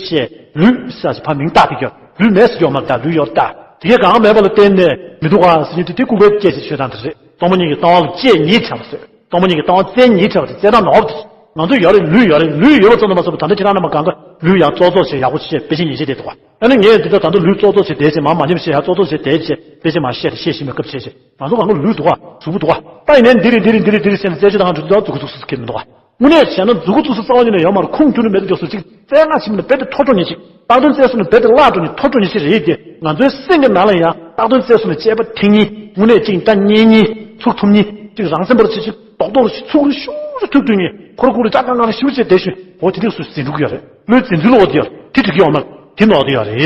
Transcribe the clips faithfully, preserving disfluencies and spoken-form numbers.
ཞེས་ལུས་ཟེར་ཞེས་ཕར་མིང་བཏགས་དེ་གྱུར། ལུས་མེད་ཟེར་གྱི་ཡོད་མ་རེད། ད་ལུས་ཡོད་ད། དེ་གའི་གང་མེད་པ་ལ་བརྟེན་ནས་མི་འདུག་ག་ཟེར་མཁན་དེ་དེ་ལྐུགས་པའི་སྐད་ཆ་ཤོད་སྟངས་དེ་རེད། སྟོང་པ་ཉིད་ཀྱི་ལྟ་བ་ལ་དཔྱད་ཉིད་བྱ་བ་ཟེར། སྟོང་པ་ཉིད་ཀྱི་ལྟ་བ་བཙལ་ཉིད་བྱ་བ་དེ་བཙལ་སྟངས་ནོར་བ་དེ། ང་ཚོ་ཡོད་རེད། ལུས་ཡོད་རེད། ལུས་ཡོད་པ་ཙམ་དུ་མ་ཟད་པར་ད་ལྟ་ཁྱེད་རང་རྣམ་པ་གང་ག་ལུས་ཡང་ཙོག་ཙོག་བྱས་ཡག་པོ་བྱས་དཔེ་ཆ་ཉན་བྱས་བསྡད་འདུག་ག་ཨ་ནི་ངས་འདི་ལྟར་ད་ལྟ་ལུས་ཙོག་ཙོག་བྱས་བསྡད་བྱས་མར་མ་ཉམས་བྱས་ཡར་ཙོག་ཙོག་བྱས་བསྡད་བྱས་དཔེ་ཆ་མར་བཤད་དེ་བཤད་ཤེས་མེད་སྐབས་བྱས་བྱས་ང་ཚོ་གང་ག་ལུས་འདུག་ག་གཟུགས་པོ་འདུག་ག་ད་ཡིན་ནའི་འདི་རེད་འདི་རེད་འདི་རེད་འདི་རེད་ཟེར་ནས་རྩད་གཅོད་བཏང་ག་འགྲོ་དུས་ཙང་མཛུ་གུ་ཚུགས་ཚུགས་ཟེར་གྱི་མི་འདུག་ག་དངོས་གནས་བྱས་ན་མཛུ་གུ་ཚུགས་ཚུགས་རྩ་བ་ཉིད་ནས་ཡོད་མ་རེད། ཁུངས་ཁྱོན་ནས་མེད་དུ་མགྱོགས་སུ་ཅིག་བཙལ་ང་ཕྱིན་ནས་རྦད་དེ་མཐོ་འགྲོ་ཉེན་ཅིག་རྟག་དོན་བཙལ་སོང་ནས་རྦད་དེ་བརླག་འགྲོ་ཉེན་མཐོ་འགྲོ་ཉེན་ཅིག་རེད་དེ། ང་ཚོའི་སེམས་ཀྱི་ནང་ལ་ཡང་རྟག་དོན་བཙལ་སོང་ནས་དཔྱད་པ་ཐེངས་གཉིས་དངོས་གནས་ཅིག་ད་གཉིས་གཉིས་ཚུགས་ཐུབ་གཉིས་ཅིག་རང་སེམས་པར་ཆེ་ཆེ་རྡོག་རྡོག་རེ་ཞིག་ཚུགས་རེ་ཤུགས་རེ་ཐུབ་ཐུབ་གཉིས་ཁོར་ཁོར་རེ་ཅག་ཀ་ང་རེ་ཞུ་བྱས་བསྡད་ཞུ་འོ་དེ་དུས་སུ་འཛིན་འགྲོ་གི་ཡོད་རེད། བློའི་འཛིན་ཚུལ་འོ་དེ་ཡོད་རེད། དེ་འགྲིག་གི་ཡོད་མ་རེད། དེ་ནོར་གི་ཡོད་རེད།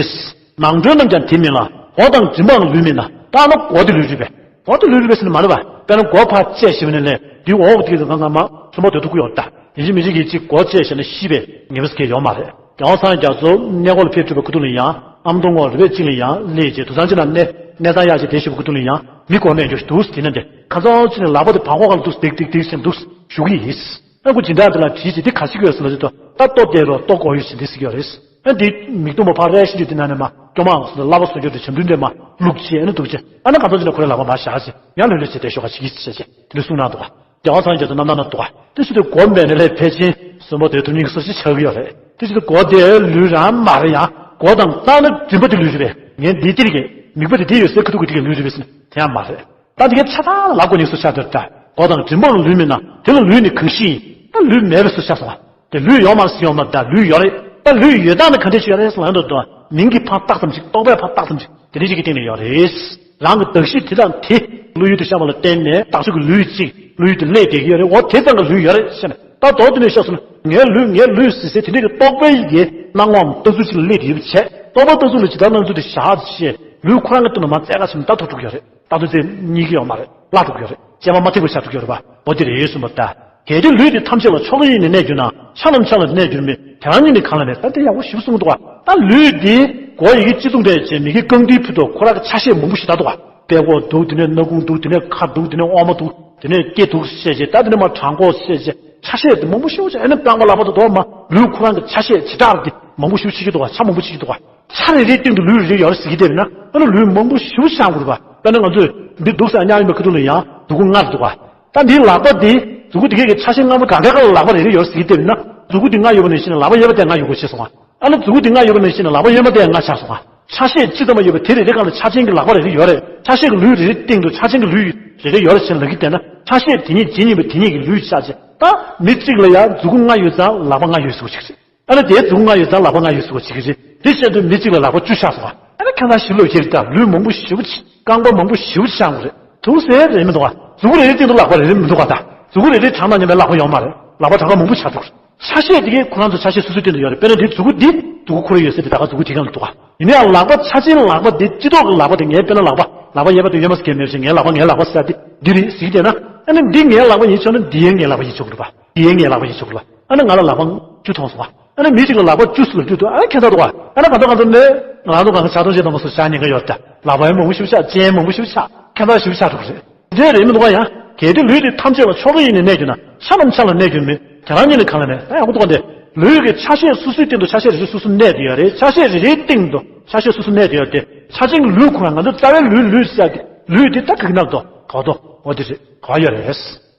ནང་ཁྲོལ་རྣམས་ཀྱང་དེ་མིན་ལ། གོ་དང་མགྲིན་པའང་ལུས་མིན་ན། བརྟགས་ན་གོ་དེ་ལུས་རེད་པས། གོ་དེ་ལུས་རེད་པས་ཟེར་ནས་མ་རེད་པ། དཔེར་ན་གོ་ཕར་བཅད་ཤེས་པ་ནས་ལས་འདི་འོག་དེ་གི་ང་ང་མ་སུན་པོ་དོད་ཐུག་གི་ཡོད་ད། ཡིན་གཅིག་མིན་གཅིག་གིས་གཅིག་གོ་བཅད་ཤེས་ན་ཤི་བས་ངེས་པ་ཟེར་མཁན་ཡོད་མ་རེད། རྒྱལ་བ་སངས་རྒྱས་རྒྱ་མཚོ་གནས་སྐོར་ལ་ཕེབས་གྲུབ་པའི་སྐུ་དུས་ལ་ཡང་ཨ་མདོ་ངོགས་རི་བས་གཅིག་ལ་ཡང་སླེབས་རྗེས་དུད་ཚང་གཅིག་ན་གནས་གནས་ཚང་གཡར་རྗེས་དེ་ཞུ་བའི་སྐུ་དུས་ལ་ཡང་མི་གོ་མེད་འགྱོ་འདུག་དེ་ན་འདི་ཁ་ཚང་གཅིག་ནས་ལག་པ་དེ་བར་སྐོར་སྒང་ལ་འདུག་སྡིག་སྡིག་སྡིག་ཟེར་འདུག་ཞུ་གི་ཡིན། ཨ་ཁུ་སྦྱིན་བདག་དེ་ལ་དྲིས་ཅིག་དེ་ག་ཞིག་ཡོད་ཟེར་ལ་ཅིག་ཏུ་ད་ལྟོ་བསྡད་རོགས་ལྟོ་གོ་ཡོད་ཞིག་འདི་ཟེར་གྱི་ཡོད་རེད། ཨ་འདི་མིག་སྟོང་པ་ཕར་རལ་ཞིག་འདི་དེ་ན་ནས་མ་སྐྱོ་མ་ཟེར་ལ་བླ་མ་སོ་སྐྱོ་དེ་བྱམས་མདུན་དེ་མ་བླུགས་བྱས་ཨ་ནི་འདུག་བྱས་ཨ་ན་ག་ཚོད་ཅིག་ན་ཁོ་རའི་ལག་པ་མར་བཞག་བྱས་ཡང་ལྷོད་ལྷོད་བྱས་བསྡད་ཤོག་ག་ཞིག་གིས་བྱས་བྱས་དེ་འདྲ་གསུངས་གནང་འདུག་ག་རྒྱལ་བ་སངས་རྒྱས་དང་རྣམ་ཐར་ན་འདུག་ག་དེ་ཚོ་དེ་གོ་མེད་ནས་ལས་ཕལ་ཆེར་སུན་པོ་དོད་ཐུབ་མཁན་གྱི་སོ་ཞིག་ཆགས་ཀྱི་ཡོད་རེད། དེ་ཚོ་དེ་གོ་དེ་ལུས་རང་མ་རེད། ཡང་གོ་དང་བརྟགས་ན་མགྲིན་པ་དེ་ལུས་རེད་པས། ངས་འདི་ལྟར་གི་མིག་པ་དེ་དེ་ཡོད་སའི་ཁ་ཐུག་གི་དེ་གི་ལུས་རེད་པས་ཟེར་ན་དེ་ཡང་མ་རེད། ད་དེ་གའི་ཆ་ཚང་ལ་ལབ་དགོས་ནི་སུ་ཆགས་འདུག་ད། གོ་དང་མགྲིན་པའང་ལུས་མིན་ན། དེ་ལ་ལུས་ནི་གང་ཞིག་ཡིན། ད་ལུས་མེད་པའི་སུ་ཆགས་སོང་བ། དེ་ལུས་ཡོད་མ་རེད་ཟེར་ཡོད་མ་རེད། ད་ལུས་ཡོད་རེད། ད་ལུས་ཡོད་སྟངས་ནི་ག་འདྲས་ཞིག་ཡོད་རེད་ཟེར་ལབ་ཡོང་དུས་མིང་གི་ཕར་བཏགས་ཙམ་ཞིག་རྟོག་པས་ཕར་བཏགས་ཙམ་ཞིག་དེ་འདྲས་ཞིག་གི་སྟེང་ནས་ཡོད་རེད། རང་གི་གདགས་གཞི་དེ་དང་དེ་བློ་ཡུལ་དུ་ཤར་བ་ལ་བརྟེན་ནས་བཏགས་ཆོས་ཀྱི་ལུས་གཅིག་བློ་ཡུལ་དུ་སླེབས་བསྡད་ཀྱི་ཡོད་རེད། འོ་དེ་ཙམ་གྱི་ལུས་ཡོད་རེད་ཟེར་ནས་ད་མདོར་བསྡུས་ནས་བཤད་སོང་ན་ངའི་ལུས་ངའི་ལུས་ཟེར་ཟེར་དེ་འདྲས་ཀྱི་རྟོག་པའི་ཡི་གེ་སྣང་བའམ་བཏགས་ཚུལ་ཅིག་ལ་སླེབས་བསྡད་ཡོད་པ་བྱས། རྟོག་པ་བཏགས་ཚུལ་ལ་ཇི་ལྟར་སྣང་ཚུལ་དེ་བཞག་བྱས་ལུས་ཁོ་རང་གི་སྟེང་དུ་མར་བཙལ་ག་ཕྱིན་ད་ཐུག་འགྲོ་གི་ཡོད་རེད། ད་དུང་ཚེ་གཉིས་ཀྱི་ཡོད་མ་རེད། བརླག་འགྲོ་གི་ཡོད་རེད། དཔྱད་པ་མ་ཐེག་པ་ཆགས་འགྲོ་གི་ཡོད་རེད་པ། འོ་དེ་རེད་གསུངས་པ་ལྟར། གལ་ཏེ་ལུས་འདི་ཐམས་ཅད་ལ་ཕྱོགས་ཡུལ་ནས་གནས་གྱུར་ན། ཆ་རྣམས་ཆ་ལ་གནས་གྱུར་མེད་དེ་རང་ཉིད་ནི་གང་ལ་གནས། ད་དེ་ཡག་པོ་ཞིབ་གསུངས་འདུག་ག་ད་ལུས་འདི་གོ་ཡི་གེ་སྤྱི་གཙུག་འདྲ་བྱས་མི་གི་རྐང་མཐིལ་ཕུད་དུ་ཁོ་རང་གི་ཆ་ཤས་མང་པོ་ཞིག་ད་འདུག་ག་དཔྲལ་ཀོ་འདུག་དེ་ནས་སྣ་ཁུང་འདུག་དེ་ནས་ཁ་འདུག་དེ་ནས་ཨོ་མ་འདུག་དེ་ནས་སྐེ་འདུག་བཤད་བྱས་ད་དེ་ནས་མར་བྲང་ཁོག་བཤད་བྱས་ཆ་ཤས་དེ་མང་པོ་ཞིག་བྱས་ཨ་ནི་རྐང་པ་ལག་པ་དང་དོ་མ་ལུས་ཁོ་རང་གི་ཆ་ཤས་བྱེ་བྲག་དེ་མང་པོ་ཞིག་ཕྱེ་གི་འདུག་ག་ཆ་མང་པོ་ཕྱེ་གི་འདུག་ག་ཆ་རེ་རེའི་སྟེང་དུ་ལུས་རེ་རེ་ཡོད་རེད་ཟེར་གྱི་བསྡད་པ་ཡིན་ན་ཨ་ནི་ལུས་མང་པོ་ཞེ་པོ་ཆགས་དགོས་རེད་པ། དཔེར་ན་ང་ཚོས་འདི་འདུག་ཟེར་བརྙ་ཡིན་པའི་ཁ་ཐུག་ལ་ཡང་མཛུ་གུ་ལྔ་རེ་འདུག་ག་ད་འདིའི་ལག་པ་འདི་མཛུ་གུ་འདི་གས་ཀྱི་ཆ་ཤས་ལྔ་པོ་གང་གའི་ཁ་ལ་ལག་པ་རེ་རེ་ཡོད་རེད་ཟེར་གྱི་བསྡད་པ་ཡིན་ན་མཛུ་གུ་འདི་ལྔ་ཡོད་པ་ནང་བཞིན་ལག་པ་གཡས་པ་དེ་ལྔ་ཡོད་དགོས་ཆགས་སོང་ང་། ཨ་ནི་མཛུ་གུ་འདི་ལྔ་ཡོད་པ་ནང་བཞིན་ལག་པ་གཡོན་མ་དེ་ལྔ་ཆགས་སོང་ང་། ཆ་ཤས་གཅིག་ཙམ་མ་ཡོད་པ་དེ་རེ་རེ་སྒང་ལ་ཆ་ཅན་གྱི་ལག་པ་རེ་རེ་ཡོད་རེད། ཆ་ཤས་ཀྱི་ལུས་རེ་རེའི་སྟེང་དུ་ཆ་ཅན་གྱི་ལུས་རེ་རེ་ཡོད་རེད་ཟེར་ལབ་ཀྱི་བསྡད་ན་ཆ་ཤས་དེ་ཉིད་ཇི་སྙེད་པ་དེ་ཉིད་ཀྱི་ལུས་ཆགས་ཆེ། ད་མི་གཅིག་ལ་ཡང་མཛུ་གུ་ལྔ་ཡོད་ཙང་ལག་པ་ལྔ་ཡོད་ཟེར་བ་ཅིག་རེད། ཨ་ནི་དེའི་མཛུ་གུ་ལྔ་ཡོད་ཙང་ལག་པ་ལྔ་ཡོད་ཟེར་བ་ཅིག་རེད། དེ་བཤད་དུས་མི་གཅིག་ལ་ལག་པ་བཅུ་ཆགས་སོང་ང་། ཨ་ནི་ཁྱེད་རང་ཞིབ་ལོས་ཤེས་ཀྱི་རེད་ད། ལུས་མང་པོ་ཞེ་པོ་ཅིག་རྐང་པ་མང་པོ་ཞེ་པོ་ཅིག་ཆགས་དགོས་རེད། ཐུགས་ཟེར་རེད་མི་འདུག་ག་མཛུ་གུ་རེ་རེའི་སྟེང་དུ་ལག་པ་རེ་རེ་མི་འདུག་ག་ད་མཛུ་གུ་རེ་རེའི་གྲངས་དང་མཉམ་པའི་ལག་པ་ཡོད་མ་རེད། ལག་པ་གྲངས་ཀ་མང་པོ་ཆགས་འདུག་ཆ་ཤས་དེ་གས་ཁོ་རང་ཚོ་ཆ་ཤས་སོ་སོའི་སྟེང་དུ་ཡོད་རེད། དཔེར་ན་འདི་མཛུ་གུ་འདི་མཛུ་གུ་ཁོ་རང་ཡོད་ས་དེ་ད་ག་མཛུ་གུ་དེ་ག་ལ་འདུག་ག་ཡིན་ན་ཡང་ལག་པ་ཆ་ཅན་ལག་པ་དེ་སྤྱི་ཐོག་གི་ལག་པ་དེ་ངའི་དཔེར་ན་ལག་པ་ལག་པ་གཡས་པ་དེ་གཡོན་མ་ཟེར་མཁན་མེད་པ་བཞིན་ངའི་ལག་པ་ངའི་ལག་པ་ཟེར་ཡ་དེ་འདི་རེད་ཟེར་གྱི་བསྡད་ན་ཨ་ནི་འདི་ངའི་ལག་པ་ཡིན་ཆོག་ན་འདི་ཡང་ངའི་ལག་པ་ཡིན་ཆོག་གི་རེད་པ། འདི་ཡང་ངའི་ལག་པ་ཡིན་ཆོག་གི་རེད་པ། ཨ་ནི་ང་ལ་ལག་པ་བཅུ་ཐོན་སོང་བ། ཨ་ནི་མི་གཅིག་ལ་ལག་པ་བཅུ་ཟེར་ལབ་དུས་ཨ་ནི་ཁྱད་མཚར་འདུག་ག་ཨ་ནི་གང་ལྟར་གང་ལྟར་ནས་ང་རང་ཚོ་གང་ག་ཆགས་སྡང་ཅན་དང་མ་སོགས་བྱ་ཉེན་ཁ་ཡོད་ད། ལག་པ་ཡང་མང་པོ་ཞིག་ཆགས་སྤྱན་མང་པོ་ཞིག་ཆགས་ཁྱད་མཚར་ཞིག་ཆགས་འགྲོ་གི་རེད། དེ་རེད་མི་འདུག་ག་ཡང་གལ་ཏེ་ལུས་འདི་ཐམས་ཅད་ལ་ཕྱོགས་ཡུལ་ནས་གནས་གྱུར་ན་ཆ་རྣམས་ཆ་ལ་གནས་གྱུར་མེད་དེ་རང་ཉིད་ནི་གང་ལ་གནས། ད་ཡག་པོ་འདུག་ག་འདི་ལུས་ཀྱི་ཆ་ཤས་སོ་སོའི་སྟེང་དུ་ཆ་ཤས་རེ་རེ་སོ་སོ་གནས་བསྡད་ཡོད་རེད། ཆ་ཤས་རེ་རེའི་སྟེང་དུ་ཆ་ཤས་སོ་སོ་གནས་བསྡད་ཡོད་དེ་ཆ་ཅན་གྱི་ལུས་ཁོ་རང་ང་ཚོ་རྩ་བའི་ལུས་ལུས་ཟེར་ཏེ་ལུས་འདི་ད་ག་གི་ནང་དུ་གོ་དོ་འོ་དེ་རེད་གོ་ཡོད་རེད།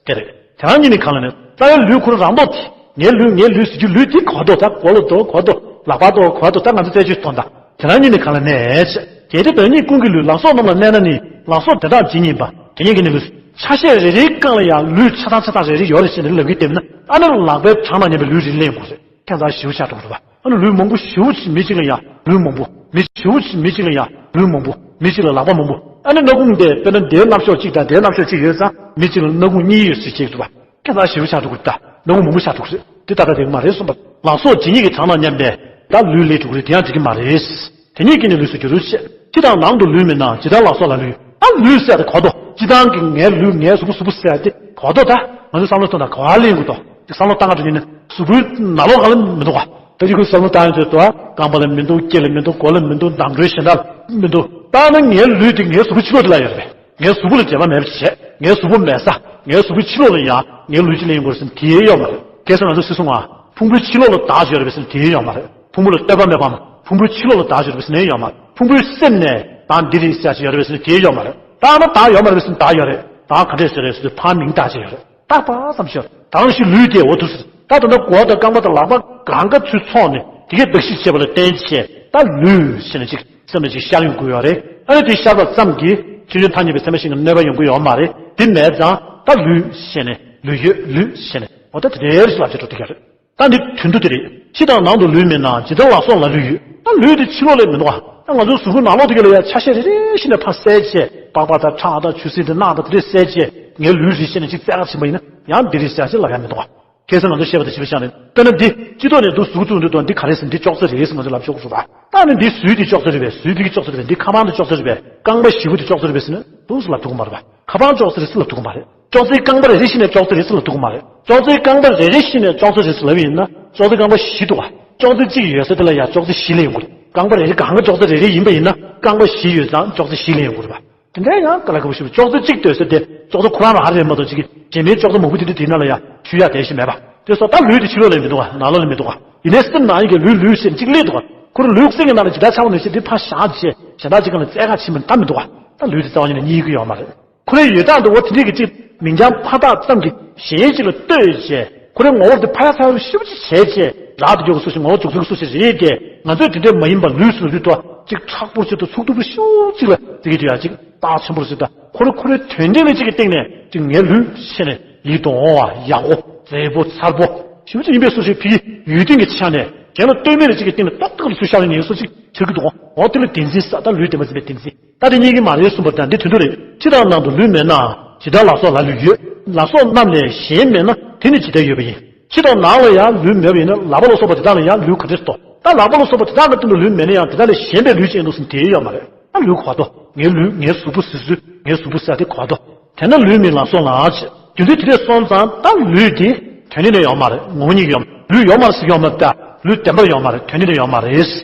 དེ་རེད། དེ་རང་ཉིད་ནི་གང་ལ་ནི་རྩ་བའི་ལུས་ཁོ་རང་རང་ལྡོག་དེ། ངའི་ལུས་ངའི་ལུས་ཟེར་རྒྱུ་ལུས་དེ་གོ་ལྡོག་ད་མགོ་ལ་ལྡོག་གོ་ལྡོག་ལག་པ་ལྡོག་གོ་ལྡོག་ད་ང་ཚོ་རྩད་གཅོད་གཏོང་ད། དེ་རང་ཉིད་ནི་གང་ལ་གནས། གལ་ཏེ་བདག་ཉིད་ཀུན་གྱི་ལུས་ལ་སོགས་རྣམས་ལ་གནས་ན་ནི་ལ་སོགས་དེ་དག་ཇི་སྙེད་པ་དེ་ཉིད་ཀྱི་ནི་ལུས། ཆ་ཤས་རེ་རེའི་སྒང་ལ་ཡང་ལུས་ཆ་ཚང་ཆ་ཚང་རེ་རེ་ཡོད་རེད་ཟེར་ནས་ལབ་ཀྱི་བསྡད་ན་ཨ་ནི་ལག་པའི་གྲངས་དང་མཉམ་པའི་ལུས་རེ་ལེན་དགོས་རེད། ཁྱད་མཚར་ཞེ་པོ་ཆགས་འགྲོ་གི་རེད་པ། ཨ་ནི་ལུས་མང་པོ་ཞེ་པོ་ཅིག་མི་གཅིག་ལ་ཡང་ལུས་མང་པོ། མི་ཞེ་པོ་ཅིག་མི་གཅིག་ལ་ཡང་ལུས་མང་པོ། མི་གཅིག་ལ་ལག་པ་མང་པོ། ཨ་ནི་སྣ་ཁུང་དེ་དཔེར་ན་དེའི་རྣམ་གཞག་གཅིག་དང་དེའི་རྣམ་གཞག་གཅིག་ཡོད་ཙང་མི་གཅིག་ལ་སྣ་ཁུང་གཉིས་ཡོད་ཟེར་བྱེད་ཀྱི་འདུག་པ། ཁྱད་མཚར་ཞེ་པོ་ཆགས་འགྲོ་གི་རེད་ད། སྣ་ཁུང་མང་པོ་ཆགས་འགྲོ་གི་རེད། དེ་ད་ལྟ་དེ་ག་མ་རེད་གསུངས་པ། ལ་སོགས་ཇི་སྙེད་ཀྱི་གྲངས་དང་མཉམ་པའི་ད་ལུས་ལས་གྲུབ་ཀྱི་རེད། དེ་ཡང་འགྲིག་གི་མ་རེད། དེ་ཉིད་ཀྱིས་ནི་ལུས་སུ་འགྱུར་ཞེས། ཕྱི་དང་ནང་དུ་ལུས་མིན་ན་ཇི་ལྟར་ལ་སོགས་ལ་ལུས། ད་ལུས་ཟེར་དེ་གོ་ལྡོག་སྤྱི་བཏང་གི་ངའི་ལུས་ངའི་གཟུགས་པོ་གཟུགས་པོ་ཟེར་དེ་གོ་ལྡོག་ད་ང་ཚོས་བསམ་བློ་གཏོང་དང་ག་བ་ལེན་དགོས་དོ། དེ་བསམ་བློ་བཏང་ག་འགྲོ་ཡིན་ན་གཟུགས་པོའི་ནང་ལོགས་ག་ལ་མི་འདུག་ག་ད་ཅི་ཁོས་བསམ་བློ་བཏང་ཡོད་ཚོད་དོ། རྐང་པ་ལ་མི་འདུག་སྐེ་ལ་མི་འདུག་མགོ་ལ་མི་འདུག་མདངས་ཁྲོལ་གཞན་དག་ལ་མི་འདུག་ད་ནི་ངའི་ལུས་དེ་ངའི་གཟུགས་པོ་ཕྱི་ལོགས་དེ་ལ་ཡོད་རེད་པས། ངའི་གཟུགས་པོ་ལ་འབྲེལ་བ་མེད་པ་བྱས། ངའི་གཟུགས་པོ་མེད་ས། ངའི་གཟུགས་པོའི་ཕྱི་ལོགས་ལ་ཡང་ངའི་ལུས་གཅིག་ལེན་དགོས་ཟེར་དེའི་ཡོད་མ་རེད། ཁ་སང་ང་ཚོ་སྲིད་སྲུང་བ་ཕུང་པོའི་ཕྱི་ལོགས་ལ་བདག་ཡོད་རེད་པས་ཟེར་དེའི་ཡོད་མ་རེད། ཕུང་པོ་ལ་ལྟོས་པ་མེད་པའམ། ཕུང་པོའི་ཕྱི་ལོགས་ལ་བདག་ཡོད་རེད་པས་ཟེར་ན་ཡོད་མ་རེད། ཕུང་པོའི་སེམས་ནས་བདག་འདི་རེད་ཟེར་ཡ་ཅིག་ཡོད་རེད་པས་ཟེར་ན་དེ་ཡོད་མ་རེད། བདག་ན་བདག་ཡོད་མ་རེད་པས་ཟེར་ན་བདག་ཡོད་རེད། བདག་ག་འདྲས་ཟེར་རེད་ཟེར་དུས་ཕར་མིང་བཏགས་ཅིག་ཡོད་རེད། རྟག་པ་ཙམ་ཞིག་ཡོད་རེད། ད་རང་བཞིན་ལུས་དེ་འོ་འདུག་ཟེར། ད་ད་ལྟ་མགོ་དང་རྐང་པ་དང་ལག་པ་གང་ག་ཚུར་ཚོགས་ནས་དེ་གས་བདག་གཞིར་བྱས་པ་ལ་བརྟེན་བྱས་ད་ལུས་ཟེར་ནས་ཅིག་སེམས་ལ་ཅིག་ཤར་ཡོང་དགོས་ཡོད་རེད། ཨ་ནི་དེ་ཤར་བ་ཙམ་གྱིས་ཆོས་ཅན་ཐ་སྙད་པའི་ཚད་མ་གཞན་གྱི་གནོད་པ་ཡོང་གི་ཡོད་མ་རེད། དེ་མེད་ཙང་ད་ལུས་ཟེར་ནས་ལུས་ཡོད་ལུས་ཟེར་ནས་འོ་ད་དེ་འདྲའི་ལབ་བྱས་འགྲོ་དེ་ག་རེད། ད་འདི་དོན་དུ་དེ་རེད། ཕྱི་དང་ནང་དུ་ལུས་མེད་ན། ཇི་ལྟར་ལག་སོགས་ལ་ལུས་ཡོད། ད་ལུས་དེ་ཕྱི་ལོགས་ལ་མི་འདུག་ག་ད་ང་ཚོའི་གཟུགས་པོའི་ནང་ལོགས་དེ་ག་ལ་ཡ་ཆ་ཤས་རེ་རེ་བཞིན་ནས་ཕར་བསལ་བྱས་པགས་པ་དང་ཁྲག་དང་ཆུ་སེར་དང་རྣག་དང་དེ་འདྲས་བསལ་བྱས་ངའི་ལུས་རེད་ཟེར་ནས་ཅིག་བཙལ་ག་ཕྱིན་པ་ཡིན་ན་ཡང་འདི་རེད་ཟེར་ཅིག་ལབ་ཡ་མི་འདུག་ག་ཁ་སང་ང་ཚོས་བཤད་པ་དང་ཕྱི་པ་ཆགས་ནས་དཔེར་ན་འདི་སྤྱི་ཚོགས་ནས་འདུག་གཟུགས་བཙུགས་འདུག་དང་འདི་ག་རེ་ཟེར་འདི་ཅོག་ཙེ་རེད་ཟེར་ང་ཚོས་ལབ་ཆོག་གི་རེད་པ། ད་ནི་འདི་ཟུར་འདི་ཅོག་ཙེ་རེད་པས། ཟུར་ཕ་གི་ཅོག་ཙེ་རེད་པས། འདི་ཁ་པར་འདི་ཅོག་ཙེ་རེད་པས། རྐང་པ་བཞི་པོ་འདི་ཅོག་ཙེ་རེད་པས་ཟེར་ན་འདུག་ཟེར་ལབ་ཐུབ་ཀྱི་མ་རེད་པ། ཁ་པར་ཅོག་ཙེ་རེད་ཟེར་ལབ་ཐུབ་ཀྱི་མ་རེད། ཅོག་ཙེའི་རྐང་པ་རེ་རེ་བཞིན་ནས་ཅོག་ཙེ་རེད་ཟེར་ལབ་ཐུབ་ཀྱི་མ་རེད། ཅོག་ཙེའི་རྐང་པ་རེ་རེ་བཞིན་ནས་ཅོག་ཙེ་རེད་ཟེར་ལབ་ཡིན་ན་ཅོག་ཙེའི་རྐང་པ་བཞི་འདུག་ག་ཅོག་ཙེ་གཅིག་ཡོད་ས་དེ་ལ་ཡང་ཅོག་ཙེ་བཞི་ལེན་ཡོང་གི་རེད། རྐང་པ་རེ་རེ་གང་ག་ཅོག་ཙེ་རེ་རེ་ཡིན་པ་ཡིན་ན་རྐང་པ་བཞི་ཡོད་ཙང་ཅོག་ཙེ་བཞི་ལེན་ཡོང་གི་རེད་པ། དེ་འདྲའི་ཡང་དཀའ་ལས་ཁག་པོ་ཞིག་རེད། ཅོག་ཙེ་གཅིག་སྡོད་ས་དེ་ཅོག་ཙེ་ཁོ་རང་རང་རེད་མ་གཏོགས་ཅིག་གི་རྗེས་མའི་ཅོག་ཙེ་མང་པོ་དེ་འདྲ་དེའི་ནང་ལ་ཡང་ཞུ་ཡ་དེ་ཞིག་མེད་པ། དེ་སོགས་ད་ལུས་དེ་ཕྱི་ལོགས་ལ་མི་འདུག་ག་ནང་ལོགས་ལ་མི་འདུག་ག་ཡིན་ནའི་སེམས་ནང་ཡི་གེ་ལུས་ལུས་ཟེར་གཅིག་སླེབས་འདུག་ག་ཁོ་རང་ལུས་སེམས་ཀྱི་ནང་ལ་ཇི་ལྟར་ཆགས་པ་ནང་བཞིན་དེ་ཕར་བཞག་བྱས་གཞན་དག་ཅིག་སྒང་ལ་བཙལ་ག་ཕྱིན་པ་ད་མི་འདུག་ག་ད་ལུས་དེ་རྩ་བ་ཉིད་ནས་རྙེད་ཀྱི་ཡོད་མ་རེད། ཁོ་རའི་ཡོད་སྟངས་དེ་འོ་དེ་འདྲའི་གི་ཅིག་མིང་རྐྱང་ཕར་བཏགས་ཙམ་གྱིས་གཞན་ཅིག་ལ་ལྟོས་བྱས་ཁོ་རའི་ངོ་བོ་དེ་ཕར་ཡ་ཚུར་ཡ་ཞིབ་ཅིག་བྱས་བྱས་རག་ཏུ་འཇུག་པ་སོགས་ཤིག་ངོ་བོ་འཇུག་ཚུལ་སོགས་ཤིག་རེད་དེ། ང་ཚོས་དེ་འདྲས་མ་ཡིན་པ་ལུས་སུ་ལུས་ཏོ་ཅིག་མཁྲེགས་པོ་ཅིག་ཏུ་ཚུགས་ཐུབ་པ་ཤོག་ཅིག་ལ་དེ་གི་དུས་ཡ་ཅིག་རྟགས་ཆེན་པོ་ཞིག་དང་ཁོ་ར་ཁོ་རའི་དོན་ལྡན་ལ་ཅིག་གི་སྟེང་ནས་ཅིག་ངའི་ལུས་ཟེར་ནས་ཡིད་དུ་འོང་བ་ཡག་པོ་མཛེས་པོ་མཚར་པོ་ཞིབ་ཅིག་ཡིན་པའི་སོ་ཞིག་ཕི་ཡུལ་དོན་གྱི་ཆ་ནས་གཞན་ལ་ལྟོས་མེད་ལ་ཅིག་གི་སྟེང་ནས་ཏོག་ཏོག་ལ་ཚུར་ཤར་ནས་ཡིན་སོ་ཅིག་ཆགས་ཀྱི་འདུག་འོ་དེ་ལ་བདེན་འཛིན་ས་ད་ལུས་བདེན་པ་འཛིན་པའི་བདེན་འཛིན། ད་དེ་རྙེད་ཀྱི་མ་རེད་གསུངས་པ་དང་འདི་དོན་དུ་རེད། ཕྱི་དང་ནང་དུ་ལུས་མེད་ན། ཇི་ལྟར་ལག་སོགས་ལ་ལུས་ཡོད། ལག་སོགས་རྣམས་ལས་གཞན་མེད་ན་དེ་ནི་ཇི་ལྟར་ཡོད་པ་ཡིན། ཕྱི་དང་ནང་ལ་ཡང་ལུས་མེད་པ་ཡིན་ན་ལག་པ་ལ་སོགས་པ་དེ་དག་ལ་ཡང་ལུས་ག་འདྲས་སོ། ད་ལག་པ་ལ་སོགས་པ་དེ་དག་གི་སྟེང་དུ་ལུས་མེད་ན་ཡང་དེ་དག་ལས་གཞན་པའི་ལུས་ཅན་དུ་ཟིན་དེ་ཡོད་མ་རེད། ད་ལུས་གོ་བ་དོ། ངའི་ལུས་ངའི་གཟུགས་པོ་ཟེར་ཚུལ་ངའི་གཟུགས་པོ་ཟེར་དེ་གོ་བ་དོ། དེ་ན་ལུས་མེད་ལག་སོགས་ལ་ཅེས། རྒྱུ་མཚན་དེ་འདྲས་སོང་ཙང་ད་ལུས་དེ་དོན་ནི་ནས་ཡོད་མ་རེད། ངོ་བོ་ཉིད་ཀྱི་ཡོད་མ་རེད། ལུས་ཡོད་མ་རེད་ཟེར་གྱི་ཡོད་མ་རེད། ད་ལུས་བདེན་པར་ཡོད་མ་རེད། དོན་ནི་ནས་ཡོད་མ་རེད།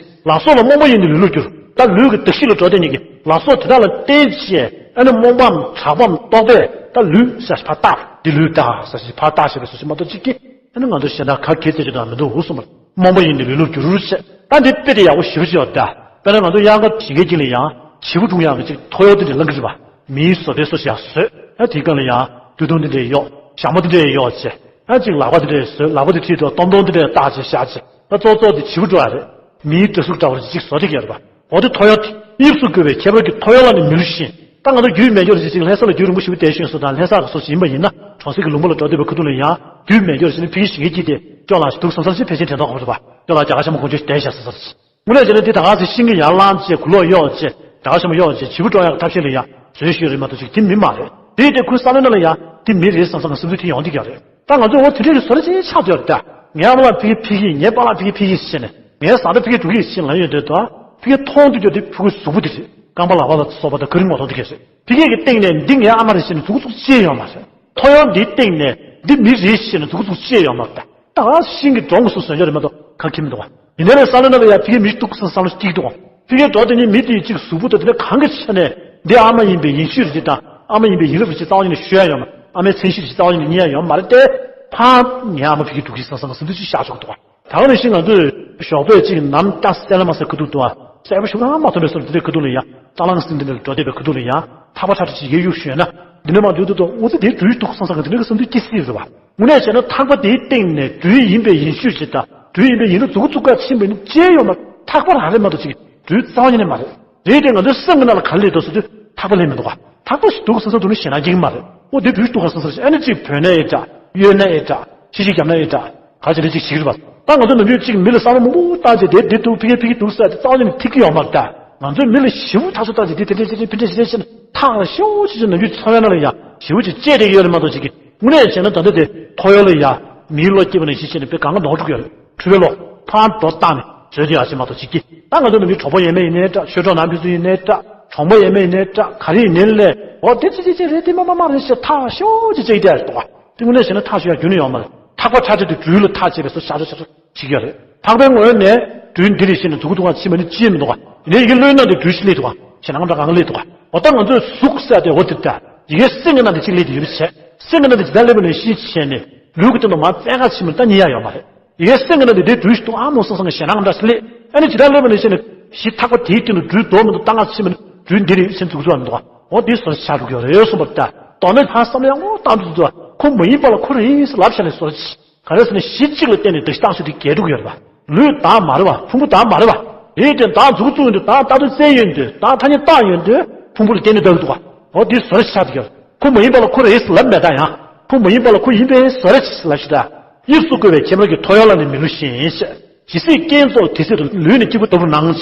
ལག་སོགས་ལ་རྨོངས་པ་ཡིས་ནི་ལུས་ལོག་འགྱུར། ད་ལུས་ཀྱི་གདགས་གཞི་ལ་འགྲོ་བསྡད་མཁན་གྱི་ལག་སོགས་དེ་དག་ལ་བརྟེན་བྱས་ཨ་ནི་རྨོངས་པའམ་གྲགས་པའམ་རྟོག་པས་ད་ལུས་ཟེར་ཕར་བཏགས། འདི་ལུས་ད་ཟེར་ཞིག་ཕར་བཏགས་བྱས་པའི་སོ་ཞིག་མ་གཏོགས་གཅིག་གིས་ཨ་ནི་ང་ཚོ་གཞན་དག་ག་གེ་རྩེ་གཅིག་དང་མི་འདུག་གསུངས་པ་རེད། རྨོངས་པ་ཡིས་ནི་ལུས་ལོག་འགྱུར་ཟེར། ད་འདི་དཔེ་དེ་ཡག་པོ་ཞེ་པོ་ཅིག་ཡོད་ད། དཔེར་ན་ང་ཚོ་དབྱར་ཁ་ཞིང་ཁའི་དཀྱིལ་ལ་ཡང་བྱིའུ་སྒྲུག་ཡག་གི་ཅིག་ཐོ་ཡོག་དེ་འདྲ་ལངས་ཀྱི་རེད་པ། མིའི་བཟོ་ལྟའི་སོ་ཞིག་ཡང་བཟོས། ཨ་དེའི་སྒང་ལ་ཡང་སྟོད་ཐུང་དེ་འདྲ་གཡོགས། ཞྭ་མོ་དེ་འདྲ་གཡོགས་བྱས། ཨ་ཅིག་ལག་པ་དེ་འདྲ་བཟོས། ལག་པ་དེ་འཁྲིས་དུ་སྟོང་སྟོང་དེ་འདྲ་བཏགས་བྱས་བཞག་བྱས། ད་གཙོ་གཙོ་དེ་བྱིའུ་འགྲོ་ཡ་རེད། མིའི་འདྲ་གཟུགས་འདྲ་བོ་ཅིག་བཟོ་དེ་ག་རེད་པ། འོ་དེ་ཐོ་ཡོག་དེ་དབྱིབས་སུ་བཀོད་པའི་ཁྱད་པར་གྱི་ཐོ་ཡོག་ལ་ནི་མི་བསླུ་ཞིང་། ད་ང་ཚོ་རྒྱུས་མེད་སྐྱོར་ཅིག་ཅིག་ལྷ་ས་ལ་རྒྱུན་རིང་པོ་ཞིག་བསྡད་ཤེས་སོ་དང་ལྷ་ས་གི་སོ་ཞིག་ཡིན་པ་ཡིན་ན་གྲོང་གསེབ་ཀྱི་ལུང་པ་ལ་འགྲོ་བསྡད་པའི་ཁ་ཐུག་ལ་ཡང་རྒྱུས་མེད་སྐྱོར་ཞིག་ནི་ཕ་གི་ཞིང་ཁའི་དཀྱིལ་དེ་སྐྱོ་ལ་ཞིག་འདུག་བསམ་བསམ་ཞིག་ཕལ་ཆེར་དྲན་ཐོག་ག་རེད་པ། སྐྱོ་ལ་རྒྱ་གར་ཆེན་མོ་དགོན་ཆེན་ཞིག་བསྡད་ཤག་བསམ་བསམ་ཞིག་དངོས་གནས་བྱས་ན་འདི་ད་ག་ཚོད་ཤིང་གི་ཡར་བླངས་བྱས་གོས་ལོག་གཡོགས་བྱས་རྒྱ་གར་ཆེན་མོ་གཡོགས་བྱས་བྱིའུ་སྒྲོག་ཡག་གི་ཐབས་ཤེས་ལ་ཡང་བཟོས་ཤིག་རེད་མ་གཏོགས་ཅིག་དེ་མིན་མ་རེད། དེ་ཡིན་དུས་ཁོའི་བསམ་བློའི་ནང་ལ་ཡང་དེ་མི་རེད་བསམ་བསམ་གི་བསམ་ཚུལ་དེ་ཡོང་བསྡད་ཀྱི་ཡོད་རེད། ད་ང་ཚོས་འོ་དེ་འདྲའི་བཟོ་འདྲ་ཅིག་ཆགས་བསྡད་ཡོད་རེད་ད། ངའི་ཨ་མ་ལགས་ཕ་གི་ཕ་གི་ཡིན། ངའི་པཱ་ལགས་ཕ་གི་ཕ་གི་ཡིན་ཟེར་ནས་ངའི་བཟའ་ཟླ་ཕ་གི་འགྲོ་གི་ཡིན་ཟེར་ལབ་ཡོང་དུས་ད་ཕ་གི་མཐོང་དུས་ཀྱང་དེ་ཕྲུ་གུའི་གཟུགས་པོ་དེ་རེད། རྐང་པ་ལག་པ་ལ་སོགས་པ་དང་ག་རེ་མ་གཏོགས་དེ་གས་རེད། ཕ་གིའི་སྟེང་ནས་འདི་ངའི་ཨ་མ་རེད་ཟེར་ནས་མཛུབ་གུ་བཙུགས་ཤེས་ཡོད་མ་རེད། ཐོ་ཡོག་འདིའི་སྟེང་ནས་འདི་མི་རེད་ཟེར་ནས་མཛུབ་གུ་བཙུགས་ཤེས་ཡོད་མ་རེད། ད་ཤིང་གི་སྒྲོམ་གྱི་སུ་བཟོས་ཡོད་རེད་མ་གཏོགས་ག་གེ་མི་འདུག་བ། ཡིན་ནའི་བསམ་བློའི་ནང་ལ་ཡང་ཕ་གིའི་མི་འདུག་བསམ་བསམ་བློ་སྐྱེ་གི་འདུག་བ། ཕ་གིའི་འགྲོ་དེ་ནི་མི་དེའི་གཅིག་གཟུགས་པོ་དང་དེ་ནི་གང་གི་ཆ་ནས་འདི་ཨ་མ་ཡིན་པའི་ཡིན་ཤུལ་རེད་དང་ཨ་མ་ཡིན་པའི་ཡིན་རབས་རེད་ཅེས་རྩ་བ་ཉིད་ནས་ཤོད་ཡ་ཡོད་མ་རེད། ཨ་མའི་མཚན་གཞི་རེད་ཅེས་རྩ་བ་ཉིད་ནས་རྙེད་ཡ་ཡོད་མ་རེད་དེ། ཕར་ངའི་ཨ་མ་ཕ་གིའི་འདུག་གི་བསམ་བསམ་གི་སེམས་འདུ་ཅིག་བཞག་ཆོག་གི་འདུག་བ། ད་ག་ནང་བཞིན་ང་ཚོས་ཞོགས་པའི་གཅིག་ནམ་ལྟ་གསལ་ལ་མ་གསལ་ཁ་ཐུག་ཏུ་བ། གསལ་པོ་ཞིག་རང་མ་མཐོང་པའི་སོར་དེ་འདྲའི་ཁ་ཐུག་ལ་ཡ་ད་ལང་སིང་དེ་འདྲ་ལ་འགྲོ་བསྡད་པའི་ཁ་ཐུག་ལ་ཡ་ཐག་པ་ཁྲ་ཁྲ་ཅིག་གཡས་གཡུག་ཞོན་ན་འདི་འདྲ་མ་འདུག་འདུག་འདུག་འུ་ཚོ་དེའི་སྦྲུལ་འདུག་བསམ་བསམ་གི་འདི་འདྲ་གི་སེམས་འདུ་སྐྱེ་སྲིད་རེད་བ། དངོས་གནས་བྱས་ན་ཐག་པ་དེའི་སྟེང་ནས་སྦྲུལ་ཡིན་པའི་ཡིན་ཤུལ་ཅིག་དང་སྦྲུལ་ཡིན་པའི་ཡིན་ལུགས་མཛུབ་གུ་བཙུགས་ག་ཕྱིན་པ་ཡིན་ན་ཅི་ཡང་ཡོད་མ་རེད། ཐག་པ་རང་རེད་མ་གཏོགས་ཅིག་སྦྲུལ་རྩ་བ་ཉིད་ནས་མ་རེད། རེད་དེ་ང་ཚོའི་སེམས་ཀྱི་ནང་ལ་ག་རེ་སླེབས་འདུག་ཟེར་དུས་ཐག་པ་སླེབས་མི་འདུག་ག་ཐག་པ་ཞིག་འདུག་བསམ་བསམ་འདུག་ན་ཞེད་སྣང་སྐྱེ་གི་མ་རེད། ཨོ་དེ་སྦྲུལ་འདུག་ག་བསམ་བསམ་ཞིག་ཨ་ནི་གཅིག་བོས་ན་ཡིན་འདྲ་གཡོས་ན་ཡིན་འདྲ་ཤི་ཤི་བརྒྱབ་ན་ཡིན་འདྲ་ག་ཅི་འདྲ་ཅིག་ཞིག་རེད་པ། ད་ང་ཚོ་ནམ་རྒྱུན་གཅིག་མི་ལ་བསམ་བློ་མང་པོ་བཏང་བྱས་དེ་འདི་འདུག་ཕ་གི་ཕ་གི་འདུག་ཟེར་དེ་རྩ་བ་ཉིད་ནས་ཐིག་གི་ཡོད་མ་རེད་ད། ང་ཚོས་མི་ལ་ཞེ་པོ་ཐག་ཆོད་བཏང་བྱས་འདི་དེ་འདྲ་ཅི་རེད་ཕ་འདྲ་ཅི་རེད་ཟེར་ནས་ཐག་ལ་ཞེ་པོ་ཅིག་ཅིག་ནམ་རྒྱུན་ཚོར་བའི་ནང་ལ་ཡ་ཞེ་པོ་ཅིག་བཅད་བསྡད་ཀྱི་ཡོད་རེད་མ་གཏོགས་ཅིག་གི་དངོས་གནས་བྱས་ན་ད་ལྟ་དེ་ཐོ་ཡོག་ལ་ཡ་མིའི་བློ་སྐྱེས་པ་ནང་བཞིན་བྱས་ནས་དཔེ་གང་ག་ནོར་འགྲོ་གི་ཡོད་རེད། འཁྲུལ་པའི་བློ་ཕར་རྡོ་བཏང་ནས་བཟོས་དེ་ཡག་ཅིག་མ་གཏོགས་ཅིག་གི་ད་ང་ཚོ་ནང་མི་གྲོགས་པོ་ཡས་མས་ཡིན་ནའི་འདྲ་ཆོས་གྲོགས་ནང་མི་ཚོ་ཡིན་ནའི་འདྲ་གྲོང་པ་ཡས་མས་ཡིན་ནའི་འདྲ་ག་རེ་ཡིན་ནའི་ལས་འོ་དེ་ཅི་ཅི་ཅི་རེད་དེ་མ་མ་མ་རེད་ཟེར་ཐག་ཤོ་ཅི་ཅི་བསྡད་ཡོད་འདུག་ག་དེ་དངོས་གནས་བྱས་ན་ཐག་ཆོད་ཡ་རྒྱུན་ནས་ཡོད་མ་རེད། ཐག་པ་ཁྲ་ཁྲ་དེ་སྦྲུལ་ལ་ཐག་བཅད་པའི་བཟོ་ཤ་ཤ་ཤ་ཤ་ཅིག་ཡོད་རེད། ཐག་པའི་ངོས་ནས་སྦྲུལ་འདི་རེད་ཟེར་ནས་མཛུབ་གུ་ཐུག་ག་ཕྱིན་པ་ནི་ཅི་ཡང་མི་འདུག་ག་ཡིན་ནའི་ཡི་གེ་བློའི་ནང་དུ་སྦྲུལ་ཞིག་སླེབས་འདུག་ག་ཞེད་སྣང་འདྲ་གང་ག་སླེབས་འདུག་ག་འོ་ད་ང་ཚོས་གཟུགས་ཟེར་དེ་འོ་དེ་ལྟ་ཡི་གེ་སེམས་ཀྱི་ནང་དུ་ཅིག་སླེབས་དེ་ཡོད་པ་བྱས་སེམས་ཀྱི་ནང་དུ་ཇི་ལྟར་སླེབས་པ་ནས་གཞི་བྱས་ནས་ལུས་ཀྱི་སྟེང་དུ་མར་བཙལ་ག་ཕྱིན་པ་ནི་ད་རྙེད་ཡ་ཡོད་མ་རེད། ཡི་གེ་སེང་གེ་ན་དེ་དེའི་སྦྲུལ་ཞིག་འདུག་ཨ་མོ་སང་སང་གི་ཞེད་སྣང་འདྲ་ཞིག་སླེབས། ཨ་ནི་ཇི་ལྟར་སླེབས་པ་ནས་བཤད་ནས་གཞི་ཐག་པ་དེའི་སྟེང་དུ་སྦྲུལ་འདུག་མི་འདུག་ལྟ་ང་ཚོ་ཕྱི་མ་ནི་སྦྲུལ་འདི་རེད་སེམས་འཛུགས་ཚུགས་པ་མི་འདུག་འོ་དེ་བཟོ་འདྲ་ཆགས་འགྲོ་གི་ཡོད་རེད་གསུངས་པ་ལྟར། མདོར་ན་ཧ་བསམ་ཡང་ངོ་བཏང་འདུག་འདུག་ཁོ་མ་ཡིན་པ་ལ་ཁོ་རེད་ལབ་བྱས་ནས་བཟོ་འདྲ་ཅིག་ག་རེ་ཟེར་ན་གཞི་གཅིག་ལ་བརྟེན་ནས་བརྡ་ཤ་བཏང་ཤོག་དེ་རྒྱས་འགྲོ་གི་ཡོད་རེད་པ། ལུས་བདག་མ་རེད་པ། ཕུང་པོ་བདག་མ་རེད་པ། དེའི་སྟེང་བདག་མཛུབ་གུ་བཙུགས་ཡོང་དུས་བདག་ལྟ་དུ་བཙལ་ཡོང་དུས་བདག་ཐ་སྙད་བཏགས་ཡོང་དུས་ཕུང་པོ་ལ་བརྟེན་ནས་བཏགས་འདུག་ག་འོ་དེ་བཟོ་འདྲ་ཆགས་འདུག་ཡོད། ཁོ་མ་ཡིན་པ་ལ་ཁོ་རེད་ལབ་མེད་ད་ཡང་། ཁོ་མ་ཡིན་པ་ལ་ཁོ་ཡིན་པའི་བཟོ་འདྲ་ཅིག་ལབ་ཤི་ད། དབྱིབས་སུ་བཀོད་པའི་ཁྱད་པར་གྱི་ཐོ་ཡང་ལ་ནི་མི་བསླུ་ཞིང་། ཇི་སྲིད་རྐྱེན་ཚོགས་དེ་སྲིད་དུ་ལུས་ནི་སྐྱེས་བུ་ལྟ་བུར་སྣང་།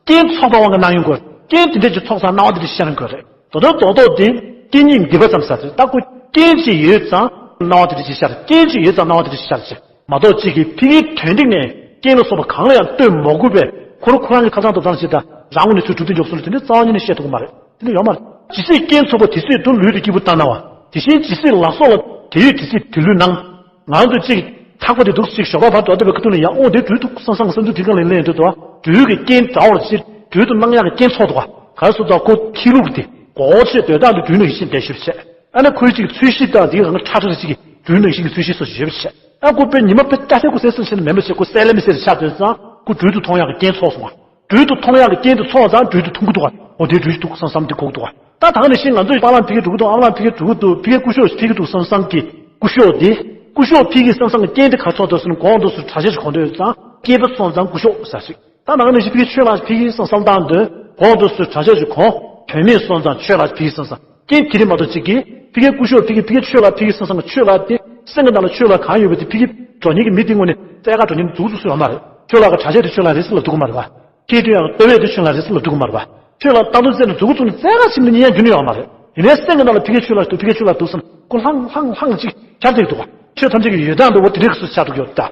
རྐྱེན་ཚོགས་པ་དབང་གིས་སྣང་ཡོང་དགོས། རྐྱེན་དེ་འདྲ་ཅིག་ཚོགས་ཙང་སྣང་བ་དེ་འདྲ་ཞིག་ཤར་དགོས་རེད། དོ་དོ་རྡོག་རྡོག་དེ་རྐྱེན་ཉིད་འདི་པ་ཙམ་ཟ་ཟེར་ད་ཁོ་རྐྱེན་ཅིག་ཡོད་ཙང་སྣང་བ་དེ་འདྲ་ཅིག་ཤར། རྐྱེན་ཅིག་ཡོད་ཙང་སྣང་བ་དེ་འདྲ་ཅིག་ཤར་ཅེས་མ་གཏོགས་གཅིག་གིས་ཕ་གིའི་དོན་སྟེང་ནས་རྐྱེན་ལ་སོགས་པ་གང་ལ་ཡང་ལྟོས་མ་དགོས་པས་ཁོ་རང་ཁོ་རང་གི་ཁ་སང་དུ་བཏང་ཞིག་ད་རང་ངོས་ནས་ཚུར་གྲུབ་མཐའ་འཇོག་སྲོལ་དེ་འདྲ་རྩ་བ་ཉིད་ནས་བཤད་ཐུབ་ཀྱི་མ་རེད། དེ་འདྲ་ཡོད་མ་རེད། ཇི་སྲིད་རྐྱེན་ཚོགས་པ་དེ་སྲིད་དུ་ལུས་དེ་སྐྱེས་བུ་ལྟར་སྣང་བ། དེ་བཞིན་ཇི་སྲིད་ལག་སོགས་ལ་དེ་ཡོད་དེ་སྲིད་དེ་ལུས་སྣང་། ང་ཚོ་གཅིག་ཐག་པ་དེ་འདུག་ཅིག་ཞོགས་པ་བར་དོ་བདེ་བའི་ཁ་ཐུག་ལ་ཡང་དབང་དེ་སྦྲུལ་འདུག་བསམ་བསམ་བསམ་ཚུལ་དེ་གང་ལས་ལེན་འདོད་དོ། སྦྲུལ་གྱི་རྐྱེན་འདྲ་བར་ཕྱིར་སྦྲུལ་དུ་སྣང་ཡག་གི་རྐྱེན་ཚོགས་འདུག་ག་ག་སུ་དང་ཁོ་ཁྱི་ལུག་དེ་གོ་ཆེ་དོད་དག་ཏུ་སྦྲུལ་ནང་བཞིན་བསྡད་ཤུལ་བྱས། ཨ་ནི་ཁོའི་གཅིག་ཚོས་གཞི་དང་དེའི་རང་ཁྲ་ཁྲ་གཅིག་གི་སྦྲུལ་ནང་བཞིན་གྱི་ཚོས་གཞི་སོགས་ཡོད་པ་བྱས། ཨ་ཁོ་དཔེ་ཉི་མ་དཔེ་སྐྲ་ཐལ་ཁོ་གསལ་གསལ་བྱས་ནས་མེད་པ་བྱས་ཁོ་གསལ་ལེ་མི་གསལ་ཆགས་དོན་ཙང་ཁོ་སྦྲུལ་དུ་མཐོང་ཡག་གི་རྐྱེན་ཚོགས་སོང་བ། སྦྲུལ་དུ་མཐོང་ཡག་གི་རྐྱེན་དེ་ཚོགས་ཙང་སྦྲུལ་དུ་མཐོང་གི་འདུག་ག་འོ་དེ་སྦྲུལ་འདུག་བསམ་བསམ་དེ་གོ་གི་འདུག་ག་ད་ད་ནི་ཤིང་ང་ཚོས་པཱ་ལགས་ཕ་གིར་འགྲོ་གི་འདུག་ཨ་མ་ལགས་ཕ་གིར་འགྲོ་གི་འདུག་ཕ་གིར་སྐུ་ཞབས་ཕ་གིར་འདུག་བསམ་བསམ་གྱི་སྐུ་ཞབས་དེ། སྐུ་ཞབས་ཕ་གིར་བསམ་བསམ་གྱི་རྐྱེན་དེ་ག་ཚོགས་འདུག་ཟེར་ན་གོང་དུ་སུ་གྲྭ་ཆས་ཤིག་གོན་འདོད་ཙང་སྐྱེས་པ་སོང་ཙང་སྐུ་ཞབས་ཟེར་ཞིག་ད་ནང་ནས་ཤིག་ཕ་གིར་ཆོས་ལ་ཕ་གིར་བསམ་བསམ་བཏང་འདོད་གོང་དུ་སུ་གྲྭ་ཆས་ཤིག་གོན་དོན་མེད་སོང་ཙང་ཆོས་ལ་ཕ་གིར་བསམ་བསམ་རྐྱེན་དེ་རིང་མ་གཏོགས་གཅིག་གིས་ཕ་གིར་སྐུ་ཞབས་ཕ་གིར་ཕ་གིར་ཆོས་ལ་ཕ་གིར་བསམ་བསམ་གྱི་ཆོས་ལ་དེ་སེམས་ཀྱི་ནང་ལ་ཆོས་ལ་གང་ཡོད་པ་དེ་ཕ་གིར་འགྲོ་ཉེན་གྱི་མི་དེ་ངོ་ནས་བཙལ་ག་འགྲོ་ཉེན་འཛུགས་འཛུགས་སུ་ཡོད་མ་རེད། ཆོས་ལ་ག་གྲྭ་ཆས་དེ་ཆོས་ལ་རེད་ཟེར་ལབ་ཐུབ་ཀྱི་མ་རེད་པ། ཁྱེད་དུ་ཡང་ལྟ་བས་དེ་ཆོས་ལ་རེད་ཟེར་ལབ་ཐུབ་ཀྱི་མ་རེད་པ། ཆོས་ལ་ལྟ་འདུག་ཟེར་ནས་མཛུབ་གུ་བཙུགས་ནས་བཙལ་ག་ཕྱིན་ནས་ཉན་རྒྱུ་ནི་ཡོད་མ་རེད། ཡིན་ནའི་སེམས་ཀྱི་ནང་ལ་ཕ་གིའི་ཆོས་ལ་འདུག་ཕ་གིའི་ཆོས་ལ་འདུག་བསམ་ཁོ་ལྷང་ལྷང་ལྷང་ཅིག་འཆར་བསྡད་འདུག་ག་ཆོས་ཐམས་ཅད་ཀྱི་ཡོད་སྟངས་འདྲ་བོ་དེ་འདྲའི་སུ་ཆགས་འདུག་ཡོད་ད།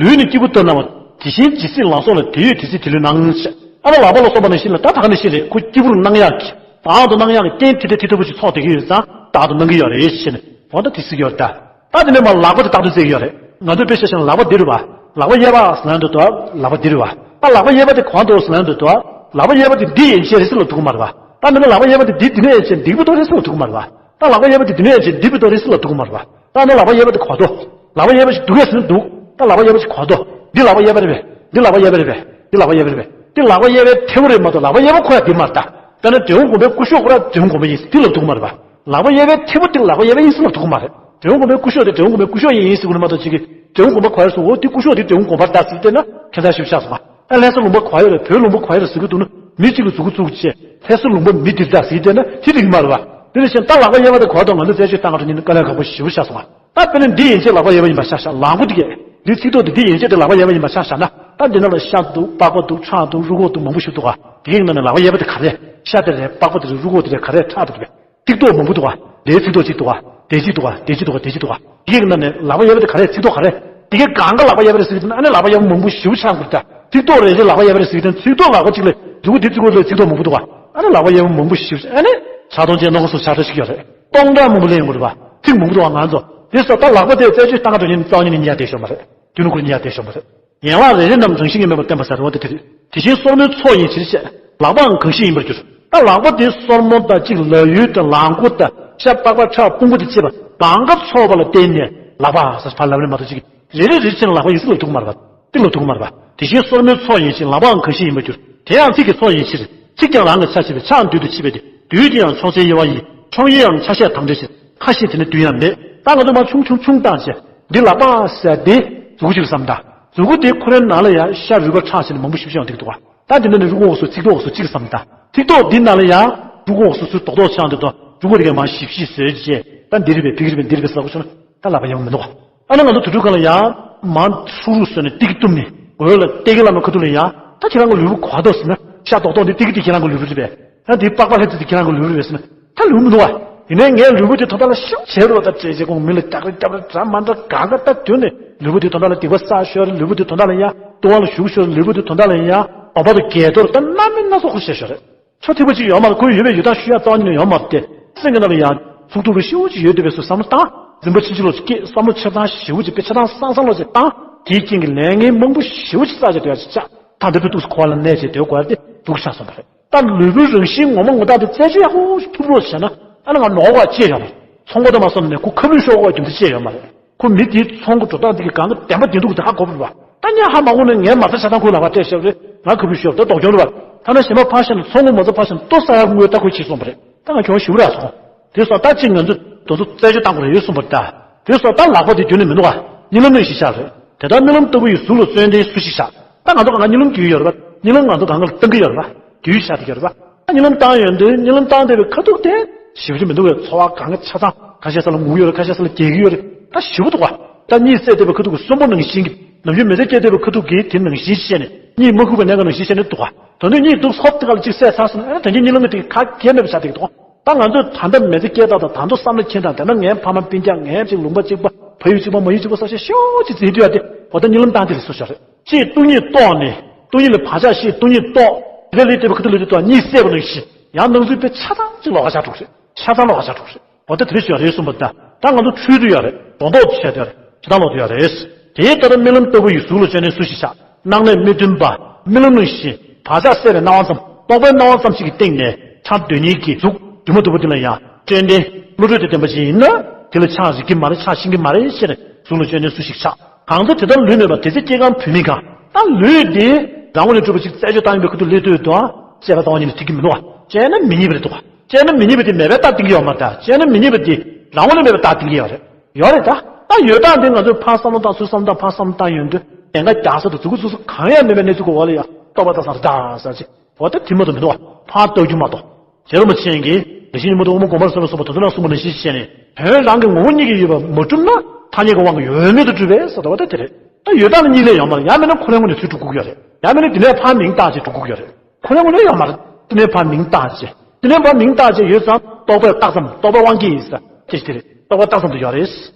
ལུས་ནི་སྐྱེས་བུ་ལྟར་སྣང་བ། དེ་བཞིན་ཇི་སྲིད་ལག་སོགས་ལ་དེ་ཡོད་དེ་སྲིད་དེ་ལུས་སྣང་ཞེས། ཨ་མ་ལག་པ་ལ་སོགས་པ་ནང་བཞིན་ལ་ད་ད་ག་ནང་བཞིན་རེད་ཁོ་སྐྱེས་བུར་སྣང་ཡག་གི་བདག་ཏུ་སྣང་ཡག་གི་རྐྱེན་དེ་འདྲ་དེ་ལྟ་བུ་ཞིག་ཚོགས་བསྡད་ཀྱི་ཡོད་ཙང་བདག་ཏུ་སྣང་གི་ཡོད་རེད་ཞེས་ནས་འོ་ད་དེ་སྲིད་ཀྱི་ཡོད་ད། ད་དེ་ནས་མར་ལག་པ་དེ་བཏགས་དུས་བཙལ་གྱི་ཡོད་རེད། ང་ཚོས་དཔེ་བཤད་བྱས་ན་ལག་པ་འདི་རེད་བ། ལག་པ་གཡས་པ་ཟེར་ན་འདུག་དོ། ལག་པ་འདི་རེད་བ། ད་ལག་པ་གཡས་པ་དེ་གང་འདུག་ཟེར་ན་འདུག་དོ། ལག་པ་གཡས་པ་དེ་འདི་ཡན་ཆད་རེད་ཟེར་ལབ་ཐུབ་ཀྱི་མ་རེད་བ། ད་མིན་ན་ལག་པ་གཡས་པ་དེ་འདི་འདི་ནས་ཡན་ཆད་འདི་པོ་དོ་རེད་ཟེར་ལབ་ཐུབ་ཀྱི་མ་རེད་བ། ད་ལག་པ་གཡས་པ་དེ་འདི་ནས་ཡན་ཆད་འདི་པོ་དོ་རེད་ཟེར་ལབ་ཐུབ་ཀྱི་མ་རེད་བ། ད་ནི་ལག་པ་གཡས་པ་དེ་ག་པར་འདུག་ལག་པ་གཡས་པ་ཞིག་འདུག་གས་ཟེར་ན་འདུག་ད་ལག་པ་གཡས་པ་ཞིག་ག་པར་འདུག་འདི་ལག་པ་གཡས་པ་རེད་པས། འདི་ལག་པ་གཡས་པ་རེད་པས། འདི་ལག་པ་གཡས་པ་རེད་པས། འདི་ལག་པ་གཡས་པའི་མཐེ་བོ་རེད་མ་གཏོགས་ལག་པ་གཡས་པ་ཁོ་ཡང་འདི་མ་རེད་ད། ད་ནི་འབྲས་བུ་སྒོམ་པའི་སྐུ་ཞབས་ཁོ་རང་འབྲས་བུ་སྒོམ་པ་ཡིན་འདི་ལབ་ཐུབ་ཀྱི་མ་རེད་པ། ལག་པ་གཡས་པའི་མཐེ་བོ་འདི་ལག་པ་གཡས་པ་ཡིན་ཟེར་ལབ་ཐུབ་ཀྱི་མ་རེད། འབྲས་བུ་སྒོམ་པའི་སྐུ་ཞབས་དེ་འབྲས་བུ་སྒོམ་པའི་སྐུ་ཞབས་ཡིན་ཟེར་དགོས་ནི་མ་གཏོགས་ཅིག་གིས་འབྲས་བུ་སྒོམ་པ་ག་རེ་ཟེར་འོ་འདི་སྐུ་ཞབས་འདི་འབྲས་བུ་སྒོམ་པ་རེད་ད་ཟེར་བལྟས་ན་ཁྱད་མཚར་ཞིག་ཆགས་སོང་ང་། ཨ་ལྷ་ས་ལུང་པ་ག་པར་ཡོད་རེད་བོད་ལུང་པ་ག་པར་ཡོད་རེད་ཟེར་གྱི་འདུག་ན་མི་གཅིག་ལ་མཛུབ་གུ་བཙུགས་བྱས་ལྷ་ས་ལུང་པ་མི་འདིར་ད་ཟེར་གྱི་བལྟས་ན་དེ་འགྲིག་གི་མ་རེད་བ། དེ་ནི་བྱས་ད་ལག་པ་གཡས་པ་དེ་ག་པར་འདུག་ང་ཚོ་རྩད་གཅོད་བཏང་ག་འགྲོ་ཉིན་དཀའ་ལས་ཁག་པོ་ཞེ་པོ་ཆགས་སོང་ང་། ད་དཔེར་ན་འདི་ཡན་ཆད་ལག་པ་གཡས་པ་ཡིན་པ་ཤ་ཤ་ལག་མགོ་འདི་གས། འདི་ཚིག་ཐོ་འདི་འདི་ཡན་ཆད་དེ་ལག་པ་གཡས་པ་ཡིན་པ་ཤ་ཤ་ན། ད་འདི་ནང་ལ་ཤ་འདུག་པགས་པ་འདུག་ཁྲག་འདུག་རུས་ཁོག་འདུག་མང་པོ་ཞིག་འདུག་ག་འདི་གས་ནང་ནས་ལག་པ་གཡས་པ་དེ་ག་རེ། ཤ་དེ་རེད་པགས་པ་དེ་རེད་རུས་ཁོག་དེ་རེད་ག་རེ་ཁྲག་དེ་རེད། ཚིག་ཐོ་མང་པོ་འདུག་ག་འདིའི་ཚིག་ཐོ་གཅིག་འདུག་ག་དེ་གཅིག་འདུག་ག་དེ་གཅིག་འདུག་ག་དེ་གཅིག་འདུག་ག་འདི་གས་ནང་ནས་ལག་པ་གཡས་པ་དེ་ག་རེ་ཚིག་ཐོ་ག་རེ། འདི་གས་གང་ག་ལག་པ་གཡས་པ་རེད་ཟེར་གྱི་འདུག་ན་ཨ་ནི་ལག་པ་གཡས་པ་མང་པོ་ཞེ་པོ་ཆགས་འདུག་ད། ཚིག་ཐོ་རེ་རེ་ལག་པ་གཡས་པ་རེད་ཟེར་གྱི་འདུག་ན་ཚིག་ཐོ་ལག་པ་གཅིག་ལ་མཛུག་གུ་འདི་མཛུག་གུ་ལ་ཚིག་ཐོ་མང་པོ་འདུག་ག་ཨ་ནི་ལག་པ་གཡས་པ་མང་པོ་ཞེ་པོ་ཨ་ནི་ཆགས་སྡང་ཅན་རྣོ་ངར་སོགས་ཆགས་སྡང་ཞིག་ཡོད་རེད། སྟོང་ཕྲག་མང་པོ་ལེན་ཡོང་གི་རེད་པ། ཚིག་མང་པོ་འདུག་ག་ང་ཚོ་དེ་ས་ད་ལག་པ་དེ་རྩད་གཅོད་བཏང་ག་འགྲོ་ཉིན་རྩ་བ་ཉིད་ནས་ཉར་བསྡད་ཤོག་མ་རེད། དུས་ནུ་ཁུར་ཉར་བསྡད་ཤོག་མ་རེད། ཡན་ལག་རེ་རེ་རྣམས་རང་བཞིན་གྱིས་མེད་པར་བསྟན་པ་ཟེར་བ་དེ་དེ་རེད། དེ་བཞིན་སོར་མོའི་ཚོགས་ཡིན་ཕྱིར་བཤད། ལག་པའང་གང་ཞིག་ཡིན་པར་འགྱུར། ད་ལག་པ་དེ་སོར་མོ་དང་གཅིག་ལག་ཡུལ་དང་ལག་མགོ་དང་ཤ་པགས་པ་ཁྲག་ཕུང་པོ་དང་བཅས་པ་གང་ག་ཚོགས་པ་ལ་བརྟེན་ནས་ལག་པ་ཟེར་ཕར་ལབ་རེད་མ་གཏོགས་གཅིག་རེ་རེ་རེ་བྱས་ནས་ལག་པ་ཡིན་ཟེར་ལབ་ཐུབ་ཀྱི་མ་རེད་པ། ཏིག་ལབ་ཐུབ་ཀྱི་མ་རེད་པ། དེ་བཞིན་སོར་མོའི་ཚོགས་ཡིན་ཕྱིར་ལག་པའང་གང་ཞིག་ཡིན་པར་འགྱུར། དེ་ཡང་ཚིག་གི་ཚོགས་ཡིན་ཕྱིར། ཚིག་ཀྱང་རང་གི་ཆ་ཕྱེད་པས་ཆའང་བསྡུས་ཏེ་ཕྱེད་པས་ཏེ་བསྡུས་དེ་ཡང་ཕྱོགས་ཆའི་དབྱེ་བ་ཡིས་ཕྱོགས་དབྱེ་ཡང་ཆ་ཤས་དང་འབྲེལ་ཕྱིར་ཁ་ཞེས་དེ་ནི་བསྡུས་ཡང་མེད། ད་ང་ཚོ་མར་ཆུང་ཆུང་ཆུང་བཏང་བྱས་འདི་ལག་པ་ཟེར་ཏེ་མཛུག་གུ་གཅིག་ལ་བསམ་དང་མཛུག་གུ་དེ་ཁོ་རའི་ནང་ལ་ཡང་ཤ་རུས་པ་ཁྲག་ཟེར་ནས་མང་པོ་ཞིབ་ཞིབ་ཡང་འདུག་འདུག་ག་ད་འདི་ནང་ནས་རུས་ཁོག་སོགས་ཚིགས་ཐོག་སོགས་གཅིག་ལ་བསམ་དང་ཚིགས་ཐོག་འདི་ནང་ལ་ཡང་རུས་ཁོག་སོགས་ཚུར་རྡོག་རྡོག་ཆགས་འདུག་དང་རུས་ཁོག་དེ་གས་མར་ཞིབ་ཞིབ་བཟོས་བྱས་ད་འདི་རེད་པས་ཕ་གི་རེད་པས་འདི་རེད་པས་ཟེར་ལབ་དགོས་བྱུང་ན། ད་ལག་པ་གཡས་པ་མི་འདུག་ག་ཨ་ནི་ང་ཚོ་དུས་དྲུག་གང་ལ་ཡང་མང་ཚུགས་རུ་བཟོས་ནས་ཏིག་གི་བཏུམས་ནས་འོད་ལ་ཏེ་གི་ལ་མ་ཁ་ཐུག་ལ་ཡང་ད་ཁྱེད་རང་གི་ལུས་པོ་ག་པར་འདུག་ཟེར་ན་ཤ་རྡོག་རྡོག་འདི་ཏིག་གི་འདི་ཁྱེད་རང་གི་ལུས་པོ་རེད་པས། ད་འདི་པགས་པ་ལྷེབ་ཙི་འདི་ཁྱེད་རང་གི་ལུས་པོ་རེད་པས་ཟེར་ན་ད་ལུས་མི་འདུག་ག་ཡིན་ནའི་ངའི་ལུས་པོ་འདི་དོན་དག་ལ་ཤུགས་ཆེ་རུ་ད་བྲེལ་བྱེད་ཁོང་མི་ལ་རྒྱག་རེ་རྒྱབ་རེ་འདྲ་མ་འདྲ་གང་ག་ད་དོན་ནས་ལུས་པོ་འདི་དོན་དག་ལ་སྡིག་པ་བསགས་ཤོར་ལུས་པོ་འདི་དོན་དག་ལ་ཡང་ལྟུང་བ་ལ་ཞུགས་ཤོར་ལུས་པོ་འདི་དོན་དག་ལ་ཡང་འོ་བ་དང་གས་གཏོར་ད་སྣ་མིན་སྣ་ཚོགས་ཁུར་བྱས་ཤོར་རེད། ཆོ་ཐིག་པ་གཅིག་ཡོད་མ་རེད། ཁོའི་ཡོད་པའི་ཡོད་སྟངས་ཞུ་ཡ་རྩ་བ་ཉིད་ནས་ཡོད་མ་རེད་དེ། སེམས་ཀྱི་ནང་ལ་ཡང་ཚུགས་ཐུབ་རེ་ཤི་བོ་ཅིག་ཡོད་བསྡད་པའི་སུ་བསམ་བློ་བཏང་། འཛིན་པ་ཕྱིན་ཅི་ལོག་ཅིག་སྐྱེས་བསམ་བློ་ཆེ་ཐང་ཞི་བོ་ཅིག་དཔེ་ཆ་ཐང་སང་སང་ལོག་ཅིག་བཏང་། དེའི་རྐྱེན་གྱིས་ལས་ངན་མང་པོ་ཞི་བོ་ཅིག་བསགས་ཅིག་སྡོད་ཡ་ཅིག་ཆགས། ད་འདི་ཕུ་ཐུག་སུ་འཁོར་བ་ལ་གནས་བྱས་སྡོད་དགོས་ཡ་དེ་སྡུག་ཆགས་སོང་བ་རེད། ད་ལུས་པོའི་རང་བཞིན་ངོ་མ་ངོ་རྟགས་དེ་རྩད་གཅོད་ཡག་པོ་ཞིག་ཐུབ་རོགས་བྱས་ན་ཨ་ནི་ང་ནོར་བ་ཅི་ཡོད་མ་རེད། ཚོང་པ་དང་མ་སོང་ནས་ཁོ་ཁ་མིག་ཤོར་དགོས་ཡ་རྒྱུ་མཚན་ཅི་ཡོད་མ་རེད། ཁོ་མི་དེའི་ཚོང་གི་འགྲོ་སྟངས་དེ་གི་གང་གི་བདེན་པ་བདེན་སྡུག་དེ་ཧ་གོ་བ་རེད་པ། ད་ཉ་ཧ་མ་གོ་ནས་ངའི་མ་རྩ་ཆ་ཚང་ཁོའི་ལག་པར་སྤྲད་ཤོག་རེད། ང་ཁུ་བུ་ཤོག་ད་ལྡོག་གྱོང་རེད་བ། ཐ་ན་གཞན་པ་ཕར་བཞག་ན་ཚོང་ངོ་མ་རྩ་ཕར་བཞག་ན་ལྟོ་ཟ་ཡག་དངུལ་ད་ཁོས་བྱེད་སོང་བ་རེད། ད་ང་ཁྱོད་ཞུ་ར་སོང་། དེ་སོང་ད་ཅིག་ང་ཚོས་དོ་ཚོ་རྩད་གཅོད་བཏང་དགོས་རེད་ཡོད་གསུངས་པ་རེད་ད། དེ་སོང་ད་ལག་པ་དེ་རྒྱུན་ནས་མི་འདུག་ག་གཉིད་ལམ་ནང་བཞིན་བཞག་རེད། དེ་ལྟར་རྨི་ལམ་ལྟ་བུ་ཡི་གཟུགས་ལ་བརྩོན་ལྡན་སུ་ཞིག་བཞག་ད་ང་ཚོ་གང་ག་གཉིད་ལམ་རྒྱུས་ཡོད་རེད་བ། གཉིད་ལམ་ང་ཚོ་གང་ག་ལ་བཏང་གི་ཡོད་རེད་བ། རྒྱུས་བཞག་བསྡད་ཀྱི་ཡོད་རེད་བ། ད་གཉིད་ལམ་བཏང་ཡོང་དུས་གཉིད་ལམ་བཏང་བསྡད་པའི་ཁ་ཐུག་དེ་ཞེ་པོ་ཅིག་མི་འདུག་གས། ཚོར་བ་གང་ག་ཆ་ཚང་ཁ་ཤས་ས་ལ་ངུ་གི་ཡོད་རེད། ཁ་ཤས་ས་ལ་སྐྱེ་གི་ཡོད་རེད། ད་ཞེ་པོ་འདུག་ག་ད་གཉིད་སད་བསྡད་པའི་ཁ་ཐུག་གི་གསོན་པོ་ནང་བཞིན་གྱི་ནམ་རྒྱུན་མི་ཚེ་སྐྱེལ་བསྡད་པའི་ཁ་ཐུག་གི་དེ་ནང་བཞིན་བཤད་ནས་གཉིད་མ་ཁུག་པའི་གནས་སྐབས་ནང་བཞིན་བཤད་ནས་འདུག་ག་ད་དུང་གཉིད་སྡུག་ཧོབ་དེ་ག་ལ་གཅིག་སད་ཚར་སོང་ན་ཨ་ནི་ད་གིན་གཉིད་ལམ་གྱི་དེ་ག་གེ་མེད་པ་ཆགས་བསྡད་ཀྱི་འདུག་ད་ང་ཚོས་ད་ལྟ་མི་ཚེ་སྐྱེལ་སྟངས་དང་ད་ལྟ་བསམ་བློ་འཁྱེར་སྟངས་དེ་ན་ངའི་ཕ་མ་སྤུན་ཀྱག་ངའི་གཅིག་ལུང་པ་གཅིག་པ་ཕ་ཡུལ་གཅིག་པ་མ་ཡུལ་གཅིག་པ་སོགས་བཤད་ཤོག་ཅིག་འཛིན་དུས་ཡ་དེ་འོ་ད་གཉིད་ལམ་བཏང་དེ་རེད་སོ་ཤོག་རེད། ཅེས་སྟོང་ཉིད་རྟོགས་ནས་སྟོང་ཉིད་ལ་བག་ཆགས་ཤེས་སྟོང་ཉིད་རྟོགས། དེ་ལས་ལུས་བསྡད་པའི་ཁ་ཐུག་ལུས་བསྡད་དུས་གཉིད་སད་པ་ནང་བཞིན་ཡང་སྣང་ཚུལ་དཔེ་ཆ་ཚང་གཅིག་ལོགས་ཀ་ཆགས་འགྲོ་གི་རེད། ཆ་ཚང་ལོགས་ཀ་ཆགས་འགྲོ་གི་རེད། འོ་ད་དེ་རེད་ཤོད་རེད་གསུངས་པ་ད། ད་ང་ཚོ་འཁྲུལ་དུ་ཡོད་རེད། སྒྲོ་འདོགས་བྱས་དུ་ཡོད་རེད། ཇི་ལྟར་ལོག་ཏུ་ཡོད་རེད། དེའི་ལྟར་རྨི་ལམ་ལྟ་བུ་ཡི་གཟུགས་ལ་བརྩོན་ལྡན་སུ་ཞིག་བཞག་སྣང་གནས་མི་མཐུན་པ། རྨི་ལམ་ནང་བཞིན་བག་ཆགས་སད་པའི་སྣང་བ་ཙམ་རྟོག་པའི་སྣང་བ་ཙམ་ཞིག་གི་སྟེང་ནས་འཆར་འདོད་ཉིད་ཀྱི་གཟུགས་སྒྱུ་མ་ལྟ་བུ་དེ་ལ་ཡང་བརྩོན་ལྡན་བློ་གྲོས་དང་ལྡན་པ་ཞིག་ཡིན་ན་དེ་ལ་ཆགས་རིག་གི་མ་རེད། ཆགས་ཤེས་ཀྱི་མ་རེད་ཟེར་ནས་གཟུགས་ལ་བརྩོན་ལྡན་སུ་ཞིག་བཞག་གང་ལྟར་དེ་ལྟར་ལུས་མེད་པ་དེ་ཚེ་སྐྱེ་ཁམས་བུད་མེད་གང་། ད་ལུས་དེ་རང་ངོས་ནས་གྲུབ་པ་ཞིག་རྩད་གཅོད་བཏང་ཡོང་པའི་ཁུལ་དུ་སླེབས་དུས་དང་བཅས་པ་ལྟ་བ་ཉིད་ནས་འགྲིག་གི་མི་འདུག་བ། བཅས་ན་མི་རྙེད་པ་རེད་འདུག་བ། བཅས་ན་མི་རྙེད་པ་དེ་མེད་པའི་རྟགས་བསྟན་གྱི་ཡོད་མ་རེད། ད་བཅས་ན་མི་རྙེད་པ་དེ་རང་ངོས་ནས་མེད་པའི་རྟགས་བསྟན་གྱི་ཡོད་རེད། ཡོད་རེད་ད། ད་ཡོད་སྟངས་དེ་ང་ཚོས་ཕར་བསམ་བློ་བཏང་ཚུར་བསམ་བློ་བཏང་ཕར་བསམ་བློ་བཏང་ཡོང་དུས་གདེངས་ཀ་རྒྱག་ས་དང་མཛུབ་གུ་བཙུགས་ས་གང་ཡང་མེད་པའི་གནས་ཚུལ་གྱི་འོག་ལ་ཡང་རྟོག་པ་བཏང་ས་རེད་ད་ཟེར་ཅིག་འོ་ད་དེ་མ་གཏོགས་མི་འདུག་བ། ཕར་རྟོག་རྒྱུ་མ་གཏོགས། རྗེ་རིན་པོ་ཆེ་གིས་ལེགས་བཤད་ཉོན་མོངས་དང་དབུ་མ་གོང་མར་སོན་པ་གསུངས་པ་དེ་ཚོ་ནང་གསུངས་པ་ནང་བཞིན་བྱས་ནས་དོན་རང་གི་ངོ་བོ་ཉིད་ཀྱིས་ཡོད་པ་མ་གྲུབ་ན་ཐ་སྙད་ཀྱི་དབང་གིས་ཡོད་མེད་དུ་གྲུབ་པས་ཟེར་བ་ད་དེ་རེད། ད་ཡོད་སྟངས་ནི་གཉིས་ལས་ཡོད་མ་རེད། ཡང་མིན་ན་ཁོ་རང་ངོས་ནས་ཚུར་སྒྲུབ་དགོས་ཀྱི་ཡོད་རེད། ཡང་མིན་ན་དེ་ནས་ཕར་མིང་བཏགས་བྱས་སྒྲུབ་དགོས་ཀྱི་ཡོད་རེད། ཁོ་རང་ངོས་ནས་ཡོད་མ་རེད། དེ་ནས་ཕར་མིང་བཏགས་བྱས། དེ་ནས་ཕར་མིང་བཏགས་བྱས་ཡོད་ཙང་རྟོག་པས་བཏགས་ཙམ་རྟོག་པའི་དབང་གིས་ཡིན་ས་སྐད་ཆ་དེ་རེད། རྟོག་པ་བཏགས་ཙམ་དུ་ཡོད་རེད།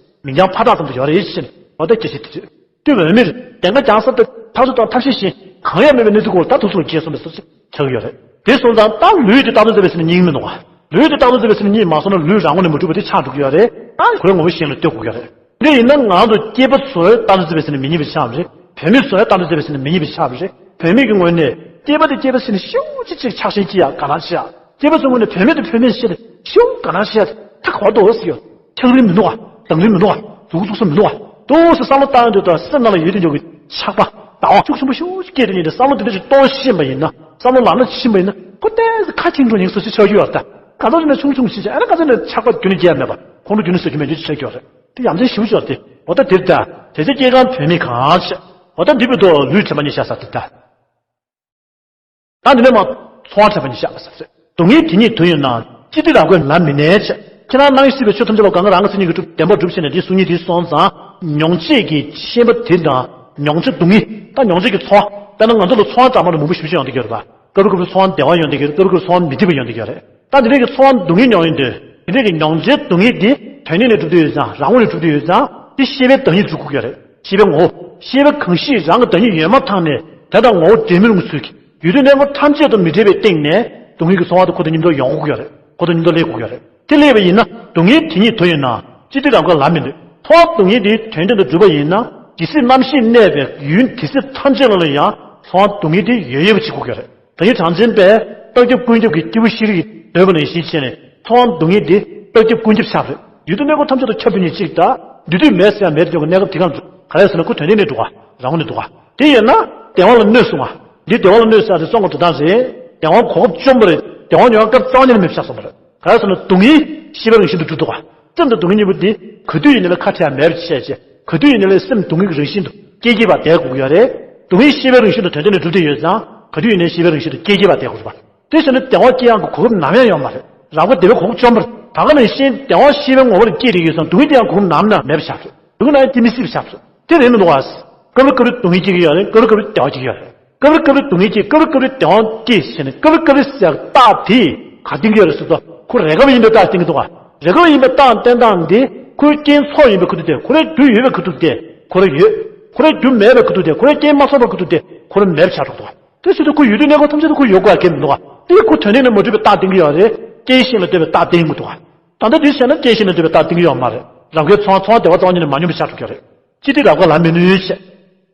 མིང་རྐྱང་ཕར་བཏགས་ཙམ་དུ་ཡོད་རེད་ཟེར་ནས་འོ་ད་སྐད་ཆ་དེ་རེད། དེ་འོས་མེད་རེད། གདེངས་ཀ་རྒྱག་ས་དེ་ཐག་གཅོད་དང་ཐབས་ཤེས་གཞན་གང་ཡང་མེད་པའི་གནས་ཚུལ་སྐོར་ད་ཐུགས་སུ་རྒྱས་སོང་བའི་བཟོ་ཅིག་ཆགས་ཀྱི་ཡོད་རེད། དེ་སོང་ཙང་ད་ལུས་དེ་རྟག་ཏུ་བཙལ་བའི་ཚེ་ན་སྙིང་མི་འདུག་ག་ལུས་དེ་རྟག་ཏུ་བཙལ་བའི་ཚེ་ན་གཉིད་མ་སོང་ན་ལུས་རང་ངོས་ནས་མ་གྲུབ་པ་དེ་ཆགས་འགྲོ་གི་ཡོད་རེད། ད་ཁོའི་ངོ་བོ་གཞན་ལ་ལྟོས་དགོས་ཀྱི་ཡོད་རེད། འདི་ཡིན་ན་ང་ཚོ་སྐྱེས་པ་ཚོས་རྟག་ཏུ་བཙལ་བའི་ཚེ་ན་མི་རྙེད་པ་ཆགས་པ་རེད། བུད་མེད་ཚོས་རྟག་ཏུ་བཙལ་བའི་ཚེ་ན་མི་རྙེད་པ་ཆགས་པ་རེད། བུད་མེད་ཀྱི་ངོས་ནས་སྐྱེས་པ་དེ་སྐྱེས་པ་ཟེར་ནས་ཤུགས་ཆེ་ཆེ་ཆགས་ཞེན་སྐྱེ་ཡག་དགའ་སྣང་སྐྱེ་ཡག་སྐྱེས་པ་ཚོའི་ངོས་ནས་བུད་མེད་དེ་བུད་མེད་ཟེར་ནས་ཤུགས་དགའ་སྣང་སྐྱེ་ཡག་ད་ག་བར་དུ་འོ་ཟེར་ཡོད། ཐག་རིང་མི་འདུག་ག་དང་རིང་མི་འདུག་ག་འཛུགས་འཛུགས་ས་མི་འདུག་ག་ཏོག་ཙམ་བསམ་བློ་བཏང་ཡོང་དུས་ད་སེམས་ནང་ལ་ཡོད་དེ་འཇོག་གི་ཆགས་པ་ཟླ་བ་ཤུགས་ཆེན་པོ་ཤུགས་ཆེ་སྐྱེས་དེ་ཉིད་དུ་བསམ་བློ་དེ་འདྲ་ཞིག་གཏོང་ཤེས་པ་ཡིན་ན་བསམ་བློ་ལམ་སྣ་ཕྱིན་པ་ཡིན་ན་ཁོ་ཏོག་ཙམ་ཁ་འཆིང་འགྲོ་ཉེན་སོ་སོ་ཆགས་ཀྱི་ཡོད་རེད། ད་ག་ཚོད་ན་ཆུང་ཆུང་ཞིག་བྱས་ཨ་ན་ག་ཚོད་ན་ཆགས་པ་རྒྱུན་ནས་རྒྱས་མེད་པ་ཁོང་ཁྲོ་རྒྱུན་ནས་སེལ་རྒྱུ་མེད་རྒྱུ་ཆགས་ཀྱི་ཡོད་རེད། དེ་ཡ་མཚན་ཞེ་པོ་ཅིག་ཡོད་རེད་དེ། འོ་ད་དེ་ལྟ་དེ་ཚེ་སྐྱེ་ཁམས་བུད་མེད་གང་ཞེས། འོ་ད་འདི་བོད་དུ་ལུས་དྲན་པ་ཉིད་བཞག་ས་དེ་ལྟ། ད་འདི་ནས་མ་ཚོར་བ་དྲན་པ་ཉིད་བཞག་ས་རེད། སྡུག་བསྔལ་དེ་ཉིད་དུ་ཡོད་ན་ཅི་སྟེ་རབ་དགའ་ལམ་མི་གནས་ཞེས། ཁྱེད་རང་སྣང་ཡུལ་སྲིད་པའི་ཆོས་ཐམས་ཅད་པ་གང་ག་རང་གི་སེམས་ཉིད་ཀྱིས་གྲུབ་བདེན་པར་གྲུབ་ཞེས་ནས་དེ་གཟུགས་ཉིད་དེ་སོང་ཙང་མྱོང་བྱེད་ཀྱི་ཤེས་པ་དེ་དང་མྱོང་བྱེད་སྡུག་བསྔལ་ད་མྱོང་བྱེད་ཀྱི་ཚོར་བ་དཔེར་ན་ང་ཚོ་ལ་ཚོར་བ་འདྲ་མི་འདྲ་མང་པོ་ཞེ་པོ་ཅིག་ཡོང་བསྡད་ཀྱི་ཡོད་རེད་པ། སྐབས་རེ་སྐབས་རེ་ཚོར་བ་བདེ་བ་ཡོང་བསྡད་ཀྱི་རེད། སྐབས་རེ་སྐབས་རེ་ཚོར་བ་མི་བདེ་བ་ཡོང་བསྡད་ཀྱི་རེད། ད་འདི་འདྲའི་གི་ཚོར་བ་སྡུག་བསྔལ་མྱོང་ཡོང་དུས་འདི་འདྲའི་གི་མྱོང་བྱེད་སྡུག་བསྔལ་འདི་དོན་གཉེར་ནས་གྲུབ་བསྡད་ཡོད་ཙང་རང་ངོས་ནས་གྲུབ་བསྡད་ཡོད་ཙང་འདི་ཤེས་པའི་བདག་ཉིད་འགྲུབ་དགོས་ཀྱི་རེད། ཤེས་པའི་ངོ་བོ། ཤེས་པ་གང་ཞིག་རང་གི་བདག་ཉིད་ཡོད་མ་ཐག་ནས་དེ་དང་ངོ་བོ་འབྲལ་མི་རུང་ཚུལ་གྱིས་ཡུལ་དུས་གནས་སྐབས་ཐམས་ཅད་དུ་མི་འབྲལ་བའི་སྟེང་ནས་སྡུག་བསྔལ་གྱི་ཚོར་བ་དེ་ཁོ་དང་མཉམ་དུ་ཡོང་དགོས་ཀྱི་རེད། ཁོ་དང་མཉམ་དུ་སླེབས་དགོས་ཀྱི་རེད། དེ་སླེབས་པ་ཡིན་ན་སྡུག་བསྔལ་དེ་ཉིད་དོན་ཡོད་ན་ཅི་སྟེ་རབ་དགའ་ལམ་མི་འདོད། ཚོར་བ་སྡུག་བསྔལ་དེ་དོན་དོན་དུ་གྲུབ་པ་ཡིན་ན་ཇི་སྲིད་རྣམ་ཤེས་གནས་པའི་ཡུལ་དེ་སྲིད་ཐམས་ཅད་ལ་ཡང་ཚོར་བ་སྡུག་བསྔལ་དེ་ཡོད་ཡོད་པ་བྱེད་དགོས་ཀྱི་རེད། ད་ཡིན་གྲངས་ཅན་པས་རྟག་ཁྱབ་ཀུན་ཁྱབ་ཀྱི་སྐྱེས་བུ་ཤེས་རིག་གིས་འདོད་པ་ནང་བཞིན་བྱས་ནས་ཚོར་བ་སྡུག་བསྔལ་འདི་རྟག་ཁྱབ་ཀུན་ཁྱབ་ཆགས་པ་རེད། ཡུལ་དུས་གནས་སྐབས་ཐམས་ཅད་དུ་ཁྱབ་པ་ཉིད་གཅིག་ད་འདུས་དུས་མེད་ཟེར་ཡང་མེད་དུ་གྱུར་གནས་སྐབས་དེ་གང་དུ་ག་རེ་ཟེར་ན་ཁོ་དོན་དེ་ནས་འགྲོ་ག་རང་ངོས་ནས་འདུག་ག་དེ་ཡིན་ན་བདེ་བ་ལ་གནོད་སོང་ང་། འདི་བདེ་བ་ལ་གནོད་ཟེར་ཡ་དེ་བཙོན་ཁང་འགྲོ་སྟངས་རེད། བདེ་བ་གོ་སྐབས་བཅོམ་པ་རེད། བདེ་བ་མྱོང་སྐབས་རྩ་བ་ཉིད་ནས་མེད་པ་ཆགས་སོང་བ་རེད། ག་རེ་ཟེར་ན་སྡུག་བསྔལ་ཤེས་པའི་རང་བཞིན་དུ་གྲུབ་འདུག་ག་སེམས་དང་སྡུག་བསྔལ་གཉིས་པོ་འདི་ག་དུས་ཡིན་ནའི་ལ་ཁ་བྲལ་མེད་པ་བྱས་བྱས་ག་དུས་ཡིན་ནའི་ལ་སེམས་སྡུག་བསྔལ་གྱི་རང་བཞིན་དུ་སྐྱེ་སྐྱེ་བ་བསྡད་དགོས་ཀྱི་ཡོད་རེད། སྡུག་བསྔལ་ཤེས་པའི་རང་བཞིན་དུ་དོན་དེ་ནས་གྲུབ་བསྡད་ཡོད་ཙང་ག་དུས་ཡིན་ནའི་ཤེས་པའི་རང་བཞིན་དུ་སྐྱེ་སྐྱེ་བ་བསྡད་དགོས་རེད་པ། དེ་བྱས་ན་བདེ་བ་སྐྱེ་ཡག་གི་གོ་སྐབས་ནམ་ཡང་ཡོད་མ་རེད། རབ་དགའ་བདེ་བའི་གོ་སྐབས་བཅོམ་པ་རེད། ད་ག་ནང་བཞིན་བདེ་བ་ཤེས་པའི་ངོ་བོར་སྐྱེས་བསྡད་ཡོད་ཙང་སྡུག་བསྔལ་དེ་ཡང་གོ་སྐབས་ནམ་ཡང་མེད་པ་ཆགས་རེད། སྡུག་བསྔལ་ན་ཡང་སྐྱེ་མི་སྲིད་པ་ཆགས་རེད། དེ་རེད་མི་འདུག་ག་སྐབས་རེ་སྐབས་རེ་སྡུག་བསྔལ་སྐྱེ་གི་ཡོད་རེད། སྐབས་རེ་སྐབས་རེ་བདེ་བ་སྐྱེ་གི་ཡོད་རེད། སྐབས་རེ་སྐབས་རེ་སྡུག་བསྔལ་སྐྱེ། སྐབས་རེ་སྐབས་རེ་བདེ་བ་སྐྱེ་ཟེར་ནས་སྐབས་རེ་སྐབས་རེ་ཟེར་རྟགས་དེ་ག་བསྟན་གྱི་ཡོད་རེད་ཟེར་ཏོ། ཁོ་རེས་འགའ་ཡིན་པའི་རྟགས་བསྟན་གྱི་འདུག་ག་རེས་འགའ་ཡིན་པའི་རྟགས་བསྟན་སྟངས་འདི་ཁོའི་རྐྱེན་ཚོགས་ཡིན་པའི་ཁུ་ཐུག་དེ་ཁོ་རའི་རྒྱུ་ཡོད་པའི་ཁུ་ཐུག་དེ་ཁོ་ར་ཡོད། ཁོ་རའི་རྒྱུ་མེད་པའི་ཁུ་ཐུག་དེ་ཁོ་རའི་རྐྱེན་མ་ཚོགས་པའི་ཁུ་ཐུག་དེ་ཁོ་ར་མེད་པ་ཆགས་འགྲོ་གི་འདུག་ག་དེ་བྱེད་དུས་ཁོ་ཡུལ་དུས་གནས་སྐབས་ཐམས་ཅད་དུ་ཁོ་ཡོད་དགོས་ཡ་གལ་མི་འདུག་ག་དེ་ཁོ་དོན་དེ་ནས་མ་གྲུབ་པའི་རྟགས་བསྟན་གྱི་ཡོད་རེད། རྐྱེན་གཞན་ལ་ལྟོས་པའི་རྟགས་བསྟན་གྱི་འདུག་ག་ད་ལྟ་དེ་བྱས་ན་རྐྱེན་གཞན་ལ་ལྟོས་པའི་རྟགས་བསྟན་གྱི་ཡོད་མ་རེད། རབ་དགའི་ཚོར་བ་ཚོར་བ་བདེ་བ་རྩ་བ་ཉིད་ནས་མ་མྱོང་བ་ཆགས་འགྲོ་གི་རེད། ཅི་སྟེ་རབ་དགའ་ལམ་མི་ནུས་ཞེས།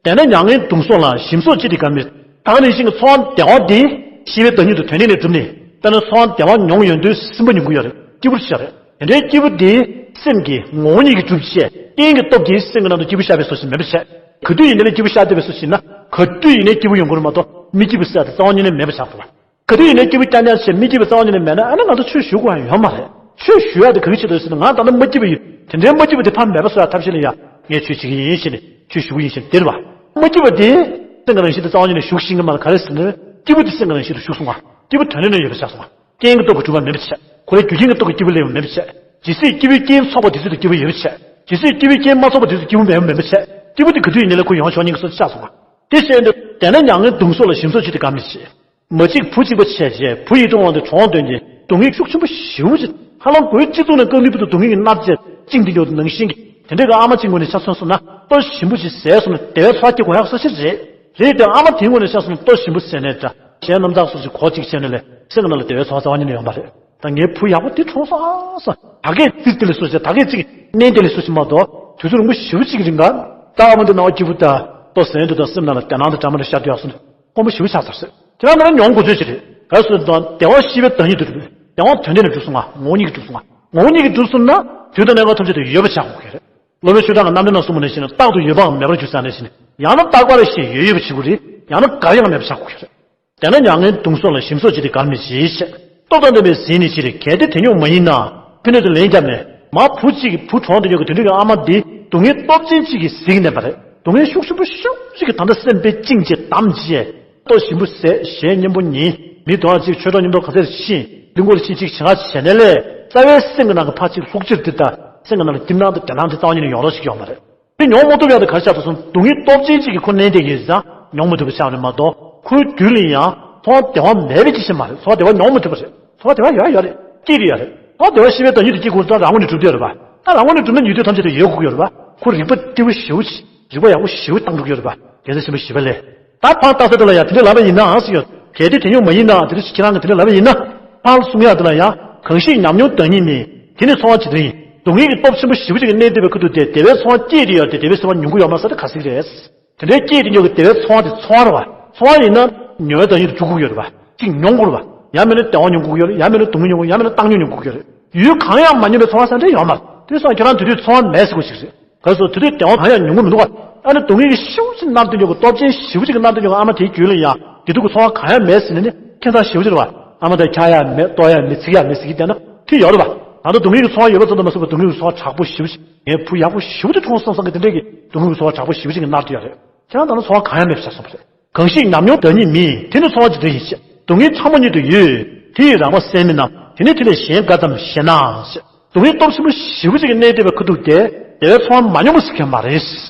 དེས་ན་མྱ་ངན་གདུང་སོགས་ལ་ཞིམ་སོགས་ཅི་སྟེ་དགའ་མི། ད་ག་ནང་བཞིན་གྱི་ཚོར་བ་བདེ་བ་འདི་ཤེས་པའི་བདག་ཉིད་དུ་དོན་དེ་ནས་གྲུབ་ནས་དཔེར་ན་ཚོར་བ་བདེ་བ་མྱོང་ཡོང་དུས་སིམ་པ་མྱོང་གི་ཡོད་རེད། སྐྱིད་པོ་ཞིག་རེད། དེ་འདྲའི་སྐྱིད་པོ་འདི་སེམས་ཀྱི་ངོ་བོ་ཉིད་ཀྱིས་གྲུབ་བྱས་རྐྱེན་གྱི་སྟོབས་ཀྱིས་སེམས་ཀྱི་ནང་དུ་སྐྱིད་པོ་ཤར་བའི་བཟོ་ཞིག་མེད་པ་བྱས། ག་དུས་ཡིན་ནའི་སྐྱིད་པོ་ཤར་བསྡད་པའི་བཟོ་ཞིག་ན། ག་དུས་ཡིན་ནའི་སྐྱིད་པོ་ཡོང་གི་རེད་མ་གཏོགས་མི་སྐྱིད་པའི་ས་དེ་རྩ་བ་ཉིད་ནས་མེད་པ་ཆགས་འདུག་བ། ག་དུས་ཡིན་ནའི་སྐྱིད་པོ་རྐྱང་རྐྱང་བྱས་མི་སྐྱིད་པའི་རྩ་བ་ཉིད་ནས་མེད་ན། ཨ་ནི་ང་ཚོ་ཆོས་ཞུ་དགོས་ཡ་ཡོད་མ་རེད། ཆོས་ཞུ་ཡ་དེ་ག་གི་ཆེད་དུ་ཟེར་ན། ང་ད་ནི་མ་སྐྱིད་པ་ཡོད། དེ་འདྲའི་མ་སྐྱིད་པ་དེ་ཕར་མེད་པ་བཟོ་ཡ་ཐབས་ཤེས་ལ་ཡ་ངས་ཆོས་བྱེད་ཀྱི་ཡིན་ཞེས་ནས་ཆོས་ཞུ་གི་ཡིན་ཞེས་ནས་སྟེར་བ། མ་སྐྱིད་པ་དེ་སེམས་ཀྱི་རང་བཞིན་དེ་རྩ་བ་ཉིད་ནས་ཞུགས་ཤེས་ཀྱི་མ་རེད། ག་རེ་ཟེར་ན། སྐྱིད་པོ་དེ་སེམས་ཀྱི་རང་བཞིན་དུ་ཞུགས་སོང་བ། སྐྱིད་པོ་དོན་ལས་ནས་ཡོད་པ་ཆགས་སོང་བ། རྐྱེན་གྱི་སྟོབས་ཀྱིས་གྲུབ་པ་མིན་པ་བྱས། ཁོ་རའི་རྒྱུ་རྐྱེན་གྱི་སྟོབས་ཀྱིས་སྐྱིད་པོ་སླེབས་པ་མིན་པ་བྱས། ཇི་སྲིད་སྐྱིད་པོའི་རྐྱེན་ཚོགས་པ་དེ་སྲིད་དུ་སྐྱིད་པོ་ཡོད་པ་བྱས། ཇི་སྲིད་སྐྱིད་པོའི་རྐྱེན་མ་ཚོགས་པ་དེ་སྲིད་སྐྱིད་པོ་མེད་པ་མིན་པ་བྱས། སྐྱིད་པོ་དེ་ག་དུས་ཡིན་ནའི་ཁོ་ཡོང་ཆོག་མཁན་གྱི་བཟོ་ཆགས་སོང་བ། དེ་བྱས་ཏེ་དེ་ནས་མྱ་ངན་གདུང་སོགས་ལ་ཞིམ་སོགས་ཅི་སྟེ་དགར་མི་བྱེད། མ་གཅིག་བུ་གཅིག་པ་བྱས་རྗེས་བུ་ཡིད་དུ་འོང་བ་དེ་གྲོངས་དོན་གྱི་སྡུག་བསྔལ་ཤུགས་ཆེན་པོ་ཞེ་པོ་ཅིག། ཧ་ལམ་སྒོའི་སྤྱི་གཙུག་ནས་རྐང་མཐིལ་བར་དུ་སྡུག་བསྔལ་གྱི་མནར་གཅོད་བཅིངས་ཏེ་ཡོད་ནང་བཞིན་གྱི། དེ་འདྲའི་གི་ཨ་མ་གཅིག་ངོས་ནས་ཆ་མཚོན་སོང་ན། ལྟོ་ཞིམ་པོ་ཞིག་བཟས་སོང་ན་དེ་བས་ཚོར་བ་སྐྱེ་དགོས་ཡག་ས་ཞིག་རེད། རེད་དེ། ཨ་མ་དེའི་ངོས་ནས་ཆ་མཚོན་ན་ལྟོ་ཞིམ་པོ་བཟས་ནས་འདྲ། གཞན་རྣམ་དག་སོགས་ཀྱི་གོ་གཅིག་བྱས་ནས་ལས་སེམས་ཀྱི་ནང་ལ་དེ་བས་ཚོར་བ་རྩ་བ་ཉིད་ནས་ཡོང་བ་རེད། ད་ངའི་བུ་ཡག་པོ་དེ་གྲོངས་སོང་ཨ་སོང་། ད་གས་རྩིས་དེ་ལས་སོ་ཞེས། ད་གས་རྩིས་ཀྱི་གནས་དེ་ལས་སོ་ཞེས་མ་གཏོགས། དུས་ཚོད་རིང་པོ་ཞེ་པོ་ཅིག་གི་རིང་ག་ད་ཨ་མ་འདི་ནང་སྐྱིད་པོ་དང་ལྟོ་ཟས་འདི་དང་སེམས་ནང་ལ་དེ་སྣང་དང་འདྲ་མི་འདྲ་ཤར་དུས་ཡག་སོང་། དཀོན་པོ་ཞེ་པོ་ཆགས་ཚར་ཟེར། ཁྱེད་རང་ནི་མྱོང་དགོས་ཚོད་ཅིག་རེད། ག་རེ་ཟེར་ན། བདེ་བ་ཤེས་པའི་བདག་ཉིད་དུ་གྲུབ། བདེ་བ་དོན་ལྡན་ལ་གྲུབ་སོང་ང་། ངོ་བོ་ཉིད་ཀྱིས་གྲུབ་སོང་ང་། ངོ་བོ་ཉིད་ཀྱིས་གྲུབ་སོང་ན་དུས་དང་གནས་སྐབས་ཐམས་ཅད་དུ་ཡོད་པ་ཆགས་དགོས་ཀྱི་རེད། སློབ་དཔོན་ཆོས་གྲགས་ཀྱི་རྣམ་འགྲེལ་ནང་གསུངས་པ་ནང་བཞིན། རྟག་ཏུ་ཡོད་པའམ་མེད་པར་གྱུར་ཟེར་ནང་བཞིན། ཡང་ན་རྟག་པ་རེ་ཞིག་ཡོད་ཡོད་པ་བྱེད་དགོས་རེད། ཡང་ན་འགའ་ཡང་མེད་པ་ཆགས་དགོས་ཀྱི་རེད། དེས་ན་མྱ་ངན་གདུང་སོགས་ལ་ཞིམ་སོགས་ཅི་སྟེ་དགར་མི་བྱེད། སྟོབས་དང་ལྡན་པས་ཟིན་ནས་ཕྱིར། གལ་ཏེ་དེ་མྱོང་མ་ཡིན་ན། ཕི་ནས་དུ་ལན་བརྒྱབ་ནས། མ་བུ་གཅིག་གི་བུ་གྲོངས་དུ་ཡོད་ཀྱི་དེ་འདྲ་གི་ཨ་མ་འདི་སྡུག་བསྔལ་སྟོབས་ཅན་གཅིག་གིས་ཟིན་གནས་པ་རེད། སྡུག་བསྔལ་ཤུགས་ཆེན་པོ་ཤུགས་ཆེ་གིས་ད་ལྟ་སེམས་དཔའི་བཅིངས་བྱས་བསྡམས་བྱས། ལྟོ་ཞིམ་པོ་བཟས། གཞས་སྙན་པོ་ཉན། མི་དོ་ཅིག་ཆོས་གྲོགས་མཉམ་དུ་ག་ཚད་ཕྱིན། གླིང་སྐོར་ཕྱིན་ཅིག་བྱེད་ང་བྱས་ནས་ལས། རྩ་བའི་སེམས་ཀྱི་ནང་གི་ཕར་ཅིག་ལྷུག་ཕྱིར་དེ་དང་སེམས་ཀྱི་ནང་ལ་སྐྱིད་སྣང་དང་དེ་སྣང་དེ་རྩ་བ་ཉིད་ནས་ཡོང་རོགས་ཞིག་ཡོང་མ་རེད། དེ་མྱོང་མ་ཐུབ་ཡག་དེ་ག་རེ་ཆགས་འདུག་སོང་། སྡུག་བསྔལ་སྟོབས་ཅན་གཅིག་གིས་ཁོ་གནས་བསྡད་ཀྱི་ཡིན་ཙང་མྱོང་མ་ཐུབ་པ་ཆགས་རེད་མ་གཏོགས། ཁོའི་རྒྱུད་ལ་ཡང་ཚོར་བ་བདེ་བ་མེད་པའི་ཅི་ཞིག་མ་རེད། ཚོར་བ་བདེ་བ་མྱོང་མ་ཐུབ་པ་རེད། ཚོར་བ་བདེ་བ་ཡོད་ཡོད་རེད། སྐྱིད་རེད་ཡོད་རེད། ཚོར་བ་བདེ་བ་ཤེས་པའི་བདག་ཉིད་དུ་སྐྱེ་དགོས་ཙང་རང་ངོས་ནས་གྲུབ་བསྡད་ཡོད་རེད་པ། ད་རང་ངོས་ནས་གྲུབ་ན་ཉེ་དུས་ཐམས་ཅད་དུ་ཡོད་དགོས་ཀྱི་ཡོད་རེད་པ། ཁོ་རིག་པ་སྐྱིད་པོ་ཞེ་པོ་ཅིག་རིག་པ་ཡག་པོ་ཞེ་པོ་བཏང་འགྲོ་གི་ཡོད་རེད་པ། རྒྱལ་སྲས་ཆེན་པོ་ཞི་བ་ལྷས། ད་ཕར་ལྟ་ས་དེ་ལ་ཡང་དེ་འདྲ་ལབ་པ་ཡིན་ནའང་ཟེར་ཡོད། གལ་ཏེ་དེ་མྱོང་མ་ཡིན་ན། དེ་འདྲ་ཁྱེད་རང་གིས་དེ་འདྲ་ལབ་པ་ཡིན་ན། ཕར་གསུང་ཡག་དེ་ལ་ཡང་། གང་ཞིག་ཉམས་མྱོང་བདག་ཉིད་མིན། དེ་ནི་ཚོར་བ་ཇི་ལྟར་ཡིན། སྡུག་བསྔལ་གྱི་སྟོབས་ཆེན་པོ་ཞེ་པོ་ཅིག་གིས་གནས་བསྡད་པའི་ཁུལ་དུ་བསྡད། བདེ་བའི་ཚོར་བ་སྐྱེས་ཏེ་ཡོད་དེ་བདེ་བའི་ཚོར་བ་མྱོང་གི་ཡོད་མ་རེད་ཟེར་དེ་ག་ཟིག་རེད། དེ་འདྲའི་སྐྱེས་དེ་ཉོ་གི་བདེ་བའི་ཚོར་བ་དེ་ཚོར་བ་རེད་བ། ཚོར་བ་ཡིན་ན་མྱོང་བའི་བདག་ཉིད་དུ་འཇུག་དགོས་ཀྱི་ཡོད་རེད་བ། གཅིག་མྱོང་དགོས་རེད་བ། ཡང་མིན་ན་བདེ་བ་མྱོང་དགོས་ཀྱི་ཡོད་རེད། ཡང་མིན་ན་སྡུག་བསྔལ་མྱོང་དགོས། ཡང་མིན་ན་བཏང་སྙོམས་མྱོང་དགོས་ཀྱི་ཡོད་རེད། ཡུལ་གང་ཡང་མ་མྱོང་བའི་ཚོར་བ་ཟེར་འདྲ་ཡོད་མ་རེད། དེ་སོང་ཁྱེད་རང་དེ་དུས་ཚོར་བ་མེད་ཟེར་དགོས་ཞིག་རེད། ག་རེ་ཟེར། དེ་དུས་བདེ་བ་གང་ཡང་མྱོང་གི་མི་འདུག་བ། ཨ་ནི་སྡུག་བསྔལ་གྱི་ཤུགས་ཆེ་མནར་དུ་འཇོག་གི་སྟོབས་ཆེན་ཞེ་པོ་ཅིག་གིས་མནར་དུ་འཇོག་གི་ཨ་མ་དེའི་རྒྱུད་ལ་ཡང་བདེ་སྡུག་གི་ཚོར་བ་གང་ཡང་མེད་ཟེར་ནས་ནི་ཁྱད་མཚར་ཞེ་པོ་ཅིག་རེད་བ། ཨ་མ་དང་འཁྱག་ཡག་མེད། ལྟོགས་ཡག་མེད། འཚིག་ཡག་མེད་ཟེར་གྱི་བསྡད་ན་དེ་ཡོད་རེད་བ། ད་ལྟ་སྡུག་བསྔལ་གྱི་ཚོར་བ་ཡོད་པ་ཙམ་དུ་མ་ཟད་པར་སྡུག་བསྔལ་གྱི་ཚོར་བ་དྲག་པོ་ཞེ་པོ་ཅིག་ངའི་བུ་ཡག་པོ་ཞེ་པོ་ཅིག་གྲོངས་སོང་བསམ་གྱི་དེ་འདྲས་ཀྱི་སྡུག་བསྔལ་གྱི་ཚོར་བ་དྲག་པོ་ཞེ་པོ་ཅིག་གིས་མནར་དུ་ཡོད་རེད། ཁྱེད་རང་ད་ལྟ་ཚོར་བ་གང་ཡང་མེད་པ་ཆགས་སོང་བ་རེད། གང་ཞིག་ཉམས་མྱོང་བདག་ཉིད་མིན། དེ་ནི་ཚོར་བ་ཇི་ལྟར་ཡིན་ཞེས། སྡུག་བསྔལ་ཕྲ་མོ་ཉིད་དུ་ཡོད། དེ་ཡི་རགས་པ་གསལ་མིན་ནམ། དེ་ནི་དེ་ལས་གཞན་འགའ་ཙམ་ཞེ་ན། ཞེས། སྡུག་བསྔལ་སྟོབས་ཆེན་པོ་ཞེ་པོ་ཅིག་གིས་གནས་བསྡད་པའི་ཁུལ་དུ་བསྡད། བདེ་བའི་ཚོར་བ་མ་མྱོང་བ་ཟེར་མཁན་མ་རེད།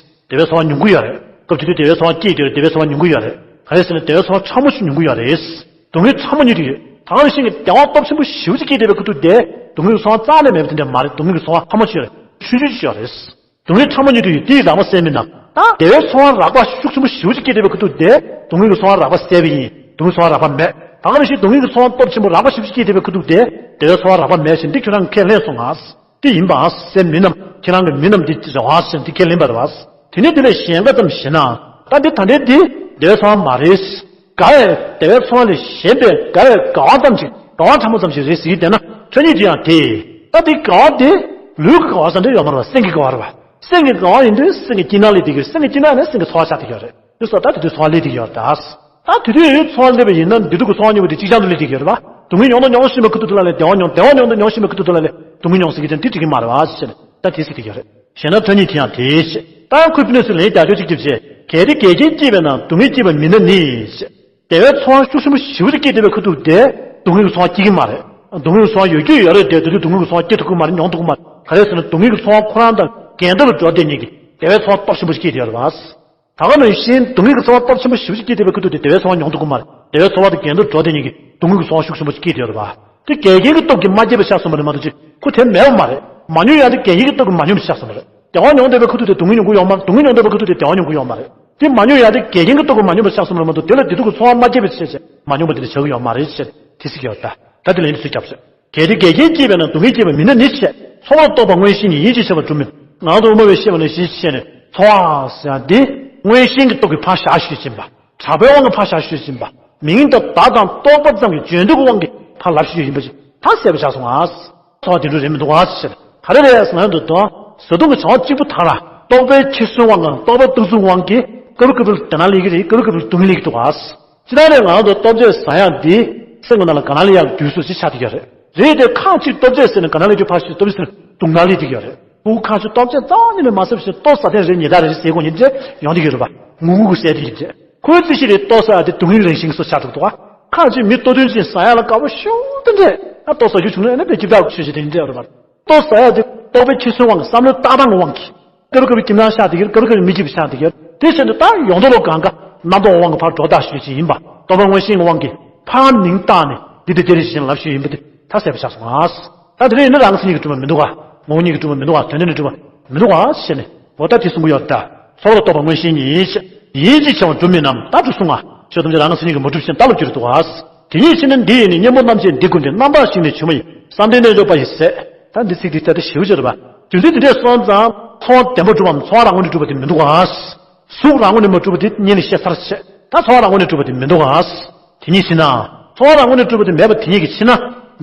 བདེ་བའི་ཚོར་བ་མྱོང་གི་ཡོད་རེད། སྐབས་དེ་དུས་བདེ་བའི་ཚོར་བ་སྐྱེས་ཏེ་ཡོད་རེད། བདེ་བའི་ཚོར་བ་མྱོང་གི་ཡོད་རེད། ག་རེ་ཟེར་ན་བདེ་བའི་ཚོར་བ་ཕྲ་མོ་ཞིག་མྱོང་གི་ཡོད་རེད། སྡུག་བསྔལ་ཕྲ་མོ་ཉིད་དུ་ཡོད། ད་ག་ནང་བཞིན་གྱི་བདེ་བ་སྟོབས་ཆེན་པོ་ཞེ་པོ་ཅིག་སྐྱེས་བསྡད་པའི་ཁུལ་དུ་བསྡད། སྡུག་བསྔལ་གྱི་ཚོར་བ་རྩ་ནས་མེད་པ་དེ་འདྲ་མ་རེད། སྡུག་བསྔལ་གྱི་ཚོར་བ་ཕྲ་མོ་ཞིག་ཡོད་རེད། ཆུང་ཆུང་ཞིག་ཡོད་རེད། སྡུག་བསྔལ་ཕྲ་མོ་ཉིད་དུ་ཡོད། དེ་ཡི་རགས་པ་གསལ་མིན་ནམ། ད་བདེ་བའི་ཚོར་བ་རགས་པ་ཤུགས་ཆེན་པོ་ཞེ་པོ་ཅིག་སྐྱེས་བསྡད་པའི་ཁུལ་དུ་བསྡད། སྡུག་བསྔལ་གྱི་ཚོར་བ་རགས་པ་གསལ་བ་ཡིན། སྡུག་བསྔལ་ཚོར་བ་རགས་པ་མེད། ད་ག་ནང་བཞིན་སྡུག་བསྔལ་གྱི་ཚོར་བ་སྟོབས་ཆེན་པོ་རགས་པ་ཞེ་པོ་ཅིག་སྐྱེས་བསྡད་པའི་ཁུལ་དུ་བསྡད། བདེ་བའི་ཚོར་བ་རགས་པ་མེད་ཟེར་འདི་ཁྱོད་རང་ཁས་ལེན་སོང་ང་། དེ་ཡིན་པ་ཟེར་མིན་ནམ། ཁྱེད་རང་གི་མིན་ནམ་འདི་རེད་བ་ཟེར་འདི་ཁས་ལེན་པ་རེད་བ། དེ་ནས་དེ་ལས་གཞན་འགའ་ཙམ་ཞེ་ན། ད་འདི་ད་འདྲའི་འདི་བདེ་བའི་ཚོར་བ་མ་རེད། དགའ་བའི་བདེ་བའི་ཚོར་བ་ལས་གཞན་པའི་དགའ་བའི་དགའ་བ་ཙམ་ཞིག་དགའ་བ་ཕྲ་མོ་ཙམ་ཞིག་རེད་ཟེར་གྱི་བསྡད་ན་ཕྲ་ཉིད་དེ་ཡང་དེ། ད་དེ་དགའ་བ་དེ་ལུས་ཀྱི་དགའ་བ་ཙམ་འདྲ་ཡོད་མ་རེད་བ། སེམས་ཀྱི་དགའ་བ་རེད་བ། སེམས་ཀྱི་དགའ་བ་ཡིན་དུས་སེམས་ཀྱི་སྐྱིད་སྣང་སླེབས་བསྡད་ཀྱི་ཡོད། སེམས་ཀྱི་སྐྱིད་སྣང་ཡིན་ན་སེམས་ཀྱི་ཚོར་བ་ཆགས་བསྡད་ཀྱི་ཡོད་རེད། དེ་སོགས་ད་དེ་དུས་ཚོར་བ་སླེབས་བསྡད་ཀྱི་ཡོད་རེད་ད། ད་དེ་དུས་ཚོར་སླེབས་པ་ཡིན་ན་བདེ་སྡུག་གི་ཚོར་བ་མྱོང་བ་དེ་གཅིག་རྐྱང་དུ་སླེབས་བསྡད་ཀྱི་ཡོད་རེད་བ། སྡུག་བསྔལ་མྱོང་དང་མྱོང་བཞིན་པའི་ཁུལ་དུ་དེ་ལ་ལས་བདེ་བ་མྱོང་། བདེ་བ་མྱོང་དང་མྱོང་བཞིན་པའི་ཁུལ་དུ་དེ་ལ་ལས་སྡུག་བསྔལ་མྱོང་ཟེར་གྱི་དེ་འདི་འགྲིག་གི་མ་རེད་བ་ཟེར་ནས་ད་དེ་ཟེར་གྱི་ཡོད་རེད། གཞན་ན་ཐ་སྙད་དེ་ཡང་དེའི་ཕྱིར། ད་ཡང་ཁོས་ཕི་ནས་སུ་ལན་རྒྱག་ཆོག་ཅིག་ཅེས། གལ་ཏེ་འགལ་རྐྱེན་སྐྱེས་པས་ན་སྡུག་བསྔལ་སྐྱེས་པ་མིན་ན་ནི་ཞེས། བདེ་བའི་ཚོར་བ་ཤུགས་ཆེན་པོ་ཞེ་པོ་ཅིག་སྐྱེས་བསྡད་པའི་ཁུལ་དུ་བསྡད། སྡུག་བསྔལ་གྱི་ཚོར་བ་སྐྱེ་གི་མ་རེད། སྡུག་བསྔལ་གྱི་ཚོར་བ་ཡོད་རྒྱུ་ཡོད་རེད་དེ། དེ་དུས་སྡུག་བསྔལ་གྱི་ཚོར་བ་སྐྱེ་ཐུབ་ཀྱི་མ་རེད། མྱོང་ཐུབ་ཀྱི་མ་རེད། ག་རེ་ཟེར་ན་སྡུག་བསྔལ་གྱི་ཚོར་བ་ཁོ་རང་དང་འགལ་ཟླ་ལ་འགྲོ་བསྡད་མཁན་གྱི་བདེ་བའི་ཚོར་བ་སྟོབས་ཆེན་པོ་ཞིག་སྐྱེས་བསྡད་ཡོད་རེད་བ། ད་ག་ནང་བཞིན་སྡུག་བསྔལ་གྱི་ཚོར་བ་སྟོབས་ཆེན་པོ་ཞེ་པོ་ཅིག་སྐྱེས་བསྡད་པའི་ཁུལ་དུ་དེ་བདེ་བའི་ཚོར་བ་མྱོང་ཐུབ་ཀྱི་མ་རེད། བདེ་བའི་ཚོར་བ་དང་འགལ་འདུ་འགྲོ་བསྡད་མཁན་གྱི་སྡུག་བསྔལ་གྱི་ཚོར་བ་ཤུགས་ཆེན་པོ་ཅིག་སྐྱེས་བསྡད་ཡོད་རེད་བ། དེ་འགལ་རྐྱེན་གྱི་སྟོབས་ཀྱིས་མ་སྐྱེས་པ་ཆགས་སོང་བ་རེད་མ་གཏོགས་ཅིག་ཁོ་དེ་མེད་པ་མ་རེད། མ་མྱོང་ཡ་དེ་འགལ་རྐྱེན་གྱི་སྟོབས་ཀྱིས་མ་མྱོང་པ་ཆགས་སོང་བ་རེད། བདེ་བ་མྱོང་བསྡད་པའི་ཁུལ་དུ་དེ་སྡུག་བསྔལ་མྱོང་གི་ཡོད་མ་རེད། སྡུག་བསྔལ་མྱོང་བསྡད་པའི་ཁུལ་དུ་དེ་བདེ་བ་མྱོང་གི་ཡོད་མ་རེད། དེ་མ་མྱོང་ཡ་དེ་འགལ་རྐྱེན་གྱི་སྟོབས་ཀྱིས་མ་མྱོང་པ་ཆགས་སོང་བ་རེད་མ་གཏོགས་དེ་ལ་བདེ་སྡུག་གི་ཚོར་བ་མ་སྐྱེས་པའི་ཕྱིར་བྱས་མ་མྱོང་པ་དེ་ལ་བྱ་གི་ཡོད་མ་རེད་ཅེས་དེ་ཟེར་གྱི་ཡོད་རེད། ད་དེ་ལན་དུ་ཚུར་བརྒྱབ་ཟེར། གལ་ཏེ་འགལ་རྐྱེན་སྐྱེས་པས་ན་སྡུག་བསྔལ་སྐྱེས་པ་མིན་ན་ནི་ཞེས། ཚོར་བ་ལ་རྟོག་པ་མངོན་ཤེས་ཉིད་ཡིན་ཞེས་བྱ་བ་གྲུབ་མིན། ངང་དུ་དབུ་མ་པས་བཤད་པ་ནང་བཞིན་བྱས་ནས་ཚོར་བ་ཟེར་ཡ་འདི་མངོན་ཤེས་ཀྱི་སྟོབས་ཀྱིས་ཕར་བཞག་ཤེས་བཞིན་པ། དྲག་པོའི་དབང་གིས་ཕར་བཞག་ཤེས་བཞིན་པ། མིང་དང་བརྡ་དང་རྟོག་པ་ཙམ་གྱིས་བརྗོད་འདོད་ཀྱི་དབང་གིས་ཕར་ལབ་ཤེས་བཞིན་པ་ཞིག་ད་གསལ་པོ་ཆགས་སོང་ང་། ཚོར་བ་དེ་འདྲ་རེད་མི་འདུག་ག་ཟེར། ག་རེ་རེད་ཟེར་ན་འདུག་དོ། བཟའ་བཏུང་གི་བྱ་བ་གཅིག་པུ་དག་ལ། རྟོག་པའི་འཁྱེར་སོའི་དབང་གིས། རྟོག་པ་རྟོག་ཚུལ་དབང་གིས་སྐབས་རེ་སྐབས་རེ་དོ་སྣང་སླེབས་ཀྱི་རེད། སྐབས་རེ་སྐབས་རེ་སྡུག་བསྔལ་སླེབས་ཀྱི་འདུག་ག། ཅི་ལྟར་ནས་ང་རང་ཚོ་ལྟོ་ཆས་ཟ་ཡག་འདི་སེམས་ཀྱི་ནང་ལ་དགའ་སྣང་སླེབས་ཡག་དུས་སུ་ཅིག་ཆགས་བསྡད་ཀྱི་རེད། རེད་དེ། ཁ་ཅིག་ལྟོ་ཆས་ཟས་ནས་དགའ་སྣང་སླེབས་རྒྱུ་ཕར་ཞོག། ལྟོ་ཆས་ཟས་ནས་སྡུག་བསྔལ་སླེབས་བསྡད་ཀྱི་རེད། ཕྲུ་གུ་ཁ་ཅིག་ལྟོ་ཆས་རྩ་བ་ཉིད་ནས་མ་ཟ་བ་ཞིག་ལྟོ་ཟ་ཐེངས་རེ་ཉིན་ལྟར་རེ་ཟས་དགོས་མཁན་དེ་འདྲ་ཡོང་བསྡད་ཀྱི་རེད་པ། ངུ་ངུ་གི་ཟས་དེ་ཡིན་དེ། ཁོའི་རྩིས་གཞི་རེད། ལྟོ་ཟ་ཡག་དེ་སྡུག་བསྔལ་རང་བཞིན་བཟོ་ཆགས་འགྲོ་གི་འདུག་ག། ཁ་ཅིག་མི་ལྟོ་ཐུང་ཅིག་ཟ་ཡག་ལ་དགའ་པོ་ཤུགས་དེ་འདྲས། ཨ། ལྟོ་ཟ་རྒྱུ་བྱུང་ན་ཨ་ནི་དཔེ་སྐྱིད་པོ་ཆོས་ཅིག་དེ་འདྲས་རེད་པ། ལྟོ་ཟ་ཡག་དེ་རྟོག་པའི་འཁྱེར་སོའི་དབང་གིས། བསམ་བློའི་ལྟ་སྟངས་ཀྱི་དབང་གིས། སྐབས་རེ་སྐབས་རེ་སྐྱིད་སྣང་ཤར་བསྡད་ཀྱི་རེད། སྐབས་རེ་སྐབས་རེ་མི་སྐྱིད་པ་ཤར་བསྡད་ཀྱི་རེད། དེ་བྱས་ནས་ད་ཡོང་དོ་ལོ་གང་ག་རྣམ་རྟོག་དབང་གིས་ཕར་སྒྲོ་བཏགས་ཞུས་ཅིག་ཡིན་པ། རྟོག་པ་མངོན་ཞེན་གྱི་དབང་གིས་ཕར་མིང་བཏགས་ནས་འདི་དེ་དེ་རེད་ཅེས་ལབ་ཞུས་ཡིན་པ་དེ་ད་གསལ་པོ་ཆགས་སོང་ང་། ད་དེ་རིང་ཡིན་ན་རང་མཚན་ཉིད་ཀྱིས་གྲུབ་པ་མི་འདུག་ག། ངོ་བོ་ཉིད་ཀྱིས་གྲུབ་པ་མི་འདུག་ག། དོན་ལྡན་ནས་གྲུབ་པ་མི་འདུག་ག་ཞེས་ནས། འོ་ད་དེ་གསུང་གི་ཡོད་ད། ཚོར་བ་རྟོག་པ་མངོན་ཞེན་ཉིད། ཡིད་ཀྱི་བྱ་བ་སྒྲུབ་མིན་ནམ། ད་འགྲོ་གསུང་ང་། ཆོས་ཐམས་ཅད་རང་གི་མཚན་ཉིད་ཀྱིས་མ་གྲུབ་ཞེས་བརྡ་ལ་བསྒྱུར་འདུག་ག། དེ་ཉིད་ཕྱིར་ན་འདི་ཡིས་ནི། གཉེན་པོ་རྣམ་བཅས་འདི་ཀུན་ཏུ། རྣམ་པ་བཞི་ནི་ཆུད་མ་ཡིན། བསམ་གཏན་རྣལ་འབྱོར་པ་ཡི་ཟས། ད་འདི་ཚིག་འདི་ད་ལྟ་ཞེ་པོ་ཅིག་རེད་པ། རྒྱུ་མཚན་འདི་འདྲས་སོང་ཙང་ཚོར་བ་བདེན་པར་གྲུབ་བམ། ཚོར་བ་རང་ངོས་ནས་གྲུབ་པ་དེ་མི་འདུག་ག། གཟུགས་རང་ངོས་ནས་མ་གྲུབ་པ་དེ་སྔོན་ནས་བཤད་ཚར་བྱས། ད་ཚོར་བ་རང་ངོས་ནས་གྲུབ་པ་དེ་མི་འདུག་ག། དེ་ཉིད་ཕྱིར་ན། ཚོར་བ་རང་ངོས་ནས་གྲུབ་པ་དེ་མེད་པ་དེ་ཉིད་ཀྱི་ཕྱིར་ན།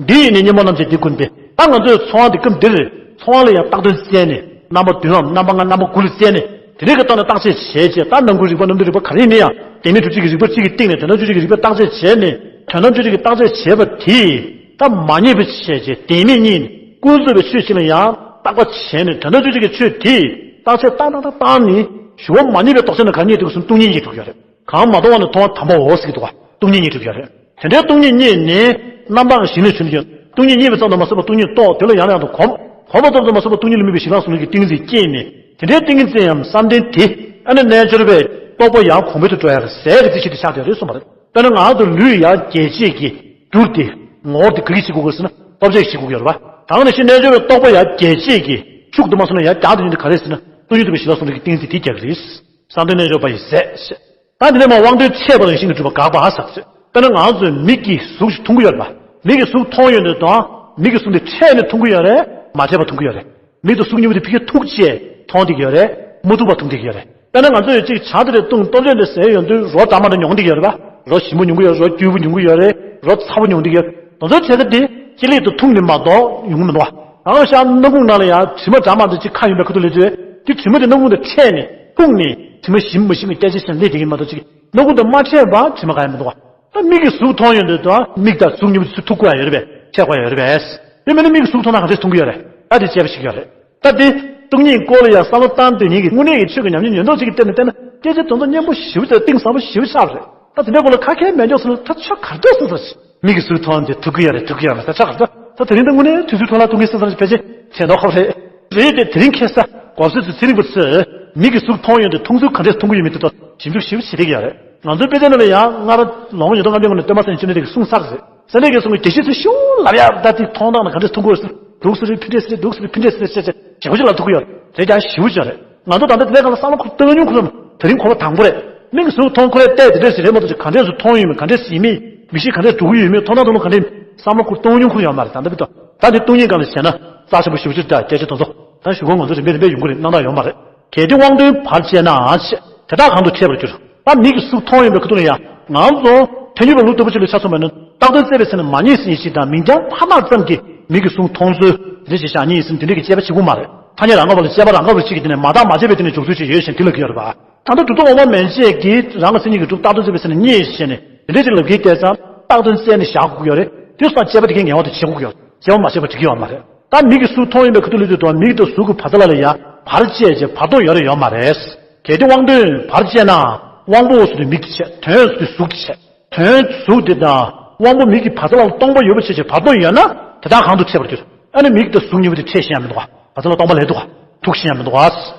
འདི་ཡིས་ནི་གཉེན་པོ་རྣམ་བཅས་འདི་ཀུན་ཏུ། ད་ང་ཚོས་ཚོར་བ་འདི་སྐབས་འདིར་ཚོར་བ་ལ་ཡང་བཏགས་དོན་བཙལ་ནས། རྣམ་པ་བདུན་འམ་རྣམ་པ་ལྔ། རྣམ་པ་དགུ་ལ་བཙལ་ནས། དེ་འདྲའི་གི་ཐོག་ནས་བརྟག་དཔྱད་བྱས་བྱས། ད་སྣང་ཁུང་རིག་པ། རྣམ་འདུག་རིག་པ། ག་རེ་ཡིན་ན་ཡང་དེ་མིན་གྲུབ་བྱེད་ཀྱི་རིག་པ་གཅིག་གི་སྟེང་ནས་དོན་དམ་དཔྱོད་བྱེད་ཀྱི་རིག་པ་བརྟག་དཔྱད་བྱས་ནས། དོན་དམ་དཔྱོད་བྱེད་ཀྱི་བརྟག་དཔྱད་བྱས་པ་དེས་ད་མ་རྙེད་པ་བྱས་བྱས། བདེན་མེད་གཉིས་ནས་ཀུན་རྫོབ་པའི་ཆོས་གཅིག་ལ་ཡང་བརྟག་པ་བྱས་ནས། དོན་དམ་དཔྱོད་བྱེད་ཀྱི་ཆོས་དེས་བརྟག་དཔྱད་བཏང་བཏང་བཏང་བཏང་ནས། ཞུ་བ་མ་རྙེད་པའི་ལྡོག་ཆ་ནི་ག་རེ་རྙེད་འདུག་ཟེར་ན། སྟོང་ཉིད་རྙེད་འགྲོ་གི་ཡོད་རེད། གང་མ་མཐོང་བ་ནི་མཐོང་བ་དམ་པའོ་ཟེར་གྱི་འདུག་ག། སྟོང་ཉིད་རྙེད་གྲུབ་ཡོད་རེད། དེ་འདྲའི་སྟོང་ཉིད་རྙེད་ནས་རྣམ་པ་གཞི་ནས་ཆུད་མ་ཡིན། སྟོང་ཉིད་རྙེད་པ་ཙམ་དུ་མ་ཟད་པར་སྟོང་ཉིད་རྟོགས། དེ་ལ་ཡང་ནས་ཡང་དུ་གོམས། གོམས་པ་ཙམ་དུ་མ་ཟད་པར་སྟོང་ཉིད་ལ་དམིགས་པའི་གཞི་གང་གཟུང་ནས་ཀྱི་ཏིང་འཛིན་སྐྱེས་ནས། དེ་འདྲའི་ཏིང་འཛིན་ཡང་བསམ་གཏན་དེ་ཨ་ནི་རྣལ་འབྱོར་པའི་རྟོགས་པ་ཡང་གོང་འཕེལ་དུ་འགྲོ་ཡ་རེད། ཟས་ཀྱི་རྩི་གཞི་དེ་ཆགས་བསྡད་རེད་གསུངས་པ་རེད། དཔེར་ན་ང་ཚོ་ལུས་ཡང་རྒྱས་བྱེད་ཀྱི་རྒྱུ་དེ། ངོ་བོ་དེ་ག་གིས་བྱེད་དགོས་ཀྱི་ཟེར་ན། སྟོབས་ཆེན་གྱིས་བྱེད་དགོས་ཀྱི་ཡོད་རེད་པ། ད་ག་ནང་བཞིན་རྣལ་འབྱོར་པའི་རྟོགས་པ་ཡང་རྒྱས་བྱེད་ཀྱི་ཤུགས་དུ་མ་སོང་ན་ཡང་རྒྱགས་དེ་ཉིད་དུ་ག་རེ་ཟེར་ན། སྟོང་ཉིད་རྟོགས་པའི་གཞི་གང་གཟུང་ནས་ཀྱི་ཏིང་འཛིན་དེ་རྒྱག་གི་རེད། བསམ་གཏན་རྣལ་འབྱོར་པ་ཡི་ཟས་ཞེས། ད་འདི་ནས་མར་དབང་དོན་འཆད་པ་རང་བཞིན་གྱིས་གྲུབ་པ་དགག་པ་ཟེར་ཚེ། དཔེར་ན་ང་ཚོས་མིག་གིས་གཟུགས་ཤིག་མཐོང་གི་ཡོད་རེད་པ། མིག་གིས་གཟུགས་མཐོང་ཡོང་དུས་དང་། མིག་གིས་གཟུགས་འདི་འཕྲད་ནས་མཐོང་གི་ཡོད་རེད། མ་འཕྲད་པ་མཐོང་གི་ཡོད་རེད། མིག་དང་གཟུགས་གཉིས་པོ་དེ་ཕ་གིར་ཐུག་བྱས་མཐོང་བསྡད་ཀྱི་ཡོད་རེད། མ་ཐུག་པ་མཐོང་བསྡད་ཀྱི་ཡོད་རེད། དཔེར་ན་ང་ཚོས་གཅིག་ཇ་དེ་རེ་བཏུང་། ལྟོ་ཆས་འདི་ཟས་ཡོང་དུས་རོ་འདྲ་མ་འདྲ་མྱོང་བསྡད་ཀྱི་ཡོད་རེད་པ། རོ་ཞིམ་པོ་མྱོང་གི་ཡོད་རེད། རོ་སྐྱུར་པོ་མྱོང་གི་ཡོད་རེད། རོ་ཚ་པོ་མྱོང་བསྡད་ཀྱི་ཡོད་རེད། དེ་ཚོ་བྱས་ཙང་དེ་ཅི་ལས་དུ་འཐུང་ནས་མ་གཏོགས་ཡོང་གི་མི་འདུག་པ། ད་གང་ཤར་སྣ་ཁུང་ནང་ལ་ཡང་དྲི་མ་འདྲ་མ་འདྲ་ཅིག་ཁ་ཡོང་པའི་ཁ་ཐུག་ལ་ཚོས། དེ་དྲི་མ་དེ་སྣ་ཁུང་དུ་འཕྲད་ནས་འཐུང་ནས་དྲི་མ་ཞིམ་མ་ཞིམ་གྱི་སྐད་ཆ་བཤད་ནས་སླེབས་བསྡད་ཀྱི་མ་གཏོགས། ཅིག་སྣ་ཁུང་དུ་མ་འཕྲད་པ་དྲི་མ་གང་ཡང་མི་འདུག་པ། ད་མིག་གིས་གཟུགས་མཐོང་ཡོང་དུས་དང་། མིག་དང་གཟུགས་གཉིས་པོ་ཚུར་ཐུག་དགོས་ཡ་ཡོད་རེད་པས། འཕྲད་དགོས་ཡ་ཡོད་རེད་པས། དེ་མིན་ན་མིག་གིས་གཟུགས་མཐོང་ན་ག་འདྲས་མཐོང་གི་ཡོད་རེད། ད་དེ་དཔྱད་པ་བྱེད་ཀྱི་ཡོད་རེད། ད་དེ་སྟོང་ཉིད་སྐོར་ལ་ཡང་བསམ་བློ་བཏང་འདོད་མཁན་གྱི་དངོས་གནས་ཀྱི་ཆོས་ཀྱི་ཉམས་མྱོང་ཡོད་མདོག་ཅིག་གི་སྟེང་ནས་བལྟས་ན། སྐད་ཆ་དེ་ཚོ་སྙན་པོ་ཞེ་པོ་ཅིག་དང་གཏིང་ཟབ་པོ་ཞེ་པོ་ཆགས་རེད། ད་དེ་འདྲའི་སྐོར་ལ་ཁ་སྐད་མེད་མགྱོགས་སོང་ན་ད་ཆ་ག་འདྲས་སོང་ཟེར། མིག་གིས་གཟུགས་མཐོང་དེ་ཐུག་གི་ཡོད་རེད། ཐུག་གི་ཡོད་མ་རེད། ད་ཆ་ག་འདྲ། ད་དེ་རིང་ད་དངོས་གནས་དུས་ཚོད་འཕྲོ་བརླག་གཏོང་མཁན་སོང་ཙང་ཅིག་ཕལ་ཆེར་ནོར་ཁ་པོ་རེད། རེད་དེ། དེ་རིང་ཁ་སང་གོང་ས་མཆོག་ཚེ་རིང་པ་ཚོས་མིག་གིས་གཟུགས་མཐོང་ཡོང་དུས་མཐོང་ཚུལ་ག་འདྲས་མཐོང་གི་ཡོད་མེད་དེ་ཐོག་ཞིབ་འཇུག་ཞིབ་བྱེད་བསྡད་ཀྱི་ཡོད་རེད། ང་ཚོའི་དཔེ་ཆ་ནང་ལ་ཡང་སྔར་ལོ་ངོ་ཉིས་སྟོང་ལྔ་བརྒྱའི་སྔོན་ནས་སྟོན་པ་སངས་རྒྱས་བཅོམ་ལྡན་འདས་ཀྱིས་གསུངས་ཚར་རེད། སངས་རྒྱས་ཀྱིས་གསུངས་པའི་དགེ་བཤེས་ཚོས་ཤུགས་ལབ་ཡག་ད་དེ་མཐོང་སྟངས་ནི་ག་འདྲས་མཐོང་དགོས་ཟེར། འདུག་སེ་རེད། ཕི་འདྲས་སེ་རེད། འདུག་སེ་རེད། ཕི་འདྲས་སེ་རེད་ཟེར་བྱས་ཞེ་པོ་ཅིག་ལབ་ཐུབ་ཀྱི་ཡོད་རེད། དེ་ཀྱང་ཞེ་པོ་ཅིག་རེད། ང་ཚོ་ད་ལྟ་དེ་འདྲའི་སྒང་ལ་བསམ་བློ་འཁོར་སྟོན་ཉུང་ཁུལ་ལ། དེ་རིང་གོ་བ་དང་པོ་རེད། མིག་གིས་གཟུགས་མཐོང་ཁོ་རེ་བལྟས་དེ་འདྲས་ཟེར་རེད་མ་གཏོགས། ཅིག་ག་འདྲས་སུ་མཐོང་ཡོད་མེད། ག་འདྲས་སུ་ཡིན་མིན། མིག་ཤེས་ག་འདྲས་འགྲོ་གི་ཡོད་མེད། མཐོང་སྟངས་དང་ལུགས་ག་འདྲས། བསམ་བློ་འཁོར་སྟོན་ཉུང་ཁུལ་ཡོད་མ་རེད། ད་ལྟ་བར་དུ། ད་དེ་སྟོང་ཉིད་སྒང་ལ་བྱས་ན་རྩ་ཆེན་པོ་ཞེ་པོ་ཅིག་རེད། སྐད་ཆ་དེ་ཚོ་ད་ཞུ་སྒོ་ང་ཚོ་རིམ་པས་རིམ་པས་ཡོང་གི་རེད། སྣང་དག་ཡོད་མ་རེད། གལ་ཏེ་དབང་དོན་བར་བཅད་ན་ཞེས། དེ་དག་གང་དུ་འཕྲད་པར་འགྱུར། ད་མིག་གིས་གཟུགས་མཐོང་ཡོང་བའི་ཁ་ཐུག་ལ་ཡང་། ང་ཚོ་ཐལ་འགྱུར་བའི་ལུགས་ལྟ་བུ་ཅིག་ལ་ཆ་མཚོན་པ་ན། བཏགས་དོན་བཙལ་བའི་ཚེ་ན་མ་རྙེད་ཟིན་ཡིན་ཞེས་དང་། མིང་རྐྱང་ཕར་བཏགས་ཙམ་གྱིས་མིག་གིས་གཟུགས་མཐོང་ཚུལ་དེ་འདྲ་ཞིག་བཞག་ཉེན་ཡིན་ཟེར་ན། དེ་འདྲ་གི་དཔྱད་པ་བྱེད་དགོས་མ་རེད། ཐ་སྙད་རང་ག་བ་ལ་དཔྱད་པ་རང་ག་བ་ལ་གཅིག་གི་སྟེང་ནས་མ་བརྟགས་མ་དཔྱད་པའི་སྟེང་ནས་འཇོག་ཚུལ་ཅིག་ཡོད་ཞེས་དེ་ལབ་ཀྱི་ཡོད་རེད་པ། ད་ལྟ་གྲུབ་མཐའ་དབུ་མ་མན་ཆད་ཀྱིས་རང་གི་མཚན་ཉིད་ཀྱིས་གྲུབ་བཏགས་དོན་བཙལ་བའི་ཚེ་ན་རྙེད་ཞེས་ནས་དེ་འདྲ་ཅིག་ལབ་ཀྱི་བལྟས་ཙང་། བཏགས་དོན་བཙལ་ནས་བཞག་དགོས་ཀྱི་ཡོད་རེད། དེ་སོང་དཔྱད་པ་དེ་གའི་ངལ་བ་དེ་བྱེད་དགོས་ཀྱི་ཡོད་རེད། དཔྱད་པ་མ་བྱས་པ་འགྲིག་གི་ཡོད་མ་རེད། ད་མིག་གིས་གཟུགས་མཐོང་ཡོང་བའི་ཁ་ཐུག་ལ་དུས་དང་། མིག་དང་གཟུགས་ཀྱི་བར་ཐག་ལ་ལ་ཡང་བར་བཅད་ཅིང་བར་སྟོང་ཡོད་རེད་ཡོད་མ་རེད། གལ་ཏེ་དབང་དོན་བར་བཅད་ན། དབང་པོ་ཟེར་དུས་མིག་དེ་བྱས། དོན་ཟེར་དུས་གཟུགས་དེ་བྱས། དོན་གཟུགས་དེ་དང་དབང་པོ་མིག་གི་བར་ཐག་ལ་སྟོང་པ་ཡོད་པ་བྱས་བྱས་བར་སྟོང་ཡོད་ན། དེ་དག་གང་དུ་འཕྲད་པར་འགྱུར། ཨ་ནི་མིག་དང་གཟུགས་གཉིས་པོ་དེ་འཕྲད་ཤེས་ཡ་མི་འདུག་ག། བར་ཐག་ལ་སྟོང་པ་ལས་འདུག་ག། ཐུག་ཤེས་ཡ་མི་འདུག་ག།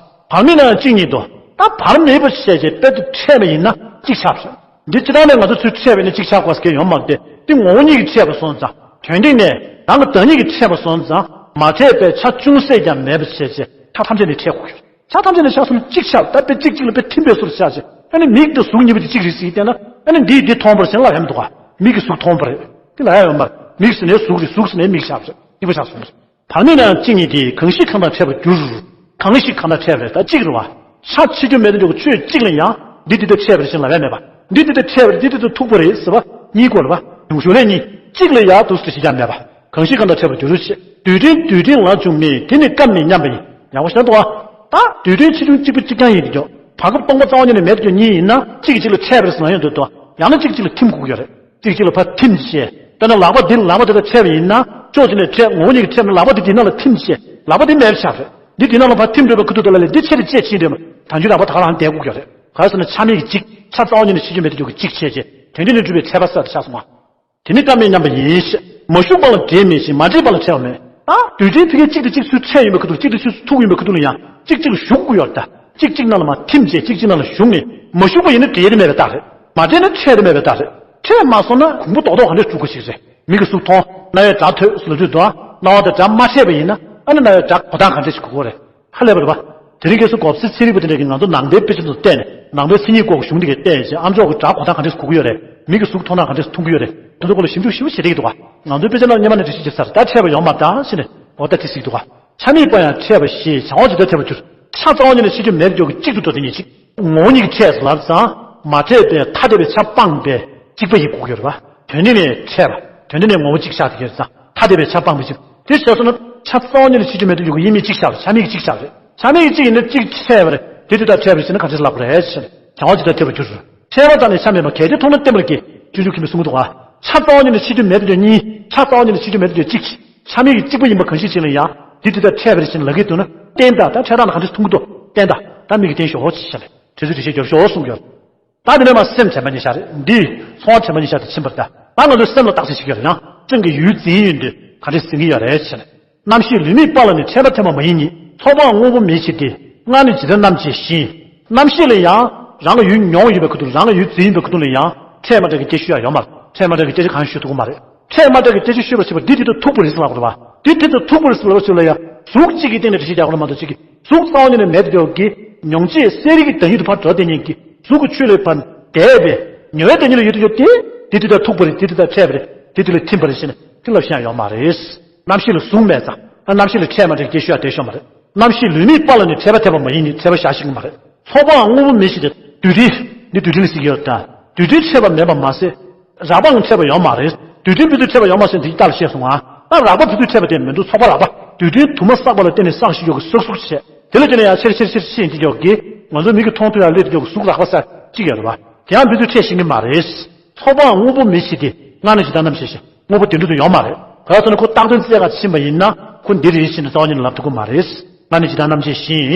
བར་མེད་ན་ཡང་གཅིག་ཉིད་དོ། ད་བར་མེད་པ་བྱས་བྱས་དཔེ་དེ་འཕྲད་པ་ཡིན་ན་གཅིག་ཆགས་པ་རེད། འདི་སྤྱིར་བཏང་ནས་ང་ཚོ་ཚུར་འཕྲད་པས་ནི་གཅིག་ཆགས་དགོས་ཟེར་མཁན་ཡོད་མ་རེད་དེ། འདི་ངོ་བོ་ཉིད་ཀྱིས་འཕྲད་པ་སོང་ཙང་། དོན་སྟེང་ནས་རང་གི་བདག་ཉིད་ཀྱིས་འཕྲད་པ་སོང་ཙང་། མ་འཕྲད་པའི་ཆ་ཅུང་ཟད་ཀྱང་མེད་པ་བྱས་བྱས་ཆ་ཐམས་ཅད་ནས་འཕྲད་དགོས་ཀྱི་རེད། ཆ་ཐམས་ཅད་ནས་ཆ་གསུམ་གཅིག་ཆགས། ད་དཔེ་གཅིག་གཅིག་ལ་དཔེ་ཐིམ་པའི་བཟོ་འདྲ་ཆགས་བྱས། ཨ་ནི་མིག་དང་གཟུགས་གཉིས་པོ་དེ་གཅིག་རེད་ཟེར་བལྟས་ན། ཨ་ནི་འདིས་འདི་མཐོང་བ་རེད་ཟེར་ལབ་ཡ་མི་འདུག་ག། མིག་གིས་གཟུགས་མཐོང་བ་རེད། དེ་ལབ་ཡ་ཡོད་མ་རེད། མིག་ཟེར་ནས་གཟུགས་རེད། གཟུགས་ཟེར་ནས་མིག་ཆགས་པ་རེད། གཅིག་པ་ཆགས་སོང་བ་རེད། བར་མེད་ན་ཡང་གཅིག་ཉིད་དེ། གང་ཞིག་གང་དང་འཕྲད་པར་འགྱུར། གང་ཞིག་གང་དང་འཕྲད་པ་རེད། ད་གཅིག་རེད་བ། ཆ་ཆེ་ཆུང་མེད་དེ་འགྲོ་གི། ཆོས་གཅིག་ལ་ཡང་འདི་འདི་དང་འཕྲད་པ་རེད་ཅེས་ལབ་ཡ་མེད་པ། འདི་འདི་དང་འཕྲད་པ་རེད། འདི་འདི་དང་ཐུག་པ་རེད་ཟེར་བ་གཉིས་སྐོར་བ། གཞུང་ལས་གཉིས། གཅིག་ལ་ཡང་འདུག་སེ་ཞིག་ཀྱང་མེད་པ། གང་ཞིག་གང་དང་འཕྲད་པར་འགྱུར་ཞེས། རྡུལ་ཕྲན་རྡུལ་ཕྲན་ལ་བྱུང་མེད། དེ་ནི་སྐབས་མི་མཉམ་པ་ཡིན། ཡག་པོ་ཞེ་དྲག་འདུག་ག། ད་དུས་མཐུན་ཆེ་ཆུང་གཅིག་པ་གཅིག་རྐྱང་ཡིན་དུས་ཀྱང་བར་སྐབས་སྟོང་པ་རྩ་བ་ཉིད་ནས་མེད་དུ་གྱུར་གཉིས་ཡིན་ན་གཅིག་གིས་གཅིག་ལ་འཕྲད་པ་རེད་ཟེར་ན་ཡང་འདོད་དོ། ཡང་ན་གཅིག་གཅིག་ལ་ཐིམ་དགོས་ཀྱི་རེད། གཅིག་གཅིག་ལ་ཕར་ཐིམ་བྱས། དཔེར་ན་ལག་པ་འདི་ལ་ལག་པ་དེ་དང་འཕྲད་པ་ཡིན་ན་ཕྱོགས་གཅིག་ནས་འཕྲད། ངོ་བོ་ཉིད་ཀྱིས་འཕྲད་ན་ལག་པ་དེ་དེའི་ནང་ལ་ཐིམ་བྱས། ལག་པ་དེ་མེད་པ་ཆགས་རེད། འདི་དེའི་ནང་ལ་ཕར་ཐིམ་འགྲོ་བའི་ཁ་ཐུག་དེ་ལ་ལས་འདི་ཆེ་རེད་ཅེས་ཕྱིན་འདོད་མ། དང་ཆུ་རགས་པ་ད་ག་རང་བསྡད་དགོས་ཀྱི་རེད། ག་རེ་ཟེར་ན་ཆ་མེད་ཀྱི་གཅིག་ཆ་རྩ་བ་ཉིད་ནས་ཆེ་ཆུང་མེད་དུ་གྱུར་གཅིག་བྱས་རྗེས་དོན་གཅིག་ནས་གྲུབ་པའི་འཕྲད་པ་གསར་དུ་ཆགས་སོང་བ། དེ་ནི་བཀྲ་མེད་མཉམ་པ་ཡིན་ཞེས། མ་ཞུགས་པ་ལ་འབྲེལ་མེད་ཅིང་མ་འདྲེས་པ་ལ་འཕྲད་པ་མེད། ད་དུས་མཐུན་ཕ་གིའི་གཅིག་དང་གཅིག་ཚུར་འཕྲད་ཡོང་བའི་ཁ་ཐུག་གཅིག་དང་གཅིག་ཚུར་ཐུག་ཡོང་བའི་ཁ་ཐུག་ལ་ཡང་གཅིག་གཅིག་ལ་ཞུགས་དགོས་ཡོད་ད། གཅིག་གཅིག་ནང་ལ་མར་ཐིམ་བྱས་གཅིག་གཅིག་ནང་ལ་ཞུགས་ནས་མ་ཞུགས་པ་ཡིན་ན་འབྲེལ་ཏེ་མེད་པའི་རྟགས་རེད། མ་འདྲེས་ན་འཕྲད་དེ་མེད་པའི་རྟགས་རེད། འཕྲད་མ་སོང་ན་གོང་བུ་རྡོག་རྡོག་ག་འདྲས་གྲུབ་དགོས་ཞིག་རེད། མིག་གིས་གཟུགས་མཐོང་། རྣ་བས་སྒྲ་ཐོས་ཟེར་ལབ་དུས་དོ། རྣ་བ་དང་སྒྲ་མ་འཕྲད་པ་ཡིན་ན་ཨ་ནི་རྣ་བའི་སྒྲ་གོ་སྟངས་ག་འདྲས་ཞིག་གོ་དགོས་རེད། ཧ་ལས་པ་རེད་པ། དེ་རིང་ཁ་སང་གོ་ཚེ་ཚན་རིག་པ་དེ་འདྲས་ཀྱིས་ང་ཚོ་ནང་པའི་དཔེ་ཆ་ཚོ་བལྟས་ནས་ནང་པའི་མཚན་ཉིད་སྐོར་གྱི་གཞུང་དེ་གས་བལྟས་བྱས་ཨ་མཆོག་གི་སྒྲ་གོ་སྟངས་ག་འདྲས་གོ་གི་ཡོད་རེད། མིག་གིས་གཟུགས་མཐོང་སྟངས་ག་འདྲས་མཐོང་གི་ཡོད་རེད། དེ་ཚོ་སྐོར་ལ་ཞིབ་འཇུག་ཞིབ་པོ་བྱེད་བསྡད་ཀྱི་འདུག་ག་ང་ཚོའི་དཔེ་ཆ་ནང་སྔོན་མ་ནས་འགྲེལ་བཤད་བྱེད་ས་རེད། ད་འཕྲད་པ་ཡོད་མ་རེད་ད་ཟེར་ནས་འོ་ད་དེ་ཟེར་གྱི་འདུག་ག་ཆ་མེད་པ་ཡང་འཕྲད་པ་ཞེས་བྱ་བ་ཇི་ལྟར་འཐད་པར་འགྱུར། ཆ་རྩ་བ་ཉིད་ནས་ཆེ་ཆུང་མེད་དུ་གྱུར་གཅིག་ཏུ་འགྲོ་དེ་ཉིད་གཅིག་ངོ་བོ་ཉིད་ཀྱིས་འཕྲད་ཟེར་ལབ་ཙང་མ་འཕྲད་པའི་ཐ་དད་པའི་ཆ་སྤངས་པའི་གཅིག་པ་ཡིན་དགོས་ཀྱི་རེད་པ། དོན་འདི་ནས་འཕྲད་པ། དོན་འདི་ནས་ངོ་བོ་གཅིག་ཆགས་དེ་གས་ཙང་ཐ་དད་པའི་ཆ་སྤངས་པའི་ཕྱིར། དེ་བྱས་སོང་ན་ཆ་རྩ་བ་ཉིད་ནས་ཆེ་ཆུང་མེད་དུ་གྱུར་གྱི་དབྱེར་མེད་གཅིག་ཆགས་རེད། ཆ་མེད་ཀྱི་གཅིག་ཆགས་རེད། ཆ་མེད་ཀྱི་གཅིག་ཡིན་ན་གཅིག་འཕྲད་པ་རེད། དེ་དེ་ལྟར་འཕྲད་པ་རེད་ཟེར་ན་ག་འདྲས་ལབ་དགོས་རེད་ཟེར་ན་བྱ་བ་ཇི་ལྟར་འཐད་པར་འགྱུར། འཕྲད་པ་དང་ནི་ཆ་མེད་པ་གལ་ཏེ་མཐོང་ན་བརྟེན་པར་གྱིས། སྤྱོད་འཇུག་མཁན་པོས་གསུངས་འདུག་ག་ཆ་རྩ་བ་ཉིད་ནས་ཆེ་ཆུང་མེད་དུ་གྱུར་གཉིས། ཆ་རྩ་བ་ཉིད་ནས་ཆེ་ཆུང་མེད་དུ་གྱུར་གཅིག་ཆ་མེད་ཀྱི་གཅིག་པ་ཡིན་པ་གང་ཞིག་ཅིག་ལ་ཡང་འདི་དེ་ལྟར་འཕྲད་པ་རེད་ཟེར་ན་ལབ་ཀྱི་འདུག་ན་བརྟེན་དང་ད་འཕྲད་སྟངས་ལ་ག་འདྲས་མཐོང་གི་འདུག་བརྟེན་དང་ད་མིག་གིས་བརྟེན་ཤོག་ཅེས་བྱས་ནས་དེ་ཚོ་འགྲེལ་བཤད་རྒྱབ་ཤོག་གསུངས་ཡོད། ད་དེ་ནས་མར་སེམས་དྲན་པ་ཉིད་བཞག་རེད། འདི་ཚོར་བ་དྲན་པ་ཉིད་བཞག་སྟེ་ཕྱིན་པ་རེད་ད། ད་ང་ཚོས་སེམས་ལ་བརྟག་དཔྱད་བྱེད་ཀྱི་ཡོད་རེད་ན་སེམས་ཀྱི་ཡུལ་འཛིན་ཡུལ་འདི་ག་འདྲས་ཟིན་གྱི་ཡོད་རེད་ཟེར་ནས། རྣམ་ཤེས་ལུས་མེད་པ་ལ་ནི་འཕྲད་པ་འཐད་པ་མ་ཡིན་ཉིད། ཚོགས་པའང་དངོས་པོ་མེད་ཕྱིར་ཏེ། སྔར་ནི་ཇི་ལྟར་རྣམ་འབྱེད་བཞིན། རྣམ་ཤེས་ལ་ཡང་རང་གི་ཡུལ་མྱོང་ཡོད་པའི་ཁ་ཐུག་རང་གི་ཡུལ་འཛིན་ཡོད་པའི་ཁ་ཐུག་ལ་ཡང་འཕྲད་མ་འཕྲད་ཀྱི་སྐད་ཆ་ཤོད་ཡ་ཡོད་མ་རེད། འཕྲད་མ་འཕྲད་ཀྱི་སྐད་ཆ་གང་ཡང་ཤོད་ཐུབ་ཀྱི་མ་རེད། འཕྲད་མ་འཕྲད་ཀྱི་སྐད་ཆ་ཤོད་པར་བྱེད་པ་འདི་དེ་ལྟར་ཐུག་པ་རེད་ཟེར་ལབ་དགོས་རེད་བ། འདི་དེ་ལྟར་ཐུག་པ་རེད་ཟེར་ལབ་པ་ཞིག་ལ་ཡང་གཟུགས་གཅིག་གི་སྟེང་ནས་འགྲེལ་བཤད་རྒྱག་དགོས་རེད་མ་གཏོགས་གཅིག་གིས་གཟུགས་རྩ་བ་ཉིད་ནས་མེད་དུ་གྱུར་གྱི་མྱོང་བྱེད་གསལ་རིག་གི་བདག་ཉིད་དུ་ཕར་འགྲོ་བསྡད་མཁན་གྱི་གཟུགས་ཀྱི་ཆོས་ལས་ཕར་འདས་པའི་ངེས་པའི་བདག་ཉིད་ལ་ཡོད་དུ་ཡོད་དེ། འདི་དེ་ལྟར་ཐུག་པ་རེད། འདི་དེ་ལྟར་འཕྲད་པ་རེད། འདི་དེ་ལ་ཐིམ་པ་རེད་ཟེར་ནས་དེ་ལབ་ཤེས་ཡ་ཡོད་མ་རེད། རྣམ་ཤེས་ལ་གཟུགས་མེད་ཙང་ཨ་རྣམ་ཤེས་ལ་འཕྲད་མ་འཕྲད་སྐད་ཤོད་ཡ་དེ་ཤོད་མ་རེད། རྣམ་ཤེས་ལུས་མེད་པ་ལ་ནི་འཕྲད་པ་འཐད་པ་མ་ཡིན་ནི་འཕྲད་པ་བཞག་ཤེས་ཀྱི་མ་རེད། ཚོགས་པའང་དངོས་པོ་མེད་ཕྱིར་ཏེ། རྡུལ་ཕྲན་འདི་རྡུལ་ཕྲན་ལ་ཟེར་གྱི་ཡོད་ད། རྡུལ་ཕྲན་འཕྲད་པ་མེད་པ་མ་ཟད། རགས་པའང་འཕྲད་པ་ཡོད་མ་རེད། རྡུལ་ཕྲན་ཕུན་སུམ་འཕྲད་པ་ཡོད་མ་ཟེར་འདི་རྟགས་ལ་བཤད་སོང་ང་། ད་རགས་པ་ཕུན་སུམ་འཕྲད་པ་དེ་མི་འདུག་ཚོགས་པ་རགས་པ་རྡུལ་ཕྲན་དུ་མ་བསགས་པ་ལ་བརྟེན་ནས་བསགས་ཤིང་ཡོད་ཀྱི་སག་སུག་བྱས། དེ་ལ་བརྟེན་ནས་ཡང་ཆེར་ཆེར་ཆེར་ཕྱིན་འདི་ཡོད་ཀྱི་ང་ཚོའི་མིག་གིས་མཐོང་ཐུབ་ཡ་སླེབས་འདི་ཡོད་ཀྱི་གཟུགས་རགས་པ་ས་གཅིག་ཡོད་རེད་བ། དེ་ཡང་ཕུན་སུམ་འཕྲད་ཤེས་ཀྱི་མ་རེད། ཚོགས་པའང་དངོས་པོ་མེད་ཕྱིར་ཏེ། སྔར་ནི་ཇི་ལྟར་རྣམ་འབྱེད་བཞིན། དངོས་པོ་དེ་འདྲ་དུ་ཡོད་མ་རེད། ག་རེ་ཟེར་ན་ཁོ་བཏགས་དོན་བཙལ་ག་ཕྱིན་པ་ཡིན་ན་ཁོ་འདི་རེད་ཟེར་ནས་རྩ་བ་ཉིད་ནས་ལབ་ཐུབ་ཀྱི་མ་རེད། སྔར་ནི་ཇི་ལྟར་རྣམ་འབྱེད་བཞིན།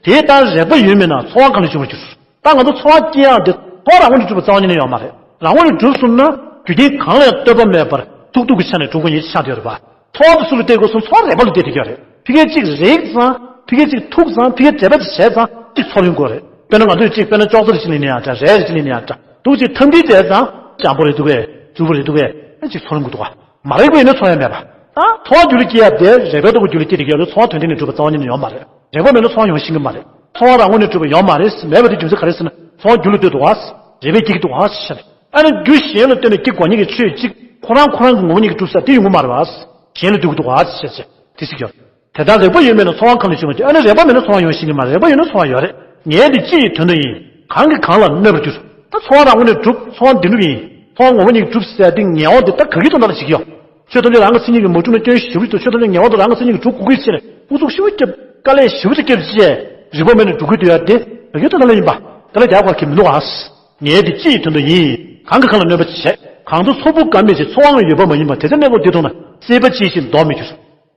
དེ་ལྟར་རེག་པ་ཡོད་མིན་ན་ཚོར་བ་གང་ལས་བྱུང་བར་འགྱུར། ད་ང་ཚོ་ཚོར་བ་སྐྱེ་ཡག་དེ་ཚོར་བ་རང་ངོས་ནས་གྲུབ་པ་རྩ་བ་ཉིད་ནས་ཡོད་མ་རེད། རང་ངོས་ནས་གྲུབ་སོང་ན་རྒྱུ་རྐྱེན་གང་ལ་ཡང་ལྟོས་པ་མེད་པར་ཐུག་ཐུག་གི་ཆ་ནས་གྲུབ་ཀྱི་ཉིད་ཆགས་བསྡད་ཡོད་རེད་པ། ཚོར་བ་དེ་སུ་ལ་བལྟ་དགོས་སོང་། ཚོར་བ་རེག་པ་ལ་བལྟ་བསྡད་ཀྱི་ཡོད་རེད། ཕ་གིར་གཅིག་རེག་ཙང་ཕ་གིར་གཅིག་ཐུག་ཙང་ཕ་གིར་འབྲེལ་བ་དེ་བྱས་ཙང་གཅིག་ཚོར་ཡོང་གི་རེད། དཔེར་ན་ང་ཚོས་གཅིག་དཔེར་ན་ཅོག་ཙེ་ཞིག་ལེན་ནས་ཡང་འདྲ་རས་ཞིག་ལེན་ནས་ཡང་འདྲ་འདུག་ཅིག་ཐང་ཐིག་བྱས་ཙང་འཇམ་པོ་རེད་འདུག་གས་རྫུན་པོ་རེད་འདུག་གས་གཅིག་ཚོར་ཡོང་གི་འདུག་ག་མ་རེག་པ་ཡིན་ན་ཚོར་ཡ་མེད་པ། ད་ཚོར་བ་རྒྱུད་ལ་སྐྱེ་ཡ་དེ་རེག་པའི་ཐོག་གི་རྒྱུད་ལ་སྐྱེ་བསྡད་ཀྱི་ཡོད་རེད། ཚོར་བ་དོན་སྟེང་ནས་གྲུབ་པ་རྩ་བ་ཉིད་ནས་ཡོད་མ་རེད། རེག་པ་མེད་ན་ཚོར་བ་ཡོང་ཤེས་ཀྱི་མ་རེད། ཚོར་བ་རང་ངོས་ནས་གྲུབ་པ་ཡོད་མ་རེད། མེད་པ་དེ་རྒྱུ་མཚན་ག་རེ་ཟེར་ན་ཚོར་བ་རྒྱུད་ལ་ལྟོས་འདུག་ག་རེག་པས་སྐྱེ་གི་འདུག་ག་ཟེར་ནས། ཨ་ནི་རྒྱུ་གཞན་ལ་ལྟོས་ནས་སྐྱེ་དགོས་ཉིད་ཀྱི་ཆོས་གཅིག་ཁོ་རང་ཁོ་རང་གི་ངོ་བོ་ཉིད་ཀྱིས་གྲུབ་ས་དེ་ཡོང་གི་མ་རེད་པ། གཞན་ལ་ལྟོས་ཀྱི་འདུག་ག་ཟེར་བྱས་དེ་ཟེར་གྱི་ཡོད། དེ་ལྟར་རེག་པ་ཡོད་མིན་ན་ཚོར་བ་གང་ལས་བྱུང་བར་འགྱུར། ཨ་ནི་རེག་པ་མེད་ན་ཚོར་བ་ཡོང་ཤེས་ཀྱི་མ་རེད། རེག་པ་ཡོད་ན་ཚོར་བ་ཡོད་རེད། ངེས་དེ་ཅི་ཡི་དོན་དུ་ཡིན། གང་གིས་གང་ལ་གནོད་པར་འགྱུར། ད་ཚོར་བ་རང་ངོས་ནས་གྲུབ། ཚོར་བ་བདེན་གྲུབ་ཡིན། ཚོར་བ་ངོ་བོ་ཉིད་ཀྱིས་གྲུབ་ཟེར་དེ་ངེས་པ་དེ་ད་ག་གི་དོན་དག་ལ་བྱེད་ཀྱི་ཡོད། ཆོས་ཐམས་ཅད་རང་གི་མཚན་ཉིད་ཀྱིས་མ་གྲུབ་ན་སྐྱོན་ཞེ་པོ་ཞིག་འདུག་ཆོས་ཐམས་ཅད་ངེས་པ་དེ་རང་གི་མཚན་ཉིད་ཀྱིས་གྲུབ་དགོས་ཀྱི་ཟེར་ནས་ཨུ་ཚུགས་ཞེ་པོ་བརྒྱབ། དཀའ་ལས་ཞེ་པོ་ཅིག་བརྒྱབ་བྱས། རེག་པ་མེད་ན་འགྲུབ་ཀྱི་འདུག་ཡ་དེ་ག་གི་དོན་དག་ལ་ཡིན་པ། དེ་ལ་རྒྱག་དགོས་ཀྱི་མི་འདུག་ཨ། ངེས་དེ་ཅི་ཡི་དོན་དུ་ཡིན། གང་གིས་གང་ལ་གནོད་པ་བྱེད། གང་དུ་ཚོགས་ཕུང་འགའ་མེད་ཅིང་ཚོར་བའང་ཡོད་པ་མ་ཡིན་པ། དེ་ཚེ་གནས་སྐབས་འདི་མཐོང་ན་སྲེད་པ་ཅི་ཞིག་འདོར་མི་འགྱུར།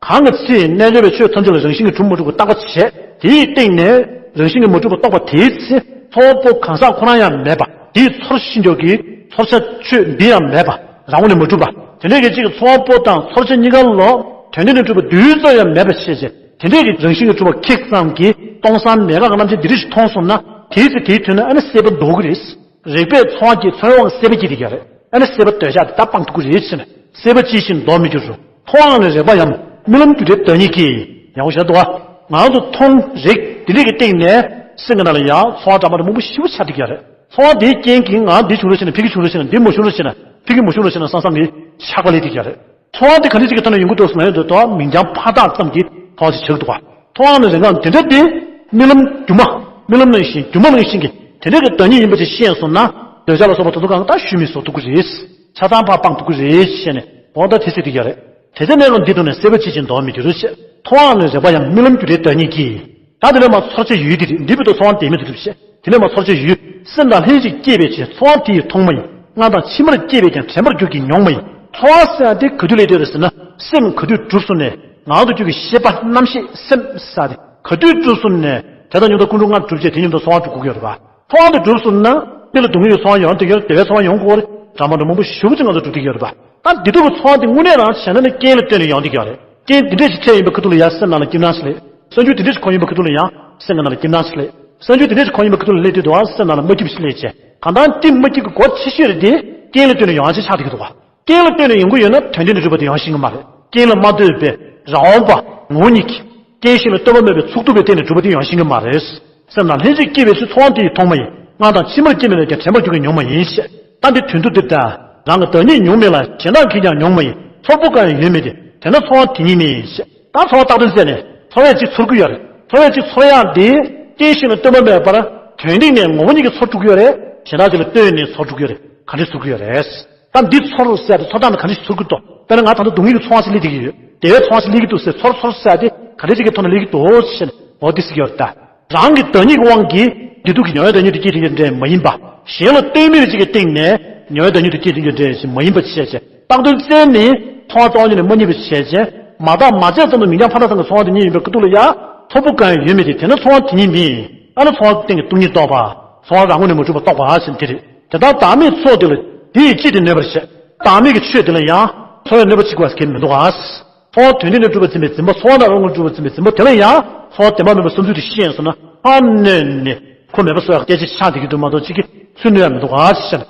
གང་གི་ཚེ་རྣལ་འབྱོར་པས་ཆོས་ཐམས་ཅད་ལ་རང་བཞིན་གྱིས་གྲུབ་མ་གྲུབ་ཀྱི་བརྟག་པ་བྱས། དེའི་སྟེང་ནས་རང་བཞིན་གྱིས་མ་གྲུབ་པ་རྟོགས་པ་དེའི་ཚེ་ཚོར་པོ་གང་ཟག་ཁོ་རང་ཡང་མེད་པ། དེའི་ཚོར་ཤེས་འཇོག་གི་ཚོར་བྱ་ཆོས་འདི་ཡང་མེད་པ། རང་ངོས་ནས་མ་གྲུབ་པ། དེ་འདྲའི་གི་གཅིག་གི་ཚོར་པོ་དང་ཚོར་བྱ་གཉིས་ཀ་ལོ་དོན་སྟེང་ནས་གྲུབ་པ་རྡུལ་ཙམ་ཡང་མེད་པ་ཤེས་བྱས། དེ་འདྲའི་གི་རང་བཞིན་གྱིས་གྲུབ་པ་ཁེགས་ཙམ་གྱིས་སྟོང་སང་མེད་དགག་གི་རྣམ་འགྱུར་འདི་འདྲ་ཞིག་མཐོང་སོང་ན་དེའི་ཚེ་དེའི་དོན་ནི་ཨ་ནི་སྲེད་པ་འདོར་གྱི་རེད། རེག་པས་ཚོར་བ་སྐྱེས། ཚོར་བའང་སྲེད་པ་སྐྱེས་དེ་ག་རེད། ཨ་ནི་སྲེད་པ་འདོར་བྱ་དེ་ད་སྤང་ཐུབ་ཀྱི་རེད་ཟེར་ནས་སྲེད་པ་ཅི་ཞིག་འདོར་མི་འགྱུར་རོ། མཐོང་བའང་ནི་རེག་པ་ཡང་རྨི་ལམ་རྒྱུ་འབྲས་བདག་ཉིད་ཀྱིས། ཡག་པོ་ཞེ་དྲག་འདུག་ག་ང་ཚོ་མཐོང་རེག་དེ་འདྲས་ཀྱི་སྟེང་ནས་སེམས་ཀྱི་ནང་ལ་ཡང་ཚོར་བ་འདྲ་མི་འདྲ་མང་པོ་ཞེ་པོ་ཆགས་བསྡད་ཀྱི་ཡོད་རེད། ཚོར་བ་དེའི་རྐྱེན་གྱིས་ང་འདི་བྱུང་རོགས་བྱས་ན་ཕ་གི་བྱུང་རོགས་བྱས་ན་འདི་མ་བྱུང་རོགས་བྱས་ན་ཕ་གི་མ་བྱུང་རོགས་བྱས་ན་བསམ་བསམ་གྱི་ཆགས་པ་སླེབས་བསྡད་ཀྱི་ཡོད་རེད། ཚོར་བ་དེ་ག་འདྲས་ཅིག་གི་ཐོག་ནས་ཡོང་གི་འདུག་ཟེར་ན་ཡོད་འདུག་དོ། མིང་རྐྱང་ཕར་བཏགས་ཙམ་གྱིས་ཚོར་བ་ཞིག་ཆགས་ཀྱི་འདུག་ག་མཐོང་བའང་ནི་རེག་པ་དེ་འདྲ་དེ་རྨི་ལམ་སྒྱུ་མ་རྨི་ལམ་ནང་བཞིན་སྒྱུ་མ་ནང་བཞིན་གྱི་དེ་འདྲ་གི་བདག་ཉིད་ཡིན་པ་ཅིག་ཤེས་སོང་ན་འདོད་ཆགས་ལ་སོགས་པ་དེ་ཚོ་གང་ག་ད་ཞུ་མི་བཟོ་ཐུབ་ཀྱི་རེད། ཆ་ཚང་ཕར་སྤང་ཐུབ་ཀྱི་རེད་ཞེས་ནས་འོ་ད་དེ་ཟེར་གྱི་ཡོད་རེད། དེ་ཚེ་གནས་སྐབས་འདི་མཐོང་ན་སྲེད་པ་ཅི་ཞིག་འདོར་མི་འགྱུར་ཞེས། མཐོང་བའང་ནི་རེག་པ་ཡང་རྨི་ལམ་རྒྱུ་འབྲས་བདག་ཉིད་ཀྱིས། ད་དེ་ནས་མ་ཚོར་བྱ་ཡུལ་དེ་རེད། འདི་བར་དུ་ཚོར་བ་དེ་མི་ཐུབ་ཐུབ་བྱེད། དེ་ནས་མ་ཚོར་བྱ་ཡུལ། སེམས་དང་ལྷན་ཅིག་སྐྱེས་པའི་ཕྱིར། ཚོར་བ་དེ་ཡིས་མཐོང་མ་ཡིན། སྔ་དང་ཕྱི་མར་སྐྱེས་པའི་ཀྱང་དྲན་པར་འགྱུར་གྱི་མྱོང་མ་ཡིན། ཚོར་བ་ཟེར་ཡ་དེ་ག་དུས་སླེབས་ཡོད་རེད་ཟེར་ན། སེམས་ག་དུས་གྲུབ་སོང་ནས་ངང་དུ་གྱུར་གྱི་ཤེས་པ་རྣམ་ཤེས་སེམས་ཟེར་དེ་ག་དུས་གྲུབ་སོང་ནས། དེ་དང་མཉམ་དུ་ཀུན་འགྲོ་ལྔ་གྲུབ་བྱས། དེ་མཉམ་དུ་ཚོར་བ་གྲུབ་དགོས་ཀྱི་ཡོད་རེད་པ། ཚོར་བ་དེ་གྲུབ་སོང་ན། གཉིད་ལ་སྡུག་བསྔལ་གྱི་ཚོར་བ་ཡོང་བསྡད་ཀྱི་ཡོད་རེད། བདེ་བའི་ཚོར་བ་ཡོང་གི་ཡོད་རེད། འདྲ་མི་འདྲ་མང་པོ་ཞེ་པོ་ཅིག་ང་ཚོ་གྲུབ་བསྡད་ཀྱི་ཡོད་རེད་པ། ད་འདི་ལྟ་བུའི་ཚོར་བ་དེ་དངོས་གནས་རང་བྱས་ན་ནི་རྐྱེན་ལ་ལྟོས་ནས་ཡོང་བསྡད་ཀྱི་ཡོད་རེད། རྐྱེན་འདི་འདྲས་ཞིག་འཕྲད་ཡིན་པའི་ཁ་ཐུག་ལ་ཡང་སེམས་ནང་ལ་སྐྱིད་སྣང་ཞིག་སླེབས། སྲན་ཆུང་འདི་འདྲས་ཞིག་གོན་ཡོང་པའི་ཁ་ཐུག་ལ་ཡང་སེམས་ཀྱི་ནང་ལ་སྐྱིད་སྣང་ཞིག་སླེབས། སྲན་ཆུང་འདི་འདྲས་ཞིག་གོན་ཡོང་པའི་ཁ་ཐུག་ལ་སླེབས་དུས་དུ་ཨ་སེམས་ནང་ལ་མ་སྐྱིད་པ་ཞིག་སླེབས་བྱས། གང་ལྟར་སྐྱིད་མ་སྐྱིད་ཀྱི་སྒོ་ཕྱེ་ཤོས་རེད་དེ། རྐྱེན་ལ་ལྟོས་ནས་ཡོང་ཡ་ཅིག་ཆགས་བསྡད་ཀྱི་འདུག་ག། རྐྱེན་ལ་ལྟོས་ནས་ཡོང་གི་ཡོད་ན་དོན་དེ་ནི་གྲུབ་པ་དེ་ཡོང་ཤེས་ཀྱི་མ་རེད། རྐྱེན་ལ་མ་ལྟོས་པའི་རང་དབང་པ་ངོ་བོ་ཉིད་ཀྱིས། རྐྱེན་གཞན་ལ་ལྟོས་པ་མེད་པའི་ཚོགས་རྟོག་པའི་སྟེང་ནས་གྲུབ་པ་དེ་ཡོང་ཤེས་ཀྱི་མ་རེད། སེམས་ནང་ལྷན་ཅིག་སྐྱེས་པའི་ཚེ་ཚོར་བ་དེ་ཡིས་མཐོང་མ་ཡིན། སྔ་དང་ཕྱི་མར་སྐྱེས་པའི་ལས་ཀྱང་དྲན་པར་འགྱུར་གྱི་མྱོང་མ་ཡིན་ཞེས། ད་འདི་དོན་དུ་འདིར་ད། རང་གི་བདག་ཉིད་མྱོང་མེད་ལ། གཞན་དག་གིས་ཀྱང་མྱོང་མ་ཡིན། ཚོར་པོ་གང་ཡང་ཡོད་མེད་དེ། དེ་ན་ཚོར་བ་དེ་ཉིད་མིན་ཞེས། ད་ཚོར་བ་བཏགས་དོན་བཙལ་ནས་ཚོར་བས་ཅིག་ཚོར་གྱི་ཡོད་རེད། ཚོར་བས་ཅིག་ཚོར་ཡག་འདི་རྐྱེན་གཞན་ལ་ལྟོས་པ་མེད་པར་དོན་སྟེང་ནས་ངོ་བོ་ཉིད་ཀྱིས་ཚོར་ཐུབ་ཀྱི་ཡོད་རེད། གཞན་དག་ཅིག་ལ་ལྟོས་ནས་ཚོར་ཐུབ་ཀྱི་ཡོད་རེད། ག་འདྲས་ཚོར་གྱི་ཡོད་རེད། ད་འདི་ཚོར་ཟེར་ཏེ་ཚོར་སྟངས་ནི་ག་འདྲས་ཤིག་ཚོར་གྱི་འདུག་དཔེར་ན་ང་ད་ལྟ་སྡུག་བསྔལ་གྱི་ཚོར་བ་ཞིག་སླེབས་བསྡད་ཀྱི་ཡོད། བདེ་བའི་ཚོར་བ་ཞིག་སླེབས་ཀྱི་འདུག་ཟེར། ཚོར་ཚོར་ཟེར་ཏེ་ག་འདྲས་ཅིག་གི་ཐོག་ནས་སླེབས་ཀྱི་འདུག་ཟེར་ནས་འོ་དེ་ཟེར་གྱི་ཡོད་རེད་ད། རང་གི་བདག་ཉིད་ཀྱི་དབང་གིས་བདེ་སྡུག་གི་མྱོང་བའི་བདག་ཉིད་དུ་སྐྱེ་དྲན་རྒྱུ་འདྲ་མ་ཡིན་པ། གཞན་ལ་ལྟོས་མེད་ཅིག་གི་སྟེང་ནས་མྱོང་བའི་བདག་ཉིད་དུ་སྐྱེ་དྲན་རྒྱུ་འདྲ་ཞིག་མ་ཡིན་པ་བྱས་བྱས། བཏགས་དོན་བཙལ་ནས་ཚོར་བ་རྟོག་ཉིད་ནས་མ་རྙེད་པ་བྱས་བྱས། མ་བརྟགས་མ་དཔྱད་ཙམ་དུ་མིག་རྒྱང་ཕར་ལྟ་ཙམ་གྱི་ཚོར་བ་དེ་རྙེད་ཡོང་པའི་ཁ་ཐུག་ལ་ཡང་ཚོར་པོ་གང་ཡང་ཡོད་མེད་དེ། དེ་ན་ཚོར་བ་དེ་ཉིད་མིན། ཨ་ན་ཚོར་བ་སྟེང་གི་སྟོང་ཉིད་རྟོགས་པ། ཚོར་བ་རང་ངོས་ནས་མ་གྲུབ་པ་རྟོགས་པ་ཞེས་དེ་རེད། དེ་ལྟར་བདག་མེད་ཚོགས་དེ་ལ་དེ་ཡིས་ཅི་སྟེ་གནོད་པར་བྱེད། བདག་མེད་ཀྱི་ཆོས་དེ་ལ་ཡང་ཚོར་བས་གནོད་པ་བྱེད་དགོས་པ་གལ་མི་འདུག་ག། ཚོར་བ་དོན་སྟེང་ནས་གྲུབ་པར་འཛིན་པའི་འཛིན་པ། ཚོར་བ་ནི་རང་ངོས་གྲུབ་པར་འཛིན་པའི་འཛིན་པ་དེ་ལ་ཡང་ཚོར་བ་བདེན་པ་མིན་པ་བསམ་ཚུལ་དེ་ཤེས་སོང་ན་ཕར་གནོད་ནས་ཁོ་མེད་པ་བཟོ་ཡག་སྐད་ཆ་ཆགས་བསྡད་ཀྱི་འདུག་མ་གཏོགས་ཅིག་གིས་ཚུར་གནོད་ཡག་མི་འདུག་ག་ཞེས་བཤད།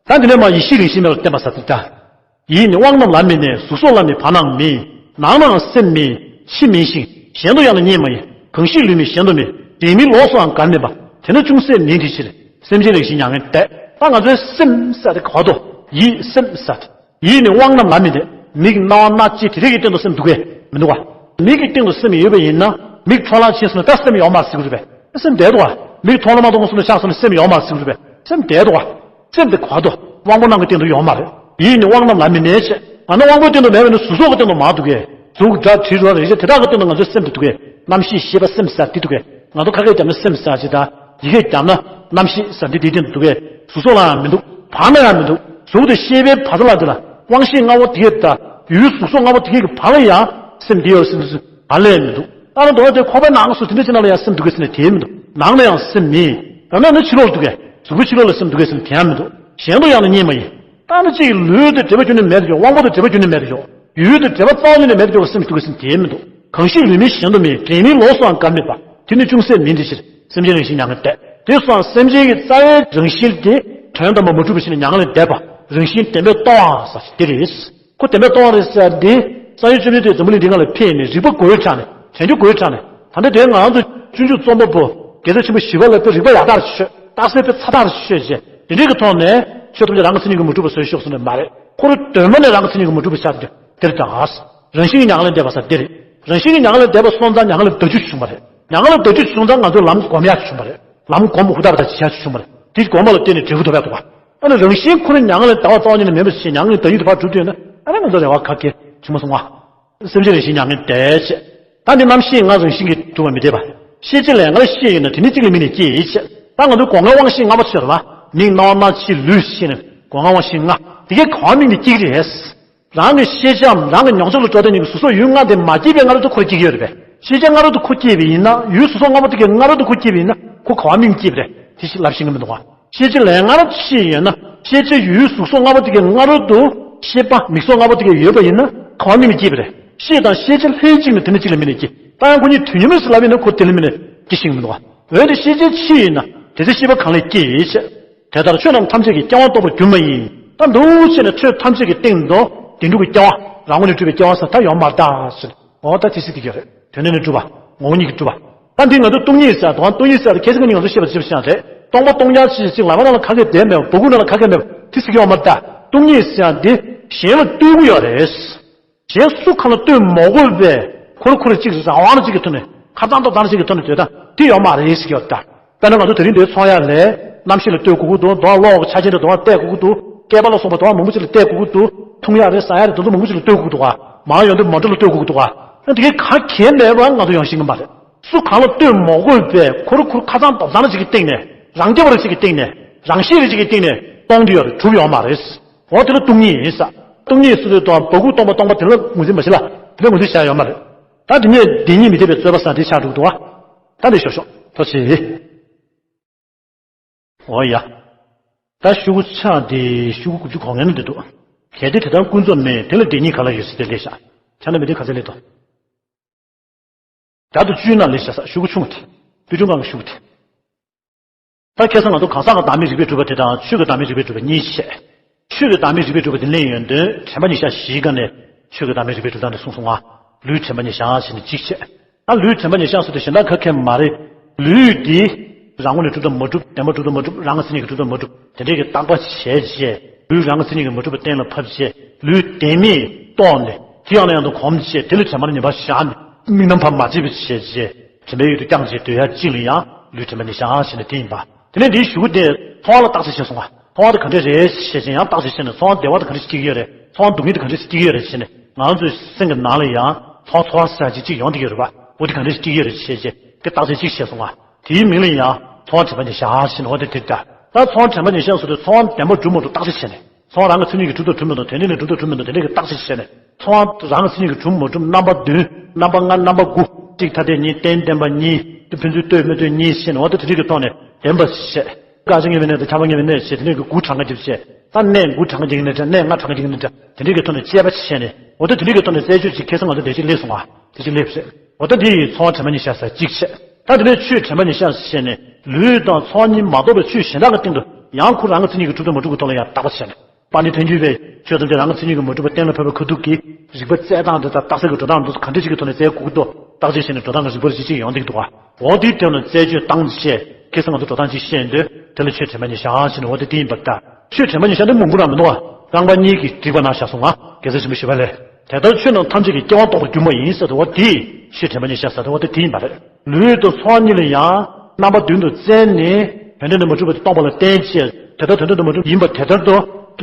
ད་འདི་ནས་མར་ཡེ་ཤེས་རང་བཞིན་མེད་པར་བསྟན་པ་ཟེར་དེ་ལྟར། ཡིད་ནི་དབང་རྣམས་ལ་མི་གནས། གཟུགས་སོགས་ལ་ནི་བར་སྣང་མེད། ནང་ནའང་སེམས་མེད། ཕྱི་མིན་ཞིང་གཞན་དུ་ཡང་ནི་རྙེད་མ་ཡིན། གང་ཞིག་ལུས་མེད་གཞན་དུ་མེད། དྲན་མིན་ལོགས་སུའང་འགར་མེད་པ། དེ་ནི་ཅུང་ཟད་མིན་དེ་ཕྱིར། སེམས་ཅན་རང་བཞིན་མྱ་ངན་འདས། ད་ང་ཚོའི་སེམས་ཟེར་དེ་ག་བར་དུ་ཡིད་སེམས་ཟེར་དེ། ཡིད་ནི་དབང་རྣམས་ལ་མི་གནས། མིག་རྣ་བ་སྣ་ལྕེ་དེ་རིགས་ཀྱི་སྟེང་དུ་སེམས་འདུག་གས་མི་འདུག་ག། མིག་གི་སྟེང་དུ་སེམས་ཡོད་པ་ཡིན་ན་མིག་འཕྲོ་བརླག་ཕྱིན་སོང་ན་ད་སེམས་ཡོད་མ་རེད་ཟེར་གྱི་རེད་པས། སེམས་བསྡད་འདུག་ག། མིག་མཐོང་ལམ་མ་མཐོང་སོང་ན་ཆགས་སོང་ན་སེམས་ཡོད་མ་རེད་ཟེར་གྱི་རེད་པས། སེམས་བསྡད་འདུག་ག། སེམས་དེ་ག་བར་དུ་དབང་པོ་རྣམས་ཀྱི་སྟེང་དུ་ཡོད་མ་རེད། ཡིད་ནི་དབང་རྣམས་ལ་མི་གནས་ཞེས། ང་ནི་དབང་པོའི་སྟེང་དུ་མེད་པས་ན་གཟུགས་སོགས་ཀྱི་སྟེང་དུ་མར་འདུག་གས། གཟུགས་སྒྲ་དྲི་རོ་རེག་བྱ་དེ་དག་གི་སྟེང་དུ་ང་ཚོའི་སེམས་དེ་འདུག་གས། རྣམ་ཤེས་ཤེས་པ་སེམས་ཟེར་དེ་འདུག་གས། ང་ཚོ་ཁ་སྐད་བརྒྱབ་ན་སེམས་ཟེར་ཅིག་དང་། ཡི་གེ་བརྒྱབ་ན་རྣམ་ཤེས་ཟེར་འདི་དེའི་སྟེང་དུ་འདུག་གས། གཟུགས་སོགས་ལའང་མི་འདུག། བར་ན་ཡང་མི་འདུག། གཟུགས་དེ་ཤེས་པའི་བར་ན་ལ་དེ་ལ་དབང་ཤེས་ལྔ་པོ་དེ་གས་དང་ཡུལ་གཟུགས་སོགས་ལྔ་པོ་དེ་གས་ཀྱི་བར་ལ་ཡང་སེམས་དེ་ཡོད་ཟེར་འདུག་ཟེར་ག་ལས་མི་འདུག། ད་ནི་མདོར་ན་དེ་ཁོག་པའི་ནང་སུ་དེ་འདྲ་ཅིག་ནང་ལ་ཡང་སེམས་འདུག་གས་ཟེར་ན་དེ་མི་འདུག། ནང་ན་ཡང་སེམས་མེད། བར་ན་ནི་ཕྱི་ལོགས་འདུག་གས། གཟུགས་པོའི་ཕྱི་ལོགས་ལ་སེམས་འདུག་གས་ཟེར་ན་དེ་ཡང་མི་འདུག། གཞན་དུ་ཡང་ནི་རྙེད་མ་ཡིན། ད་ནི་གཅིག་ལུས་དེ་འབྲེལ་བ་ཁྱོན་ནས་མེད་དུ་འགྱོ། དབང་པོ་དེ་འབྲེལ་བ་ཁྱོན་ནས་མེད་དུ་འགྱོ། ཡུལ་དེ་འབྲེལ་བ་རྩ་བ་ཉིད་ནས་མེད་དུ་འགྱོ་བའི་སེམས་འདུག་གས་ཟེར་ན་དེ་མི་འདུག། གང་ཞིག་ལུས་མེད་གཞན་དུ་མེད། དྲན་མིན་ལོགས་སུའང་འགར་མེད་པ། དེ་ནི་ཅུང་ཟད་མིན་དེ་ཕྱིར། སེམས་ཅན་རང་བཞིན་མྱ་ངན་འདས། དེ་སོང་སེམས་ཅན་གྱི་རྩ་བའི་རང་བཞིན་དེ་དོན་དམ་པར་མ་གྲུབ་པའི་ཕྱིར་མྱ་ངན་ལས་འདས་པ། རང་བཞིན་བདེན་པས་སྟོང་བ་ཟེར་དེ་རེད། ཁོ་བདེན་པས་སྟོང་བ་རེད་ཟེར་འདི་རྩ་བའི་བཅོམ་ལྡན་འདས་འཛམ་བུ་གླིང་འདི་སྒང་ལ་ཕེབས་ནས་རིགས་པ་དགོས་དྲགས་ནས་དྲན་རྒྱུ་དགོས་དྲགས་ནས། ད་ལྟ་དེ་ང་རང་ཚོ་སྤྱོད་འཇུག་རྩོམ་པ་པོ་རྒྱལ་སྲས་ཆེན་པོ་ཞི་བ་ལྷ་པས་རིགས་པ་ཡག་ཐག་ཆོད། རྟགས་གསལ་པའི་ཚ་ཐག་ཆོད་བྱས་དེ་འདྲའི་གི་ཐོག་ནས་ཆོས་ཐམས་ཅད་རང་གི་མཚན་ཉིད་ཀྱིས་མ་གྲུབ་པ་བཟོས་ཤོག་ཟེར་ནས་མ་རེད། ཁོ་རང་དོན་མ་ནས་རང་གི་མཚན་ཉིད་ཀྱིས་མ་གྲུབ་པ་ཆགས་འདུག། དེར་དྲག་རང་བཞིན་གྱིས་མྱ་ངན་ལས་འདས་པ་ཟེར་དེ་རེད། རང་བཞིན་གྱིས་མྱ་ངན་ལས་འདས་པ་སོང་ཙང་མྱ་ངན་ལས་འདའ་རྒྱུ་ཞིག་བྱུང་བ་རེད། མྱ་ངན་ལས་འདའ་རྒྱུ་ཞིག་བྱུང་ཙང་ང་ཚོས་ལམ་སྒོམ་ཡག་ཞིག་བྱུང་བ་རེད། ལམ་སྒོམ་ཧུར་ཐག་པ་དང་བྱེད་ཡག་ཞིག་བྱུང་བ་རེད། དེ་སྒོམ་པ་ལ་བརྟེན་ནས་འབྲས་བུ་ཐོབ་ཡག་འདུག་བ། ཨ་ནི་རང་བཞིན་ཁོ་ནི་མྱ་ངན་ལས་འདའ་བ་རྩ་བ་ཉིད་ནས་མེད་པ་ཞིག་མྱ་ངན་ལས་འདའ་རྒྱུ་དེ་ཕར་གྲུབ་བསྡད་ན་ཨ་ནི་ང་ཚོ་རེ་བ་ག་གེ་བྱུང་མ་སོང་བ། སེམས་ཅན་རང་བཞིན་མྱ་ངན་འདས་ཞེས། ད་འདི་རྣམ་ཤེས་ལྔ་རང་བཞིན་གྱིས་གྲུབ་པ་མི་འདོད་པ། ཤེས་བྱ་ལས་ལྔ་ལ་ཤེས་ཡོད་ན་དེ་ནི་གཅིག་ལས་མིན་ནས་སྐྱེ་ཡིན་ཞེས། ད་ང་ཚོའི་སྒོ་ལྔའི་དབང་ཤེས་ལྔ་པོ་ཚོས་རེད་བ། མིག་རྣ་བ་སྣ་ལྕེ་ལུས་ཤེས་ནས་སྒོ་ལྔའི་དབང་ཤེས་ལྔ། དེ་གའི་གང་མིན་ནས་སྐྱེ་གི་རེད། རང་གི་ཤེས་བྱའམ་རང་གི་མྱོང་ཚོར་ལ་འགྲོ་བསྡད་མཁན་གྱི་གཟུགས་སོགས་ཡུལ་ལྔ་དེ་མ་སྐྱེས་པའི་སྔ་རོལ་དུ་ཁོར་སྐྱེ་གི་ཡོད་རེད་པས། ཤེས་བྱ་སྔ་རོལ་དུ་ཁོ་སྐྱེས་པ་ཡིན་ན་ཡུལ་གཟུགས་སོགས་ལྔ་པོ་དེ་གའི་སྔ་རོལ་དུ་ཁོ་སྐྱེས་པ་ཡིན་ན་ཁོ་གང་མིན་སྐྱེས་པ་རེད། དེ་ཞིག་ལབ་ཤེས་ཀྱི་མི་འདུག་བ། ཤེས་བྱ་ལས་ལྔ་རབ་ཤེས་ཡོད་ན། ཤེས་བྱ་ཡུལ་གཟུགས་སོགས་ལྔ་པོ་དེ་གའི་སྔ་རོལ་དུ་ཤེས་པ་མིག་སོགས་ལྔ་པོ་དེ་གའི་ཡོད་པ་ཡིན་ན་གང་མིན་ནས་སྐྱེས་པ་རེད། ཤེས་དང་ཤེས་བྱ་ལྷན་ཅིག་ནི་དེ་ནི་གཅིག་ལས་མིན་ནས་སྐྱེ། ད་ཡང་ཁོ་གཉིས་དུས་མཉམ་མོ་ཟེར་ལབ་ཡིན་ན་ཁོ་དེ་ལས་མིན་ནས་སྐྱེ་ཤེས་ཀྱི་མི་འདུག་བ། འོན་ཏེ་ཤེས་བྱའི་ཕྱིར་ཡིན་ན་དེ་ཚེ་ཤེས་པ་གང་ལས་སྐྱེ་ཡིན་ཞེས། དེ་ལྟར་ཆོས་རྣམས་ཐམས་ཅད་ཀྱི་སྐྱེ་བ་རྟོགས་པར་འགྱུར་མ་ཡིན། ད་འདུག་བྱས་ནས་ཆོས་ཐམས་ཅད་ཀྱི་སྟེང་དུ་བདེན་གྲུབ་ཀྱི་སྐྱེ་བ་རང་ངོས་ནས་གྲུབ་པའི་སྐྱེ་བ་ཟེར་ད་ཡོད་མ་རེད་ད་ཟེར། འོ་ད་དེ་སྲིད་དེ་ག་རེད། དོན་ནི་ནི་གྲུབ་པ། ངོ་བོ་ཉིད་ཀྱིས་གྲུབ་པ། ད་འདི་ང་ཚོ་སྟོང་ཉིད་ཟེར་དང་སྟོང་ཉིད་ཟེར་ཁ་སང་ཉིན་ང་ཚོ་བཤད་པ་ཅིག་བཤད་རེད། སྟོང་པ་སྟོང་རྐྱང་ཅིག་ཅིག་ལག་པ་ནང་ལ་ཁ་སྐད་བསྡད་མེད་པ། སྦྲ་གུར་ནང་ལ་ཁ་སྐད་མེད་པ་དེ་ཟེར་གྱི་ཡོད་མ་རེད་ད། སྟོང་ཉིད་ཟེར་ཡང་འདི་གཞན་ལ་ལྟོས་ཀྱི་ཡོད་རེད། གཞན་སུ་གང་ལ་ལྟོས་མ་དགོས་པའི་ཁོ་རང་ཁོ་རང་གཅིག་རང་དབང་གཅིག་གི་ཐོག་ནས་ཁ་གཙང་ཏོག་ཙམ་གཅིག་གི་ཐོག་ནས་སྡོད་སྟངས་དེ་ཡོད་མ་རེད་ཟེར་གྱི་ཡོད་ད། དཔེར་ན་ང་ཚོ་དེ་རིང་འདིར་ཚོགས་ཡ་ལས་རྣམ་ཤེས་ལ་ལྟོས་དགོས་ཀྱི་འདུག། མདོར་བློ་འོག་གི་ཆ་རྐྱེན་དེ་མདོར་བལྟས་དགོས་ཀྱི་འདུག། སྐེད་པ་ལ་སོགས་པ་མདོར་མང་པོ་ཅིག་ལ་ལྟོས་དགོས་ཀྱི་འདུག། འཐུང་ཡ་རེད་ཟ་ཡ་རེད་དེ་ཚོ་མང་པོ་ཅིག་ལ་ལྟོས་དགོས་ཀྱི་འདུག་ག། མར་ཡོང་དུས་མ་འགྲོ་ལ་ལྟོས་དགོས་ཀྱི་འདུག་ག། ཨ་དེ་གའི་ག་གེ་མེད་པར་ང་ཚོ་ཡོང་ཤེས་ཀྱི་མ་རེད། སུ་གང་ལ་ལྟོས་མ་དགོས་པའི་ཁོ་རང་ཁོ་རང་ཁ་སང་རྡོག་རྩ་རེ་ཅིག་གི་སྟེང་ནས། རང་རྐྱ་བ་རེ་ཅིག་གི་སྟེང་ནས། རང་ཤེས་རེ་ཅིག་གི་སྟེང་ནས་སྟོང་དུ་ཡོད་རེད། གྲུབ་ཡོད་མ་རེད། འོ་དེ་ལ་སྟོང་ཉིད་ཡིན་ས། སྟོང་ཉིད་སུ་དེ་དང་བ་ཀུན་སྟོང་པ་སྟོང་པ་དེ་ལ་ངོས་འཛིན་མ་བྱེད་ལ། དེ་ལ་ངོས་འཛིན་བྱ་ཡོད་མ་རེད། ད་དེ་ནས་བདེན་གཉིས་མི་འཐད་པའི་རྩོད་པ་ཟེར་དེ་ཆགས་འགྲོ་གི་འདུག་བ། ད་འདི་ཤོག་ཤོག་ཐོག་ཆེ། འོ་ཡ། ད་ཤོག་གུ་ཆགས་དེ་ཤོག་གུ་དགུ་བཅུ་གོ་ལྔ་ནང་འདི་འདུག་གལ་ཏེ་དེ་ལྟར་ཀུན་རྫོབ་མེད། དེ་ལ་བདེན་གཉིས་ག་ལ་ཡོད་ཟེར་དེ་ལས་བཞག་ཆ་ན་མི་དེ་ག་ཚད་ལས་དོ། བརྒྱ་དང་བཅུའི་ནང་ལས་བཞག་ས་ཤོག་གུ་ཆུང་དེ། དུས་ཀྲུང་གང་གི་ཤོག་གུ་དེ། ད་ཁ་སང་ང་ཚོ་གང་ཟག་གི་བདག་མེད་རིགས་པས་གྲུབ་པ་དེ་དང་ཆོས་ཀྱི་བདག་མེད་རིགས་པས་གྲུབ་པ་གཉིས་བཤད། ཆོས་ཀྱི་བདག་མེད་རིགས་པས་གྲུབ་པ་དེ་ལེན་ཡོང་དུས་དྲན་པ་ཉེར་ཞག་བཞིའི་སྒང་ནས་ཆོས་ཀྱི་བདག་མེད་རིགས་པས་གྲུབ་སྟངས་དེ་གསུངས་སོང་ང་། ལུས་དྲན་པ་ཉེར་ཞག་བྱས་ནས་གཅིག་བཤད། ད་ལུས་དྲན་པ་ཉེར་ཞག་སོགས་དེ་གཞན་དག་ག་གེ་མ་རེད། ལུས་འདི་རང་ངོས་ནས་གྲུབ་དང་མ་གྲུབ། བདེན་པར་གྲུབ་དང་མ་གྲུབ། རང་ངོས་མཚན་ཉིད་ཀྱིས་གྲུབ་དང་མ་གྲུབ་དེ་འདྲས་ཀྱི་བརྟག་པ་བྱས་རྗེས། ལུས་རང་ངོས་མཚན་ཉིད་ཀྱིས་མ་གྲུབ་པ་གཏན་ལ་ཕབ་རྗེས། ལུས་བདེན་མེད་རྟོགས་ནས་དེ་ཡང་ལ་ཡང་དུ་གོམས་རྗེས། དེ་ལ་དྲན་པ་ཉེར་ཞག་བཞག་ནས་དམིགས་རྣམ་ཕར་མ་བརྗེད་པ་བྱས་རྗེས། དྲན་པའི་ཡུལ་དུ་བསྐྱངས་རྗེས་སྡོད་ཡ་གཅིག་ལ་ཡང་ལུས་དྲན་པ་ཉེར་ཞག་བྱས་ནས་དེ་ཡིན་པ། དེ་ནས་འདིའི་གཞུག་གུ་དེ་ཚོར་བ་ལ་བརྟག་དཔྱད་བྱས་སོང་ང་། ཚོར་བ་དེ་ག་འདྲས་རེད་ཞེས་བྱས་ཡང་བརྟག་དཔྱད་བྱས་ནས། ཚོར་བ་བདེ་བ་དེ་ག་འདྲས་སྐྱེ་གི་ཡོད་རེད། ཚོར་བ་སྡུག་བསྔལ་དེ་ག་འདྲས་སྐྱེ་གི་ཡོད་རེད་ཞེས་ནས། ང་ཚོའི་སེམས་ཀྱི་ནང་ལ་ཡང་ཚོར་ཚོར་བ་ཟེར་ཡ་ཅིག་ཅིག་ཡོང་བསྡད་ཀྱི་ཡོད་རེད་པ། འོ་དེ་ག་འདྲས་སྐྱེ་གི་ཡོད་རེད་ཞེས་བྱས་དེ་བརྟག་དཔྱད་ཅིག་བྱས་སོང་ང་། དེའི་མིང་ལ་ཡང་ཚོར་བ་དྲན་པ་ཉེར་ཞག་ཟེར་ནས། འོ་དེ་དེ་ལྟ། ད་ཚོར་བ་དྲན་པ་ཉེར་ཞག་ཟེར་དུས་ཚོར་བ་བདེན་པར་གྲུབ་མ་གྲུབ་བརྟག་དཔྱད་བྱས་ནས། ཚོར་བ་རང་གི་མཚན་ཉིད་ཀྱིས་གྲུབ་དང་གྲུབ་མི་འདུག་དོན་ལྡན་ནས་གྲུབ་དང་གྲུབ་མི་འདུག་དེ་འདྲ་གི་བརྟག་དཔྱད་བྱས་ནས། ཚོར་བ་རང་གི་མཚན་ཉིད་ཀྱིས་གྲུབ་མ་གྲུབ། རྣམ་པ་བདུན། རྣམ་པ་ལྔ། རྣམ་པ་དགུ། གཅིག་ཐ་དད་གཉིས། རྟེན་བརྟེན་པ་གཉིས། དེ་ཕན་ཚུན་ལྟོས་མི་ལྟོས་གཉིས་བྱས་ནས། འོ་ད་དེ་འདྲ་གི་ཐོག་ནས་བདེན་པ་བཤད། དགག་བྱ་ངེས་པའི་གནས་དང་ཁྱབ་པ་ངེས་པའི་གནས་བྱས། དེ་འདྲ་གི་དགུ་གྲངས་ཀ་བརྒྱབ་བྱས། ད་གནས་དགུ་གྲངས་ཀ་འཇིག་ནི་འདྲ། གནས་ལྔ་གྲངས་ཀ་འཇིག་ནི་འདྲ། དེ་འདྲ་གི་ཐོག་ནས་དཔྱད་པ་བྱས་ནས། འོ་ད་དེ་འདྲ་གི་ཐོག་ནས་རྩད་གཅོད་ཅིག་ཁ་སང་ང་ཚོ་དེ་ཅིག་སླེབས་སོང་ང་། དེ་ཅིག་སླེབས་རེད། འོ་ད་འདི་ཡི་ཚོར་བ་དྲན་པ་ཉེར་ཞག་ཟེར་གཅིག་བཤད། ད་དེ་ནས་ཆོས་དྲན་པ་ཉེར་ཞག་བཤད་ནས། ལུས་དང་ཚོར་གཉིས་མ་གཏོགས་པའི་ཆོས་གཞན་དག་གི་སྟེང་དུ་ཡང་ཁོ་རང་གི་མཚན་ཉིད་ཀྱིས་གྲུབ་དང་མ་གྲུབ་ཀྱི་ཐོག་ལ་ཡང་བརྟག་པ་བྱས་ནས། དཔལ་ལྡན་ཐལ་འགྱུར་བས་ཆོས་ཐམས་ཅད་རང་གི་མཚན་ཉིད་ཀྱིས་མ་གྲུབ་པ་གཏན་ལ་ཕབ་པའི་ཁ་ཐུག་གི་རིགས་པ་རྩལ་སྟངས་དེ་དང་རྟགས་གསལ་གྱི་འགྲོ་སྟངས་དེ་ཚོ་ག་འདྲ་ཞིག་གི་ཐོག་ནས་རྩལ་དགུ་ཐོག་བརྟག་དཔྱད་བྱས་ནས་འགྲོ་སྟངས་ཀྱི་རིགས་པ་རེ་ཅིག་ཅིག་ཡོང་བསྡད་ཀྱི་འདུག་ག་འོ་དེའི་དོན་ལ་རྩད་གཅོད་བཏང་བྱས། ཁ་སང་ང་ཚོ་འགྲོ་སྟངས་ཅིག་བཤད་དུས་དེ་ལ་ཆོས་དྲན་པ་ཉེར་ཞག་ཟེར་ནས། འོ་དེ་དེ་ཡིན་པར་ཐལ། ཆོས་དྲན་པ་ཉེར་ཞག་འདི་མང་པོ་རང་མི་འདུག་ག་རྐང་པ་གཉིས་ཀྱི་སྒྲིག་པ་ནང་བཞག་སོང་ང་། རྒྱལ་སྲས་ཆེན་པོ་ཞི་བ་ལྷས། དེ་ལྟར་ཆོས་རྣམས་ཐམས་ཅད་ཀྱི། སྐྱེ་བ་རྟོག་པའི་སྒྱུ་མ་ཡིན་ཟེར་དུས། འོ་དེ་ཆོས་དྲན་པ་ཉེར་ཞག་ཟེར་དུས་འོ་དེ་དེ་ཡིན་པ་རེད། ལུས་དང་ཚོར་གཉིས་ལ་ཡང་རྣམ་པ་བདུན་དུ་བཙལ་ནས་དོན་འདྲ་ནས་མ་གྲུབ་པ་དེ་སྟོང་པ་ལ་བརྟེན་བྱས། དེ་ལྟར་དོན་འདྲ་ནས་མ་གྲུབ་ཡིན་པ་དེ་ལྟར་དུ།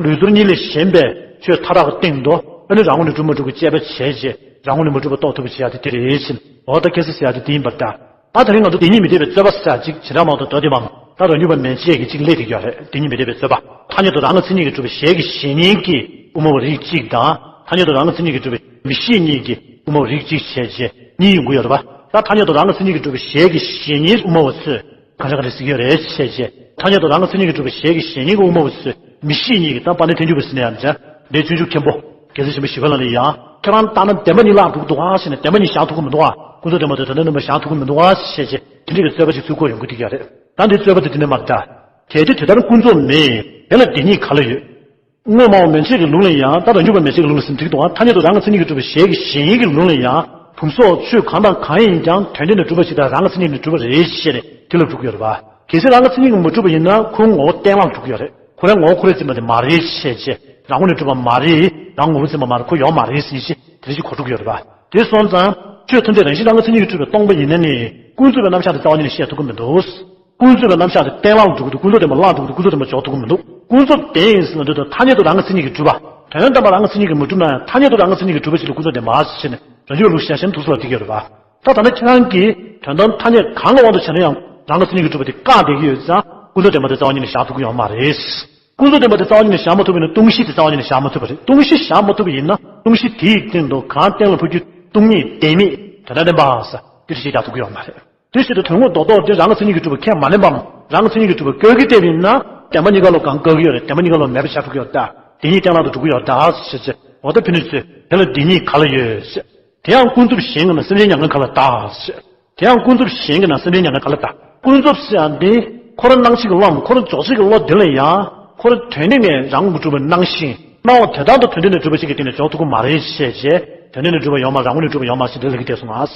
ལུས་ཚོར་གཉིས་ལས་གཞན་པའི་ཆོས་མཐའ་དག་གི་སྟེང་དུ། ཨ་ནི་རང་ངོས་ནས་གྲུབ་མ་གྲུབ་ཀྱི་དཔྱད་པ་བྱས་རྗེས་རང་ངོས་ནས་མ་གྲུབ་པ་རྟོགས་ཐུབ་པ་བྱེད་ཡ་དེ་དེ་རེད་ཟེར། འོ་ད་ཁ་སང་ཟེར་ཡ་དེ་དེ་ཡིན་པར་ཐལ། ད་དེ་རིང་ང་ཚོ་བདེན་གཉིས་མི་འཐད་པའི་རྩོད་པ་ཟེར་ཡ་ཅིག་བྱེ་བྲག་སྨྲ་བ་དང་མདོ་སྡེ་པའམ། ད་རང་རྒྱུད་པ་མན་ཆད་ཀྱི་ཅིག་སླེབས་བསྡད་ཀྱི་ཡོད་རེད། བདེན་གཉིས་མི་འཐད་པའི་རྩོད་པ། ཐ་སྙད་དུ་རང་གི་མཚན་ཉིད་ཀྱིས་གྲུབ་པའི་གཞལ་གྱི་གཞན་ཉིད་ཀྱི་དབུ་མ་པ་རིགས་གཅིག་དང་། ཐ་སྙད་དུ་རང་གི་མཚན་ཉིད་ཀྱིས་གྲུབ་པའི་མིག་ཤེས་ཉིད་ཀྱི་དབུ་མ་པ་རིགས་གཅིག་བྱས་རྗེས་གཉིས་ཡོང་གི་ཡོད་རེད་པ། ད་ཐ་སྙད་དུ་རང་གི་མཚན་ཉིད་ཀྱིས་གྲུབ་པའི་གཞལ་གྱི་གཞན་ཉིད་དབུ་མ་པ་ཚོས་གང་འདྲ་གང་འདྲ་ཟེར་གྱི་ཡོད་རེད་བྱས་རྗེས། ཐ་སྙད་དུ་རང་གི་མཚན་ཉིད་ཀྱིས་གྲུབ་པའི་གཞལ་གྱི་གཞན་ཉིད་ཀྱི་དབུ་མ་པ་ཚོས་མིག་ཤེས་ཉིད་ཀྱི། ད་དཔལ་ལྡན་ཐལ་འགྱུར་བ་ཟེར་ན་ཡང་འདྲ། འདིའི་སྤྱོད་འཇུག་མཁན་པོ་རྒྱལ་སྲས་ཆེན་པོ་ཞི་བ་ལྷ་ལ་ཡང་། ཁྱེད་རང་ལྟར་ན་བདེན་པ་གཉིས་བརླག་འགྲོ་གི་འདུག་ག་ཟེར་ནས། བདེན་པ་གཉིས་བཞག་ཐུབ་ཀྱི་མི་འདུག་ག་ཀུན་རྫོབ་བདེན་པ་དང་དོན་དམ་བདེན་པ་བཞག་ཐུབ་ཀྱི་མི་འདུག་ག་ཞེས་བྱས། དེ་འདྲ་གི་རྩོད་པ་ཅིག་ཚུར་འཁོར་ཡོང་གི་འདུག་ཡ་རེད། ད་འདིའི་རྩོད་པ་དེ་དེ་ནས་མར་ད། གལ་ཏེ་དེ་ལྟར་ཀུན་རྫོབ་མེད། དེ་ལ་བདེན་གཉིས་ག་ལ་ཡོད། དངོས་སྨྲ་བ་མན་ཆད་ཀྱི་ལུགས་ལ་ཡང་། ད་རང་རྒྱུད་པ་མན་ཆད་ཀྱི་ལུགས་ལ་ཟེར་ནས་འགྲིག་འདུག་ག་ཐ་སྙད་དུ་རང་གི་མཚན་ཉིད་ཀྱིས་གྲུབ་པའི་གཞལ་གྱི་གཞན་ཉིད་ཀྱི་ལུགས་ལ་ཡང་། ཕུང་སོགས་ཆོས་གང་དང་གང་ཡིན་ཀྱང་དོན་འདི་ནི་གྲུབ་པ་ཞིག་དང་རང་གི་མཚན་ཉིད་ནི་གྲུབ་པ་རེད་ཞེས་ནས་དེ་ལ་འགྲོ་གི་ཡོད་རེད་པ། གལ་སྲིད་རང་གི་མཚན་ཉིད་ཀྱིས་མ་གྲུབ་པ་ཡིན་ན་ཁོའི་ངོ་བོ་གཏན་བརླག་འགྲོ་གི་ཡོད་རེད། ཁོ་རང་ངོ་བོ་ཁོ་རང་འཛིན་པ་དེ་མ་རེད་ཞེས་བྱས། རང་ངོས་ནས་གྲུབ་པ་མ་རེད། རང་ངོ་བོ་འཛིན་པ་མ་རེད། ཁོ་ཡོད་མ་རེད་ཟེར་ཞེས་དེ་འདྲ་ཞིག་གོ་འགྲོ་གི་ཡོད་རེད་པ། དེ་སོང་ཙང་ཆོས་ཐམས་ཅད་རང་བཞིན་རང་གི་མཚན་ཉིད་ཀྱིས་གྲུབ་པས་སྟོང་པ་ཡིན་ན་ནི་ཀུན་རྫོབ་པའི་རྣམ་གཞག་དེ་རྩ་བ་ཉིད་ནས་བཤད་ཐུབ་ཀྱི་མི་འདུག་ཀུན་རྫོབ་པའི་རྣམ་གཞག་དེ་གཏན་བརླག་འགྲོ་གི་འདུག་ཀུན་རྫོབ་བདེན་པ་བརླག་འགྲོ་གི་འདུག་ཀུན་རྫོབ་བདེན་པ་འཇོག་ཐུབ་ཀྱི་མི་འདུག་ཀུན་རྫོབ་བདེན་ཡིན་ཟེར་ན་འདི་དང་ཐ་སྙད་དུ་རང་གི་མཚན་ཉིད་ཀྱིས་གྲུབ་པ། དོན་དམ་པར་རང་གི་མཚན་ཉིད་ཀྱིས་མ་གྲུབ་ན་ཡང་ཐ་སྙད་དུ་རང་གི་མཚན་ཉིད་ཀྱིས་གྲུབ་པ་ཞིག་ལ་ཀུན་རྫོབ་བདེན་པ་ཟེར་ནས་རང་རྒྱུད་ལུགས་བཤད་ཤེས་ཐུབ་སོགས་ལ་འགྲིག་གི་ཡོད་རེད་པ། ད་ད་ནི་ཁྱེད་རང་གིས་དོན་དམ་ཐ་སྙད་གང་གི་དབང་དུ་བྱས་ན་ཡང་རང་གི་མཚན་ཉིད་ཀྱིས་གྲུབ་པ་དེ་བཀག་བསྡད་ཀྱི་ཡོད་ཙང་ཀུན་རྫོབ་བདེན་པ་དེ་རྩ་བ་ཉིད་ནས་བཞག་ཐུབ་ཀྱི་ཡོད་མ་རེད། ཀུན་རྫོབ་བདེན་པ་དེ་རྩ་བ་ཉིད་ནས་བཞག་མ་ཐུབ་པ་ཡིན་ན་སྟོང་གཞི་དེ་རྩ་བ་ཉིད་ནས་བཞག་མ་ཐུབ་པ་རེད། སྟོང་གཞི་བཞག་མ་ཐུབ་པ་ཡིན་ན་སྟོང་གཞི་དེའི་སྟེང་དུ་གང་གཏན་ལ་ཕབ་རྒྱུ། སྟོང་ཉིད་བདེན་མེད་དོན་དམ་བདེན་པ་ཟེར་དེ་འདྲ་ཞིག་རྒྱག་ཐུབ་ཀྱི་ཡོད་མ་རེད། དེ་བཞིན་དུ་དོན་དངོས་རྡོག་རྡོག་དེ་རང་གི་མཚན་ཉིད་ཀྱིས་གྲུབ་པ་ཁས་མ་ལེན་པའམ། རང་གི་མཚན་ཉིད་ཀྱིས་གྲུབ་པ་བཀག་གི་བལྟས་པ་ཡིན་ན་བདེན་པ་གཉིས་ཀ་ལ་གང་བཀག་གི་ཡོད་རེད། བདེན་པ་གཉིས་ཀ་ལ་མེད་པ་ཆགས་འགྲོ་གི་ཡོད་ད། དེ་ཉིད་གཏན་བརླག་ཏུ་འགྲོ་གི་ཡོད་ད་ཟེར་བྱས། འོ་ད་ཕན་ནུས་ཚོད་དེ་ལ་བདེན་གཉིས་ག་ལ་ཡོད་ཟེར། དེ་ཡང་ཀུན་རྫོབ་གཞན་གྱི་ནང་སེམས་ཅན་མྱ་ངན་ག་ལ་དག་ཟེར། དེ་ཡང་ཀུན་རྫོབ་གཞན་གྱི་ནང་སེམས་ཅན་མྱ་ངན་ག་ལ་དག་ཀུན་རྫོབ་ཟེར་ཡ་འདི་ཁོ་རང་སྣང་བྱེད་ཀྱི་བློའམ་ཁོ་རང་འཇོག་བྱེད་ཀྱི་བློ་འདི་ལ་ཡང་ཁོ་རང་དོན་ནི་ནས་རང་ངོས་གྲུབ་པ་སྣང་ཞིང་སྣང་བ་དེ་དག་ཏུ་དོན་འདི་ནས་གྲུབ་པ་ཞིག་གི་སྟེང་ནས་འཇོག་ཐུབ་ཀྱི་མ་རེད་ཞེས་བྱས། དོན་འདི་ནས་གྲུབ་པ་ཡོད་མ་རང་ངོས་ནས་གྲུབ་པ་ཡོད་མ་ཞེས་འདི་ལ་གི་བལྟས་སོང་ང་།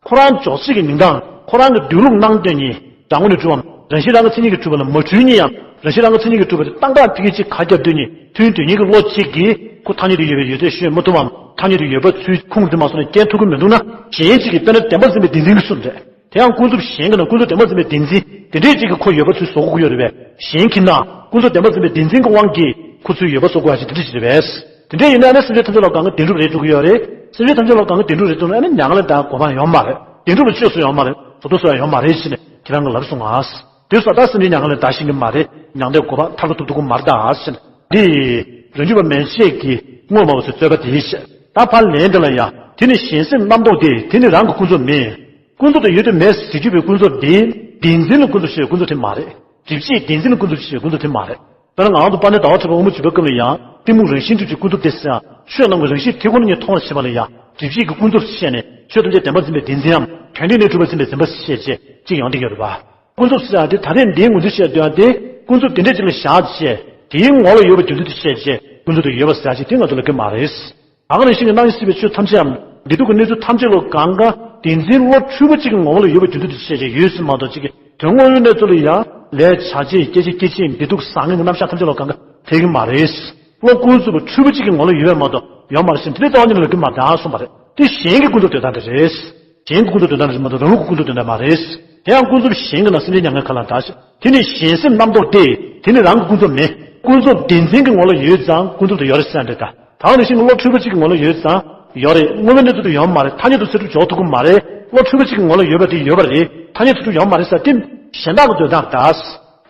ཁོ་རང་འཇོག་བྱེད་ཀྱི་མིང་དང་ཁོ་རང་གི་སྡོད་ལུགས་སྣང་དོན་གཉིས་རང་ངོས་ནས་གྲུབ་པའམ་རང་བཞིན་རང་གི་མཚན་ཉིད་ཀྱིས་གྲུབ་པ་ལ་མ་འཁྲུལ་གཉིས་ཡང་རང་བཞིན་རང་གི་མཚན་ཉིད་ཀྱིས་གྲུབ་པ་དེ་རྟག་པར་ཕ་གི་གཅིག་ག་རྒྱབ་དོན་གཉིས་མཐུན་དོན་གཉིས་ཀྱི་བློ་གཅིག་གིས་ཁོ་ཐ་སྙད་དུ་ཡོད་པའི་ཡོད་ཚད་ཤོད་མ་ཐུབ་པའམ་ཐ་སྙད་དུ་ཡོད་པ་ཚུལ་ཁུངས་འཛིན་མ་སོང་ནས་སྐྱེལ་ཐུབ་ཀྱི་མི་འདུག་ན་གཞན་གཅིག་གིས་དཔེར་ན་བདེན་པར་འཛིན་པའི་བདེན་འཛིན་གྱི་གསུམ་རེད། དེ་ཡང་ཀུན་རྫོབ་གཞན་གྱི་ནང་ཀུན་རྫོབ་བདེན་པར་འཛིན་པའི་བདེན་འཛིན་དེ་འདྲས་གཅིག་གིས་ཁོ་ཡོད་པ་ཚུལ་བཟོ་དགོས་ཀྱི་ཡོད་རེད་པས། གཞན་གྱི་ནང་ཀུན་རྫོབ་བདེན་པར་འཛིན་པའི་བདེན་འཛིན་གྱི་དབང་གིས་ཁོ་ཚུལ་ཡོད་པ་བཟོ་དགོས་ཡ་ཞིག་དེ་འདྲས་ཞིག་རེད་པས། དེ་འདྲས་ཡིན་ན་ནི་སེམས་ཅན་ཐམས་ཅད་ལ་གང་གི་བདེན་གྲུབ་རེད་འགྲོ་གི་ཡོད་རེད། སེམས་ཅན་ཐམས་ཅད་ལ་གང་གི་བདེན་གྲུབ་རེད་འགྲོ་ན་ནི་མྱ་ངན་ལས་འདའ་དགོས་པ་ཡོད་མ་རེད། བདེན་གྲུབ་ལ་བཅོས་སུ་ཡོད་མ་རེད། བཟོ་ལྟ་བཟོ་ཡ་ཡོད་མ་རེད་ཟེར་ནས་ཁྱེད་རང་གིས་ལབ་སོང་ང་། དེ་སོང་ད་སེམས་ཅན་མྱ་ངན་ལས་འདའ་ཤེས་ཀྱི་མ་རེད། མྱང་འདས་གོ་འཕང་ཐར་གི་ཐུབ་ཐུབ་ཀྱི་མ་རེད་ད་ཟེར་ནས། འདི་རང་རྒྱུད་པ་མན་ཆད་ཀྱིས་བསྔོ་མ་བ་ཚོའི་རྩོད་པ་དེ་བཤད། ད་ཕར་ལན་འདི་ལ་ཡང་དེ་ནི་གཞན་སེམས་རྣམ་རྟོག་སྟེ། དེ་ནི་རང་གི་ཀུན་རྫོབ་མིན། ཀུན་རྫོབ་ཏུ་ཡོད་དུ་མེད་ཟེར་རྒྱུ་བའི་ཀུན་རྫོབ་འདི་བདེན་འཛིན་ལ་ཀུན་རྫོབ་ཞེས་ཀུན་རྫོབ་དེ་མ་རེད། སྒྲིབ་བྱེད་བདེན་འཛིན་ལ་ཀུན་རྫོབ་ཞེས་ཀུན་རྫོབ་དེ་མ་རེད། དཔེར་ན་ང་རང་ཚོ་དཔལ་ལྡན་ཟླ་བ་གྲགས་པའི་དབུ་མ་འཇུག་པའི་སྐབས་ལ་ཡང་གཏི་མུག་རང་བཞིན་གྲུབ་ཀྱི་ཀུན་རྫོབ་སྟེ་ཟེར་ཡང་ཆོས་རྣམས་ཀྱི་རང་བཞིན་དེ་ཁོ་ན་ཉིད་མཐོང་བར་བྱེད་པ་ལ་ཡང་སྒྲིབ་བྱེད་ཀྱི་ཀུན་རྫོབ་ཞེས་ནས་ཆོས་ཐམས་ཅད་བདེན་པར་འཛིན་པའི་བདེན་འཛིན་ནམ་དོན་འདི་ནས་གྲུབ་པར་འཛིན་པའི་འཛིན་པ་ཞེས་བྱས་གཅིག་ཡོང་གི་ཡོད་རེད་པ། ཀུན་རྫོབ་ཟེར་ཡང་དེ་ད་རེས་འདིའི་ངོས་འཛིན་བཤད་དོན་དེ་ཀུན་རྫོབ་དེ་འདྲ་ཅིག་ལ་བཞག་བྱས་དེའི་ངོ་ལ་ཡོད་པ་རྒྱུ་མཚན་དུ་བཤད་བྱས་ཀུན་རྫོབ་ཏུ་ཡོད་པ་ཟེར་ཡ་ཅིག་དེ་ང་ཚོ་ལ་དགོས་མ་རེད། གང་རང་བཞིན་གྱིས་སྣང་བ་སྲིད་པའི་ཆོས་ཐམས་ཅད་ཡང་བདེ་སྡུག་གི་གནས་ཚུལ་ཐམས་ཅད་ལ་གང་ག་བདེན་འཛིན་བློ་འཁྲུལ་པ་གཅིག་གི་ངོ་བོ་ལ་ཡོད་པའི་རྒྱུ་མཚན་དུ་བཤད་བྱས་ཡོད་ཟེར་མ་གཏོགས་གཅིག་གི་དོན་དངོས་ཡོད་གནས་ཚུལ་ལ་ཡང་ལས་བྱ་བྱེད་སྐྱེ་འཆི་སྐྱེ་འཆི་བདེ་སྡུག་བཟང་ངན་གྱི་རྣམ་གཞག་ཐམས་ཅད་ལ་གང་ག་འཐད་ཀྱི་མ་རེད། བློ་ཀུན་རྫོབ་པ་འཁྲུལ་པ་གཅིག་གི་ངོ་ལ་ཡོད་པ་མ་གཏོགས་ཡོད་མ་རེད་ཟེར་དེ་ལྟ་བ་ཉིད་ལ་ལབ་ཀྱི་མ་རེད་གསུངས་པ་རེད། དེ་གཞན་གྱི་ཀུན་རྫོབ་དོན་དག་དེ་རེད། གཞན་གྱི་ཀུན་རྫོབ་དོན་དག་རེད་མ་གཏོགས་རང་ལུགས་ཀྱི་ཀུན་རྫོབ་དོན་དག་མ་རེད། དེ་ཡང་ཀུན་རྫོབ་གཞན་གྱི་ནང་སེམས་ཅན་མྱ་ངན་ཁ་ལ་འདའ་ཞིང་། དེ་ནི་གཞན་སེམས་རྣམ་རྟོག་སྟེ། དེ་ནི་རང་གི་ཀུན་རྫོབ་མེད། ཀུན་རྫོབ་བདེན་འཛིན་གྱི་ངོ་ལ་ཡོད་ཙང་ཀུན་རྫོབ་ཏུ་ཡོད་རེད་ཟེར་ཡ་འདྲ་ད། ད་ག་ནང་བཞིན་གྱི་བློ་འཁྲུལ་པ་གཅིག་གི་ངོ་ལ་ཡོད་ཙང་ཡོད་རེད། དངོས་པོའི་གནས་ཚུལ་དུ་ཡོད་མ་རེད། ཐ་སྙད་དུ་ཚུལ་ཁྲིམས་འཇོག་ཐུབ་ཀྱི་མ་རེད། བློ་འཁྲུལ་པ་གཅིག་གི་ངོ་ལ་ཡོད་པ་དེ་ཡོད་པ་རེད། ཐ་སྙད་ཚུལ་ཁྲིམས་ཡོད་མ་རེད་ཟེར་དེ་གཞན་དག་གི་འདོད་སྟངས་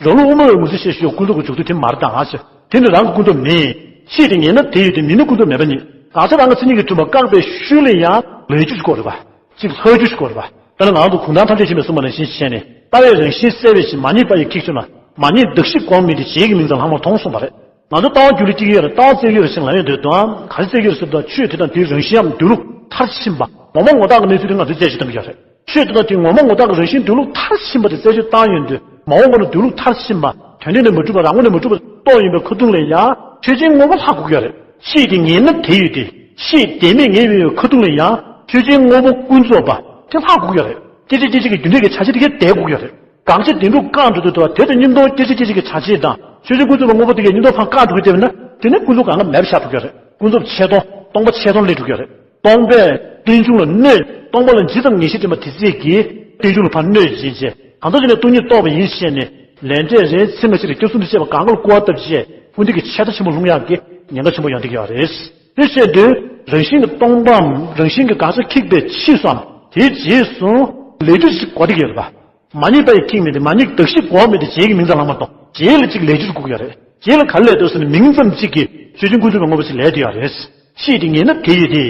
ད། རང་ལུགས་དབུ་མ་བའི་ངོས་འཛིན་བཤད་ཤུགས་ཀུན་རྫོབ་ཀྱི་འཇུག་ཚུལ་དེ་མ་རེད་ད་ང་ཞེས། དེ་ནི་རང་གི་ཀུན་རྫོབ་མིན། ཕྱིས་དེ་ངེས་ན་དེ་ཡོད་དེ་མིན་ན་ཀུན་རྫོབ་མེད་པ་ཉིད། དགག་བྱ་རང་གི་མཚན་ཉིད་ཀྱིས་གྲུབ་པ་བཀག་པའི་ཤུལ་ལ་ཡང་ལས་རྒྱུ་ཞིག་དགོས་རེད་པ། གཅིག་ལྷག་རྒྱུ་ཞིག་དགོས་རེད་པ། དཔེར་ན་ང་ཚོ་གུང་ཐང་ཐམས་ཅད་མཁྱེན་པས་གསུངས་པ་ནང་བཞིན་བྱས་ནས་ལྟ་བའི་རང་བཞིན་གསལ་བའི་ཕྱིར་མ་རྙེད་པ་ཡི་ཁྱིག་ཆུ་ན། མ་རྙེད་གདགས་གཞི་གོམས་མིན་ཏེ། གཞན་གྱི་མིང་ཙམ་ལྷག་མར་མཐོང་གསུངས་པ་རེད། ང་ཚོ་ལྟ་བ་རྒྱུད་ལ་སྐྱེ་གི་ཡོད་རེད། ལྟ་བ་བཙལ་གི་ཡོད་རེད་ཟེར་ལབ་ཡོང་དུས་དང་ག་རེ་བཙལ་གི་ཡོད་རེད་ཟེར་དུས་ཆོས་དེ་དང་དེའི་རང་བཞིན་ཡང་འདུས་ལུགས་མཐར་ཕྱིན་པ་ངོ་མ་ངོ་བཏགས་ཀྱི་གནས་ཚུལ་དེ་ང་ཚོས་རྩད་གཅོད་གཏང་གི་ཡོད་རེད། ཆོས་དེ་དང་དེའི་ངོ་མ་ངོ་བཏགས་ཀྱི་རང་བཞིན་འདུས་ལུགས་མཐར་ཕྱིན་པ་དེ་རྩད་གཅོད་བཏང་ཡོང་དུས་མ་འོངས་པ་ན་འདུས་ལུགས་མཐར་ཕྱིན་པ་དོན་འདི་ནི་མི་འགྲུབ་པ་རང་ངོས་ནས་མི་འགྲུབ་པ་རྟོགས་ཡོང་པའི་ཁ་ཐུག་ལ་ཡང་ཆོས་ཅན་དངོས་པོ་ལྷག་དགོས་ཀྱི་ཡོད་རེད། ཕྱིས་དེ་ངེས་ན་དེ་ཡོད་དེ། ཕྱིས་དེ་མེད་ངེས་ཡོང་བའི་ཁ་ཐུག་ལ་ཡང་ཆོས་ཅན་དངོས་པོ་ཀུན་རྫོབ་པ་དེ་ལྷག་དགོས་ཀྱི་ཡོད་རེད། སྐྱེ་འཆི་སྐྱེ་འཆི་གི་རྒྱུ་འབྲས་ཀྱི་བྱ་བྱེད་དེ་གས་བསྡད་དགོས་ཀྱི་ཡོད་རེད། དགག་བྱ་བདེན་གྲུབ་བཀག་འགྲོ་དུས་དེ་དེ་དང་མཉམ་དུ་སྐྱེ་འཆི་སྐྱེ་འཆི་གི་བྱ་བྱེད་དང་ཆོས་ཅན་ཀུན་རྫོབ་པའི་དངོས་པོ་དེ་གས་མཉམ་དུ་ཕར་བཀག་འགྲོ་གི་བསྡད་པ་ན་དེ་ནི་ཀུན་རྫོབ་གང་ག་མེད་པ་ཆགས་འགྲོ་གི་ཡོད་རེད། ཀུན་རྫོབ་ཆད་སྟོང་སྟོང་པ་ཆད་སྟོང་སླེབས་འགྲོ་གི་ཡོད་རེད། སྟོང་པས་རྟེན་འབྱུང་ལ་གནོད། སྟོང་པ་ལ་ཇི་ཙམ་ངེས་ཤེས་འདྲེས་མ་དེ་ཚད་ཀྱིས་རྟེན་འབྱུང་ལ་ཕར་གནོད་བྱེད་ཅེས་གང་ལྟར་བྱས་ནས་སྟོང་ཉིད་རྟོགས་པ་ཡིན་ཞེས་ནས་ལས་འབྲས་རེད། ཚེ་སྔ་ཕྱི་རེད། སྐྱོ་གསུམ་དུ་བཤད་པ་གང་ག་ལ་སྐུར་བ་བཏབ་བྱས་ཀུན་འདུས་ཀྱི་ཆད་ལྟ་ཆེན་པོ་ལྷུང་ཡག་གི་ཉེན་ཁ་ཆེན་པོ་ཡོང་བསྡད་ཀྱི་ཡོད་རེད། དེ་བཤད་དུས་རང་བཞིན་གྱི་སྟོང་པའམ་རང་བཞིན་གྱི་དགག་བྱ་ཁེགས་པའི་ཕྱིས་སུའམ་དེའི་རྗེས་སུ་ལས་རྒྱུ་ཞིག་གོ་བསྡད་ཀྱི་ཡོད་རེད་པ། མ་རྙེད་པ་ཡི་ཁྱིག་མིན་ཏེ། མ་རྙེད་གདགས་གཞི་གོམས་མིན་ཏེ། རྗེས་ཀྱི་མིང་ཙམ་ལྷག་མར་མཐོང་། རྗེས་ལ་གཅིག་ལས་རྒྱུ་དགོས་ཀྱི་ཡོད་རེད། རྗེས་ལ་ག་རེ་ལས་འདུག་ཟེར་ན་མིང་ཙམ་གཅིག་གིས་ཆོས་ཅན་ཀུན་རྫོབ་པའི་དངོས་པོ་ཞིག་ལས་བསྡད་ཡོད་རེད། ཕྱིས་དེ་ངེས་ན་དེ་ཡོད་དེ།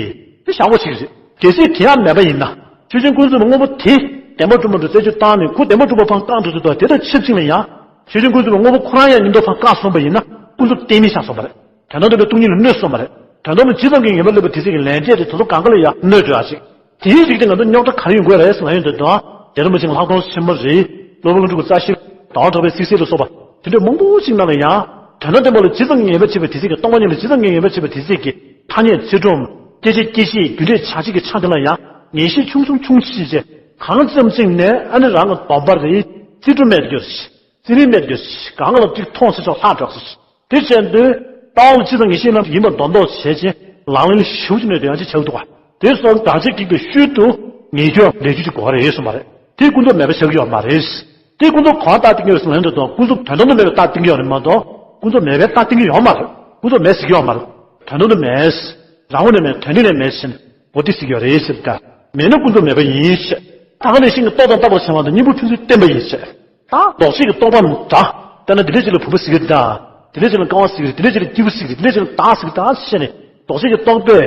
དེ་བཞག་པ་ཞིག་རེད། གལ་སྲིད་དེ་ཡང་མེད་པ་ཡིན་ན། ཆོས་ཅན་ཀུན་རྫོབ་པའི་དངོས་པོ་དེ་བདེན་པར་གྲུབ་མ་གྲུབ་རྩད་གཅོད་བཏང་ནས་ཁོ་བདེན་པར་གྲུབ་པ་ཕར་བཀག་འགྲོ་དུས་དེ་དང་ཆབས་ཅིག་ལ་ཡང་ཆོས་ཅན་ཀུན་རྫོབ་པའི་དངོས་པོ་ཁོ་རང་ཡང་མཉམ་དུ་ཕར་བཀག་སོང་བ་ཡིན་ན་ཀུན་རྫོབ་གཏན་མེད་ཆགས་སོང་བ་རེད། དོན་དམ་དུ་པའི་སྟོང་ཉིད་ལ་གནོད་སོང་བ་རེད། དོན་དམ་ལ་ཇི་ཙམ་གྱིས་ངེས་པ་སླེབས་པ་དེ་ཚོ་གི་ལས་འབྲས་དེ་དེ་ཚོ་གང་ག་ལ་ཡང་གནོད་འགྲོ་ཡ་ཞིག་དེའི་རིགས་དེ་ང་ཚོ་རྙོག་དྲ་ག་རེ་ཡོང་དགོས་རེད་ཟེར་ན་ཡོང་དུས་དང་། རྒྱལ་བ་རིན་པོ་ཆེ་ལྷག་མཐོང་ཆེན་པོ་རེད། སློབ་དཔོན་ཀླུ་སྒྲུབ་ཀྱི་རྩ་ཤེ། ཟླ་བ་གྲགས་པའི་ཚིག་གསལ་ལ་སོགས་པ་དེ་འདྲ་མང་པོ་ཞིག་ནང་ལ་ཡང་། དོན་དམ་བདེན་པ་ལ་ཇི་ཙམ་ངེས་པ་བྱེད་པ་དེ་ཚོ་གི། སྟོང་པ་ཉིད་ལ་ཇི་ཙམ་ངེས་པ་བྱེད་པ་དེ་ཚོ་གི། ཐ་སྙད་ཚུལ་ཁྲིམས། སྐྱེ་འཆི་སྐྱེ་ཤི་རྒྱུ་འབྲས་བྱ་བྱེད་ཀྱི་ཆ་དེ་ལ་ཡང་ངེས་ཤེས་ཆུང་ཆུང་ཆུང་ཆེ་ཆེ། གང་ཙམ་ཅིག་ནས་ཨ་ནི་རང་གི་སྡོམ་པ་རེད། རྩིས་འཕྲུལ་མེད་དུ་གྱུར། རྩིས་རིག་མེད་དུ་གྱུར། གང་ལ་གཅིག་མཐོང་ཚེ་ཆོག་ལྷག་འགྲོ་ཟེར། དེ་བྱས་དུས་ལྟ་བ་ལ་ཅི་ཙམ་ངེས་ཤེས་ལམ་ཡིན་པར་འདོད་འདོད་བྱས་ཅིང་ལག་ལེན་ཞིབ་ཅིག་གནོད་དུ་ཡང་ཅི་བྱ་འདུག་ག་དེ་སོགས་དགག་བྱ་གཅིག་པའི་ཤུལ་དུ་ངེས་རྒྱུའམ་ལས་རྒྱུ་ཅིག་གོ་བ་རེད་གསུངས་པ་རེད། དེ་ཀུན་རྫོབ་མེད་པ་ཆགས་ཀྱི་ཡོད་མ་རེད། དེ་ཀུན་རྫོབ་གང་ལྟར་བསྟན་གྱི་ཡོད་ཟེར་ལན་དུ་དང་ཀུན་རྫོབ་དོན་དམ་དུ་མེད་པའི་རྟགས་བསྟན་གྱི་ཡོད་རེད་མ་གཏོགས་ཀུན་རྫོབ་མེད་པའི་རྟགས་བསྟན་གྱི་ཡོད་མ་རེད། ཀུན་རྫོབ་མེད་ཟེར་གྱི་ཡོད་མ་རེད། དོན་དམ་དུ་མེད། རང་ངོས་ནས་མེད། དོན་ནི་ནས་མེད་ཕྱིན། འོ་དེ་ཟེར་གྱི་ཡོད་རེད་ཟེར་ད། མེད་ན་ཀུན་རྫོབ་མེད་པ་ཡིན་ཞེས། ད་ག་ནས་ཤིང་གི་རྟོགས་དང་བརྟག་པར་བྱ་བ་དང་གཉེན་པོ་ཕན་ཚུན་བརྟེན་པ་ཡིན་ཞེས། ད་ལྡོག་ཆོས་ཀྱི་རྟོག་པ་ནི་འདྲ། དཔེར་ན་འདི་འདྲ་ཅིག་ལ་བུམ་པ་ཟེར་གྱི་འདྲ། འདི་འདྲ་ཅིག་ལ་རྐང་པ་ཟེར་གྱི་རེད། འདི་འདྲ་ཅིག་ལ་སྐྱེས་བུ་ཟེར་གྱི་རེད། འདི་འདྲ་ཅིག་ལ་བདག་ཟེར་གྱི་འདྲ་ཞེས་ནས་ལྡོག་ཆོས་ཀྱི་རྟོག་པས་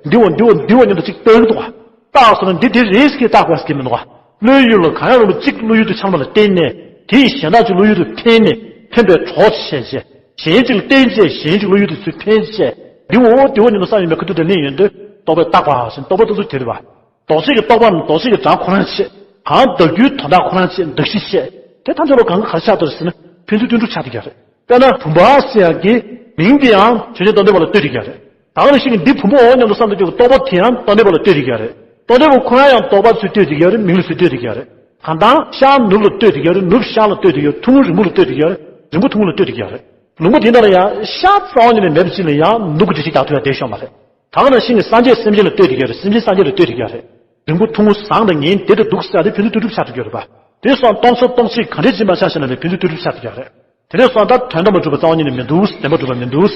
འདི་བོ་འདི་བོ་འདི་བོ་མཉམ་དུ་གཅིག་བཏགས་ཀྱི་འདུག་ག་བཏགས་སོང་ན་འདི་དེ་རེད་ཟེར་གྱི་བཏགས་དགོས་ཟེར་གྱི་མི་འདུག་ག་བློའི་ཡུལ་ལ་གང་ཡང་རུང་བ་གཅིག་བློ་ཡུལ་དུ་འཆར་བ་ལ་བརྟེན་ནས་དེ་ཡི་གཞན་དག་ཅིག་བློ་ཡུལ་དུ་འཕེན་ནས་འཕེན་པའི་གྲོགས་བྱས་བྱས། གཞན་གཅིག་ལ་བརྟེན་བྱས་གཞན་གཅིག་བློ་ཡུལ་དུ་ཚུར་འཕེན་བྱས། འདི་འོ་འདི་འོ་ཉིད་དུ་བསམ་ཡོད་པའི་ཁ་ཐུག་དེ་ལེན་ཡོང་དུས་རྟོག་པས་བཏགས་པ་ཟེར་རྟོག་པ་ལྟ་ཚུལ་དེ་རེད་པ། ལྡོག་ཆོས་ཀྱི་རྟོག་པའམ་ལྡོག་ཆོས་ཀྱི་གྲངས་ཁོ་རང་བྱས། གང་བདག་རྒྱུའི་དོན་དག་ཁོ་རང་བྱས། གདགས་གཞི་བྱས། དེ་ཐམས་ཅད་ལ་གང་ག་ག་རེ་ཆགས་འདུག་ཟེར་ན་ཕན་ཚུན་ལྟོས་གྲུབ་ཆགས་བསྡད་ཀྱི་རེད། དཔེར་ན་བུམ་པ་ཟེར་ཡག་གི་མིང་དེ་ཡང་ཆོས་ཅན་རྟོག་ལྡན་པ་ལ་ལྟོས་བསྡད་ཀྱི་རེད། ད་ག་ནང་བཞིན་གྱི་འདི་བུམ་པའོ་སྙམ་དུ་བསམ་དུ་བཅུག་པའི་རྟོག་པ་དེ་ཡང་རྟོག་ལྡན་པ་ལ་ལྟོས་བསྡད་ཀྱི་རེད། རྟོག་ལྡན་པ་ཁོ་རང་ཡང་རྟོག་པ་ཚུར་ལྟོས་བསྡད་ཀྱི་རེད། མིང་ལ་ཚུར་ལྟོས་བསྡད་ཀྱི་རེད། གང་ལྟར་ཤར་ནུབ་ལ་ལྟོས་བསྡད་ཀྱི་རེད། ནུབ་ཤར་ལ་ལྟོས་བསྡད་ཀྱི་རེད། ཐུང་ངུ་རིང་པོ་ལ་ལྟོས་བསྡད་ཀྱི་རེད། རིང་པོ་ཐུང་ངུ་ལ་ལྟོས་བསྡད་ཀྱི་རེད། ལུང་པ་དེ་འདྲ་ལ་ཡང་ཤར་རྩ་བ་ཉིད་ནས་མེད་པ་ཅིག་ལ་ཡང་ནུབ་ཀྱི་འགྲེལ་བཤད་རྒྱག་ཐུབ་ཡ་བསྡད་ཤོག་མ་རེད། ད་ག་ནང་བཞིན་གྱི་སངས་རྒྱས་སེམས་ཅན་ལ་ལྟོས་བསྡད་ཀྱི་རེད། སེམས་ཅན་སངས་རྒྱས་ལ་ལྟོས་བསྡད་ཀྱི་རེད། རིང་པོ་ཐུང་ངུ་བཟང་དང་ངན་བདེ་དང་སྡུག་ཟེར་ཡ་དེ་ཕན་ཚུན་ལྟོས་གྲུབ་ཆགས་ཐུབ་ཀྱི་རེད་པ། དེ་སོང་རྟོག་ཚོགས་རྟོག་བཅས་ག་འདྲས་སྦྱིན་པ་ཆ་བཞག་ན་ལས་ཕན་ཚུན་ལྟོས་གྲུབ་ཆགས་ཐུབ་ཀྱི་རེད། དེ་ནས་སོང་ད་དོན་དམ་པར་གྲུབ་པ་རྩ་བ་ཉིད་ནས་མི་འདུག་བདེན་པར་གྲུབ་པ་མི་འདུག་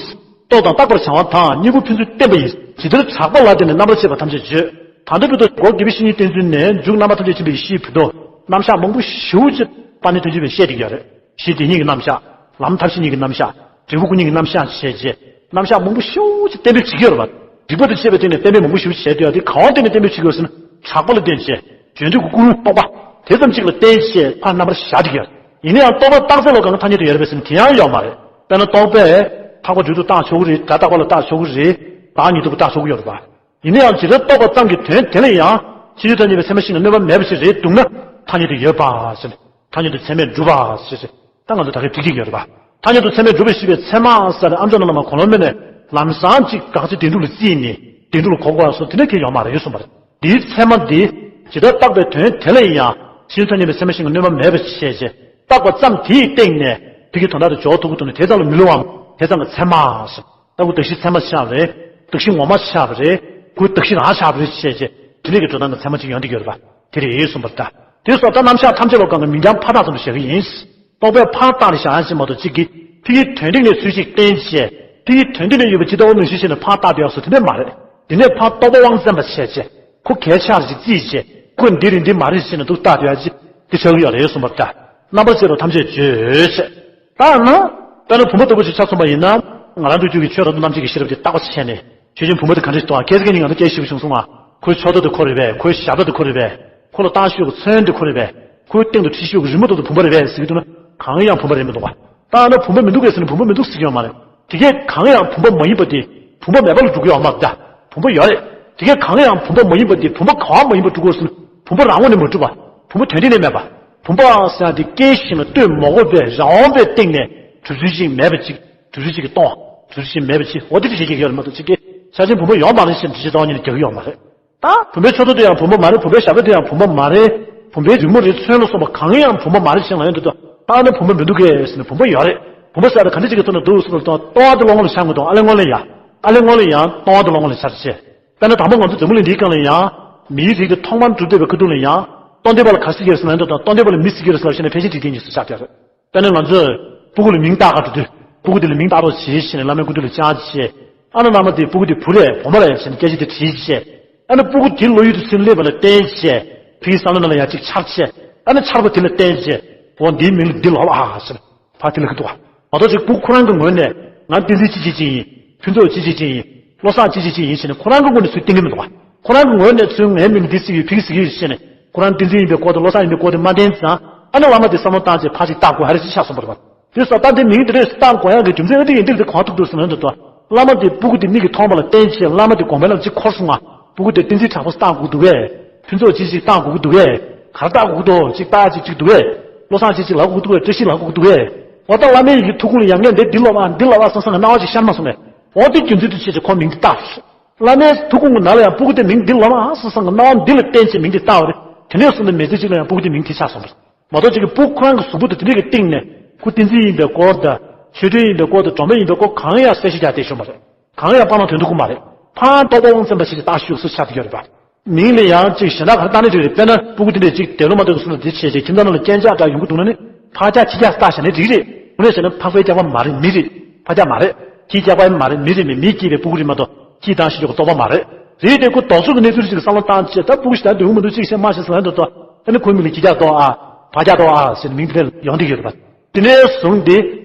རྟོགས་དང་བརྟག་པར་བྱ་བ་དང་གཉེན་པོ་ཕན་ཚུན་བརྟེན་པ་ཡིན། ཇི་ལྟར་གྲགས་པ་ལ་བརྟེན་ནས་རྣམ་པར་ཕྱེ་བ་ཐམས་ཅད་བརྗོད། ད་ལྟ་བུ་དང་སྒོ་དགེ་བའི་བཤེས་གཉེན་བསྟེན་ཚུལ་ནས་མཇུག་རྣམ་པ་ཐམས་ཅད་མཁྱེན་པའི་ཡེ་ཤེས་ཕུད་དོ། རྣམ་གཞག་མང་པོ་ཞེ་པོ་ཅིག་དཔལ་ལྡན་དོན་གཅོད་པས་བཤད་བསྡད་ཀྱི་ཡོད་རེད། གཞི་དེ་ཉིད་ཀྱི་རྣམ་གཞག་ལམ་ཐབས་ཤེས་ཉིད་ཀྱི་རྣམ་གཞག་འབྲས་བུ་སྐུ་ཉིད་ཀྱི་རྣམ་གཞག་བྱས་རྗེས་རྣམ་གཞག་མང་པོ་ཞེ་པོ་ཅིག་གཏན་འབེབས་བྱེད་ཀྱི་ཡོད་རེད་པ། རིགས་པ་དང་བཅས་པའི་སྟེང་ནས་གཏན་འབེབས་མང་པོ་ཞེ་པོ་བྱས་བསྡད་ཡོད་དེ། གང་བ་བརྟེན་ནས་གཏན་འབེབས་བྱེད་ཀྱི་ཡོད་ཟེར་ན། གྲགས་པ་ལ་བརྟེན་བྱས་རྗེས་འདོད་ཀྱི་ཀུན་སློང་རྟོག་པ་དེ་ཙམ་གཅིག་ལ་བརྟེན་བྱས་ཕར་རྣམ་པར་བཞག་བསྡད་ཀྱི་ཡོད་རེད། ཡིན་ན་ཡང་རྟོག་པ་རྟགས་གསལ་ལ་གང་གི་ཐ་སྙད་དུ་ཡོད་རེད་པས་ཟེར་ན། དེ་ཡང་ཡོད་མ་རེད། དཔེར་ན་རྟོག་པས་འཕགས་པ་སྦྲུལ་དུ་བཏགས་ཆོག་གི་རེད། སྒྲ་རྟག་པ་ལ་བཏགས་ཆོག་གི་རེད། བདག་ཉིད་རྟག་པར་བཏགས་ཆོག་གི་ཡོད་རེད་པ། ཡིན་ན་ཡང་ཇི་ལྟར་རྟོགས་པ་ཙམ་གྱིས་དོན་དེ་ལ་ཡང་ཕྱིན་ཅི་ཐབས་མཉེས་པའི་སེམས་མ་ཤིན་ཏུ་གནོད་པ་མེད་པ་ཞིག་རེད་འདུག་ན། ཐ་སྙད་དུ་ཡོད་པ་ཟེར། ཐ་སྙད་དུ་ཚད་མས་གྲུབ་པ་ཞེས་ཟེར། ད་ང་ཚོ་ད་གིན་འགྲིག་གི་ཡོད་རེད་པ། ཐ་སྙད་དུ་ཚད་མས་གྲུབ་པ་ཞེས་པའི་ཚད་མ་ཟེར་ཨ་མཆོག་རྣམས་ལ་མ་གོ་ལོང་མེད་ནས་ལམ་སང་གཅིག་དགག་བྱ་བདེན་གྲུབ་ལ་བརྩིས་ནས་བདེན་གྲུབ་ལ་གོ་དགོས་པ་སོགས་དེ་འདྲ་གང་ཡང་ཡོད་མ་རེད་གསུངས་པ་རེད། འདིའི་ཚད་མ་འདི་ཇི་ལྟར་བརྟགས་པའི་དོན་དེ་ལ་ཡང་ཕྱིན་ཅི་ཐབས་མཉེས་པའི་སེམས་མ་ཤིན་ཏུ་གནོད་པ་མེད་པ་ཞེས་བྱས། བརྟགས་པ་ཙམ་དེའི་སྟེང་ནས་ཕ་གི་དོན་དག་དེ་འཇོག་ཐུབ་ཀྱི་འདུག་ན་དེ་ཙམ་ལ་མི་སླུ་བའམ་དེ་ཙམ་གྱི་ཚད་མ་ཟེར། ད་ཁོ་གདགས་གཞིའི་ཚད་མ་ཆགས་པ་རེད། གདགས་གཞི་ངོ་མ་ཆགས་པ་རེད། ཁོ་གདགས་གཞི་རང་ཆགས་པ་རེད་ཅེས་བྱས་དེ་འདྲའི་གི་འགྲོ་སྟངས་ཀྱི་ཚད་མ་ཅིག་ཡོང་གི་ཡོད་རེད་པ། དེ་རེད་གསུངས་པ་རེད་ད། དེ་སོགས་ད་རྣམ་གཞག་ཐམས་ཅད་ལ་གང་གི་མིང་རྐྱང་ཕར་བཏགས་ཙམ་དུ་བཞག་གི་ཡིན། རྟོག་པས་ཕར་བཏགས་ནས་བཞག་ཡ་ཞིག་མ་གཏོགས་གཅིག་གིས་ཕ་གིའི་དོན་སྟེང་ནས་ཚུལ་གཅིག་བསྟན་བྱས་ཕ་གིའི་དོན་སྟེང་ནས་ཡོད་པ་ཇི་ལྟ་བ་ནང་བཞིན་བྱས་ནས་ཕར་བཏགས་བསྡད་ཡག་སོགས་དེ་འདྲ་མ་རེད། དེ་ནས་ཕར་རྟོག་པ་དབང་བཙན་པ་བྱས་བྱས་ཁོ་གལ་ཆགས་ཅིག་བརྩིས་བྱས་ཁོ་འདི་རེད་འདི་མ་རེད་ཟེར་ནས་འདུག་བཏགས་བསྡད་ཡག་ཅིག་དེ་ཆགས་ཀྱི་ཡོད་རེད་གསུངས་པ་རེད་ད། རྣམ་པར་དཔྱད་པ་ཐམས་ཅད་བརྗོད་བྱས། ད་ན། དཔེར་ན་བུམ་པ་ལྟ་བུ་ཞིག་ཆ་མཚོན་པ་ཡིན་ན། ང་རང་ཚོའི་རྒྱུད་ཀྱི་ཆོས་རབ་ཏུ་རྣམ་འབྱེད་ཀྱི་ཤེས་རབ་ཀྱིས་བརྟག་པ་བྱས་ནས། ཆོས་ཅན་བུམ་པ་དེ་ག་འདྲ་ཞིག་འདུག་ཨ། ཁྱེད་ཀྱིས་ཉིན་གང་དུ་སྐད་ཞིབ་བྱུང་སོང་ཨ། ཁོའི་ཕྱོགས་མཐའ་དེ་ཁོ་རེད་པས། ཁོའི་ཞབས་མཐའ་དེ་ཁོ་རེད་པས། ཁོ་ལ་བཏགས་ཤོས་ཀྱི་ཚོན་དེ་ཁོ་རེད་པས། ཁོའི་སྟེང་དུ་བྲིས་ཤོས་ཀྱི་རི་མོ་དེ་ཚོ་བུམ་པ་རེད་པས་ཟེར་གྱི་འདུག་ན། གང་ཡང་བུམ་པ་རེད་མི་འདུག་པ། ད་ན་བུམ་པ་མི་འདུག་གས་ཟེར་ན་བུམ་པ་མི་འདུག་ཟེར་གྱི་ཡོད་མ་རེད། དེ་གས་གང་ཡང་བུམ་པ་མ་ཡིན་པ་དེ་བུམ་པ་མེད་པ་ལ་འགྲོ་གི་ཡོད་མ་རེད་ད། བུམ་པ་ཡོད་རེད། དེ་གས་གང་ཡང་བུམ་པ་མ་ཡིན་པ་དེ་བུམ་པ་གང་མ་ཡིན་པ་འགྲོ་གི་ཡོད་ཟེར་ན་བུམ་པ་རང་ངོས་ནས་མ་གྲུབ་པ། བུམ་པ་དོན་སྟེང་ནས་མེད་པ། བུམ་པ་ཟེར་ཡ་དེ་སྐྱེ་ཞིང་ལ་ལྟོས་མ་དགོས་པའི་རང་དབང་པའི་སྟེང་ནས་གྲུབ་ཚུལ་ཅིག་མེད་པ་ཅིག་གྲུབ་ཚུལ་ཅིག་གི་སྟོང་། གྲུབ་ཚུལ་ཅིག་མེད་པ་ཅིག་འོ་དེ་འདྲ་བྱེད་ཀྱི་ཡོད་རེད་མ་གཏོགས་ཅིག་གིས་ཆ་ཅན་བུམ་པ་ཡོད་མ་རེད་ཅེས་འདྲི་ཅིག་རྩ་བ་ཉིད་ནས་རྒྱག་གི་ཡོད་མ་རེད། ད་བུམ་པའི་ཕྱོགས་མཐའ་དེ་ཡང་བུམ་པ་མ་རེད། བུམ་པའི་ཞབས་མཐའ་དེ་ཡང་བུམ་པ་མ་རེད། བུམ་པའི་རི་མོ་རེད། ཚོན་ལ་སོགས་པ་གང་ཡང་བུམ་པ་མ་རེད་ཅེས་ལབ་ཡོང་དུས་ད་ལྟ་ན་བུམ་པ་མི་འདུག་གས་ཟེར་ན་བུམ་པ་ཡོད་རེད། བུམ་པ་ཟེར་ཡ་དེ་ག་འདྲ་ཅིག་གི་ཐོག་ནས་འདུག་ཟེར་ན་ད་ལྟོ་བ་དེ་བློ་ངོ་ལ་འཆར་གི་འདུག་ཨ་ལས་ངོ་ལ་ཡ། ཨ་ལས་ངོ་ལ་ཡ་ལྟོ་བ་དེ་བློ་ངོ་ལ་འཆར་ཅེས། དཔེར་ན་དང་པོ་ང་ཚོ་འཛམ་བུ་གླིང་འདིའི་སྒང་ལ་ཡང་མིའི་རིགས་དེ་ཐོག་མར་གྲུབ་བསྡད་པའི་ཁ་ཐུག་ལ་ཡང་སྟོན་པ་ལ་ག་རེ་ཟེར་གྱི་རེད་ཟེར་ན་ད་སྟོན་པ་ལ་མི་ཟེར་གྱི་རེད་ཟེར་ལབ་བྱས་ནས་ཕལ་ཆེར་འགྲིག་བསྡད་ཀྱི་ཟེར་ཆགས་བསྡད་རེད། དཔེར་ན་ང་ཚོས་སྤུ་གུ་ལ་མིང་བཏགས་ག་འགྲོ་དུས་སྤུ་གུ་དེ་ལ་མིང་བཏགས་རོགས་བྱེད་ཟེར་ནས་བླ་མའི་སྐུ་མདུན་ལ་བཅར་བྱས། ཨ་ན་བླ་མ་དེས་སྤུ་གུ་དེ་བུ་རེད་བུ་མོ་རེད་ཟེར་ནས་སྐད་ཆ་དེ་དྲིས་བྱས། ཨ་ན་སྤུ་གུ་དེ་བློ་ཡུལ་དུ་ཚུར་སླེབས་པ་ལ་བརྟེན་བྱས་ཕ་གིའི་བསམ་བློ་ནང་ལ་ཡང་གཅིག་འཆར་བྱས། ཨ་ན་འཆར་བ་དེ་ལ་བརྟེན་བྱས་འོ་འདིའི་མིང་ལ་འདི་ལབ་ཨ་ཟེར་ཕར་དེ་ལ་གི་འདུག་ག་མ་གཏོགས་ཅིག་སྤུ་གུ་ཁོ་རང་གི་ངོས་ནས་ང་བསྟན་འཛིན་ཅི་ཅི་ཅི་ཡིན། ཕུན་ཚོགས་ཅི་ཅི་ཅི་ཡིན། བློ་བཟང་ཅི་ཅི་ཅི་ཡིན་ཟེར་ནས་ཁོ་རང་གི་ངོས་ནས་ཚུར་བསྟན་གྱི་མི་འདུག་ག་ཁོ་རང་གི་ངོས་ནས་ཚུར་ངའི་མིང་འདི་ཟེར་གྱི་ཡོད་ཕ་གི་ཟེར་གྱི་ཡོད་ཟེར་ནས་ཁོ་རང་བསྟན་འཛིན་ཡིན་པའི་སྐོར་དང་བློ་བཟང་ཡིན་པའི་སྐོར་དེ་མ་བསྟན་ཙང་ཨ་ནི་བླ་མ་དེ་བསམ་བློ་བཏང་བྱས་ཕར་ཅིག་བཏགས་དགོས་ཧ་རེ་ཅིག་ཆགས་སོང་བ་རེད་པ། དེ་སོགས་ད་འདི་མིང་འདི་འདྲས་བཏགས་དགོས་ཡག་གི་རྒྱུ་མཚན་ཨ་འདི་ཡིན་འདི་འདི་གང་ཐུག་འདུག་ཟེར་ན་འདི་ལྟ་བུ་བླ་མ་དེ་སྤུ་གུ་དེ་མིག་གིས་མཐོང་བ་ལ་བརྟེན་བྱས་བླ་མ་དེ་དགོངས་པའི་ལམ་གཅིག་འཁོར་སོང་ང་། སྤུ་གུ་དེ་བསྟན་འཛིན་དྲག་པོ་བཏགས་དགོས་འདུག་གས། ཕུན་ཚོགས་ཅི་ཅིག་བཏགས་དགོས་ཀྱི་འདུག་གས། ག་རེ་བཏགས་དགོས་ཀྱི་འདུག་ཅིག་བཏགས་ཅིག་ཅིག་འདུག་གས། བློ་བཟང་ཅི་ཅིག་ལབ་དགོས་ཀྱི་འདུག་གས། བཀྲ་ཤིས་ལབ་དགོས་ཀྱི་འདུག་གས། འོ་ད་བླ་མའི་ཡི་གེ་ཐུགས་དགོངས་ལ་ཡང་ངས་འདི་འདི་ལབ་ཨ་འདི་ལབ་ཨ་བསམ་བསམ་གི་སྣང་བ་ཅིག་ཤར་མ་སོང་ངས། འོ་དེ་རྒྱུ་མཚན་དུ་བྱས་ཀྱི་ཁོ་མིང་འདི་བཏགས། བླ་མའི་ཐུགས་དགོངས་ཀྱི་ནང་ལ་ཡང་སྤུ་གུ་དེ་མིང་འདི་ལབ་ཨ་བསམ་བསམ་གི་སྣང་བ་འདི་ལ་བརྟེན་བྱས་མིང་འདི་བཏགས་པ་རེད། དེ་ནས་བཟུང་ནས་མི་ཚེ་གཅིག་ལ་ཡང་སྤུ་གུ་དེ་མིང་དེ་ཆགས་སོང་བ་རེད། མ་གཏོགས་ཅིག་གི་སྤུ་གུ་ཁོ་རང་གི་གཟུགས་པོ་དེ་དེ་འདྲས་ཀྱི་སྟེང་ནས་ཁོ་བསྟན་འཛིན་ཡིན་པའི་སྐོར་དང་ཆོས་སྒྲོན་ཡིན་པའི་སྐོར་དང་སྒྲོལ་མ་ཡིན་པའི་སྐོར་གང་ཡང་གསལ་བཤད་རྒྱག་བསྡད་ཤོག་མ་རེད། གང་ཡང་སྤང་བླང་དོན་དུ་ཁོ་མ་རེད། ཕར་རྟོག་པ་དབང་བཙན་པ་ཞིག་བཏགས་ཤོག་སུ་ཆགས་བསྡད་ཡོད་རེད་པ། མིང་ལ་ཡང་ཅིག་གཞན་དག་ག་རེ་བཏགས་ནས་འགྲིག་རེད། དཔེར་ན་སྤུ་གུ་དེ་འདྲས་ཅིག་དེ་ལོ་མ་འདོད་སོང་ན་དེ་བྱས་རྗེས་ཁྱིམ་ཚང་ནང་ལ་རྐྱེན་ཆག་འདྲ་ཡོང་གི་འདུག་ན་ནི་ཕར་རྒྱག་ཁྱི་རྒྱག་བཏགས་བཞག་ནས་འགྲིག་རེད། དངོས་གནས་བྱས་ན་ཕག་པའི་སྐྱག་པ་མ་རེད། མི་རེད། ཕག་སྐྱག་མ་རེད། ཁྱིའི་སྐྱག་པ་ཡང་མ་རེད། མི་རེད། མི་མིས་སྐྱེས་པའི་སྤུ་གུ་རེད་མ་གཏོགས་ཁྱིས་བཏགས་ཤེས་ཀྱི་ལྟོ་བ་མ་རེད། རེད་དེ་ཁོ་དོགས་ཟོན་གྱི་གནས་ཚུལ་ཞིག་བསམ་བློ་བཏང་བྱས་ད་སྤུ་གུ་ཞིག་ད་འདོད་མི་འདུག་ཅིག་བྱས་མ་བྱས་ཟེར་ལབ་འདུག་ཏོ། ཨ་ནི་ཁོའི་མིང་ལ་ཁྱི་སྐྱག་ལྟོ་ཨ། ཕག་སྐྱག་ལྟོ་ཨ་ཟེར་ནས་མིང་དེ་འདྲ་ཡོང་བསྡད་ཡོད་རེད་པ། དེ་ནས་བཟུང་སྟེ་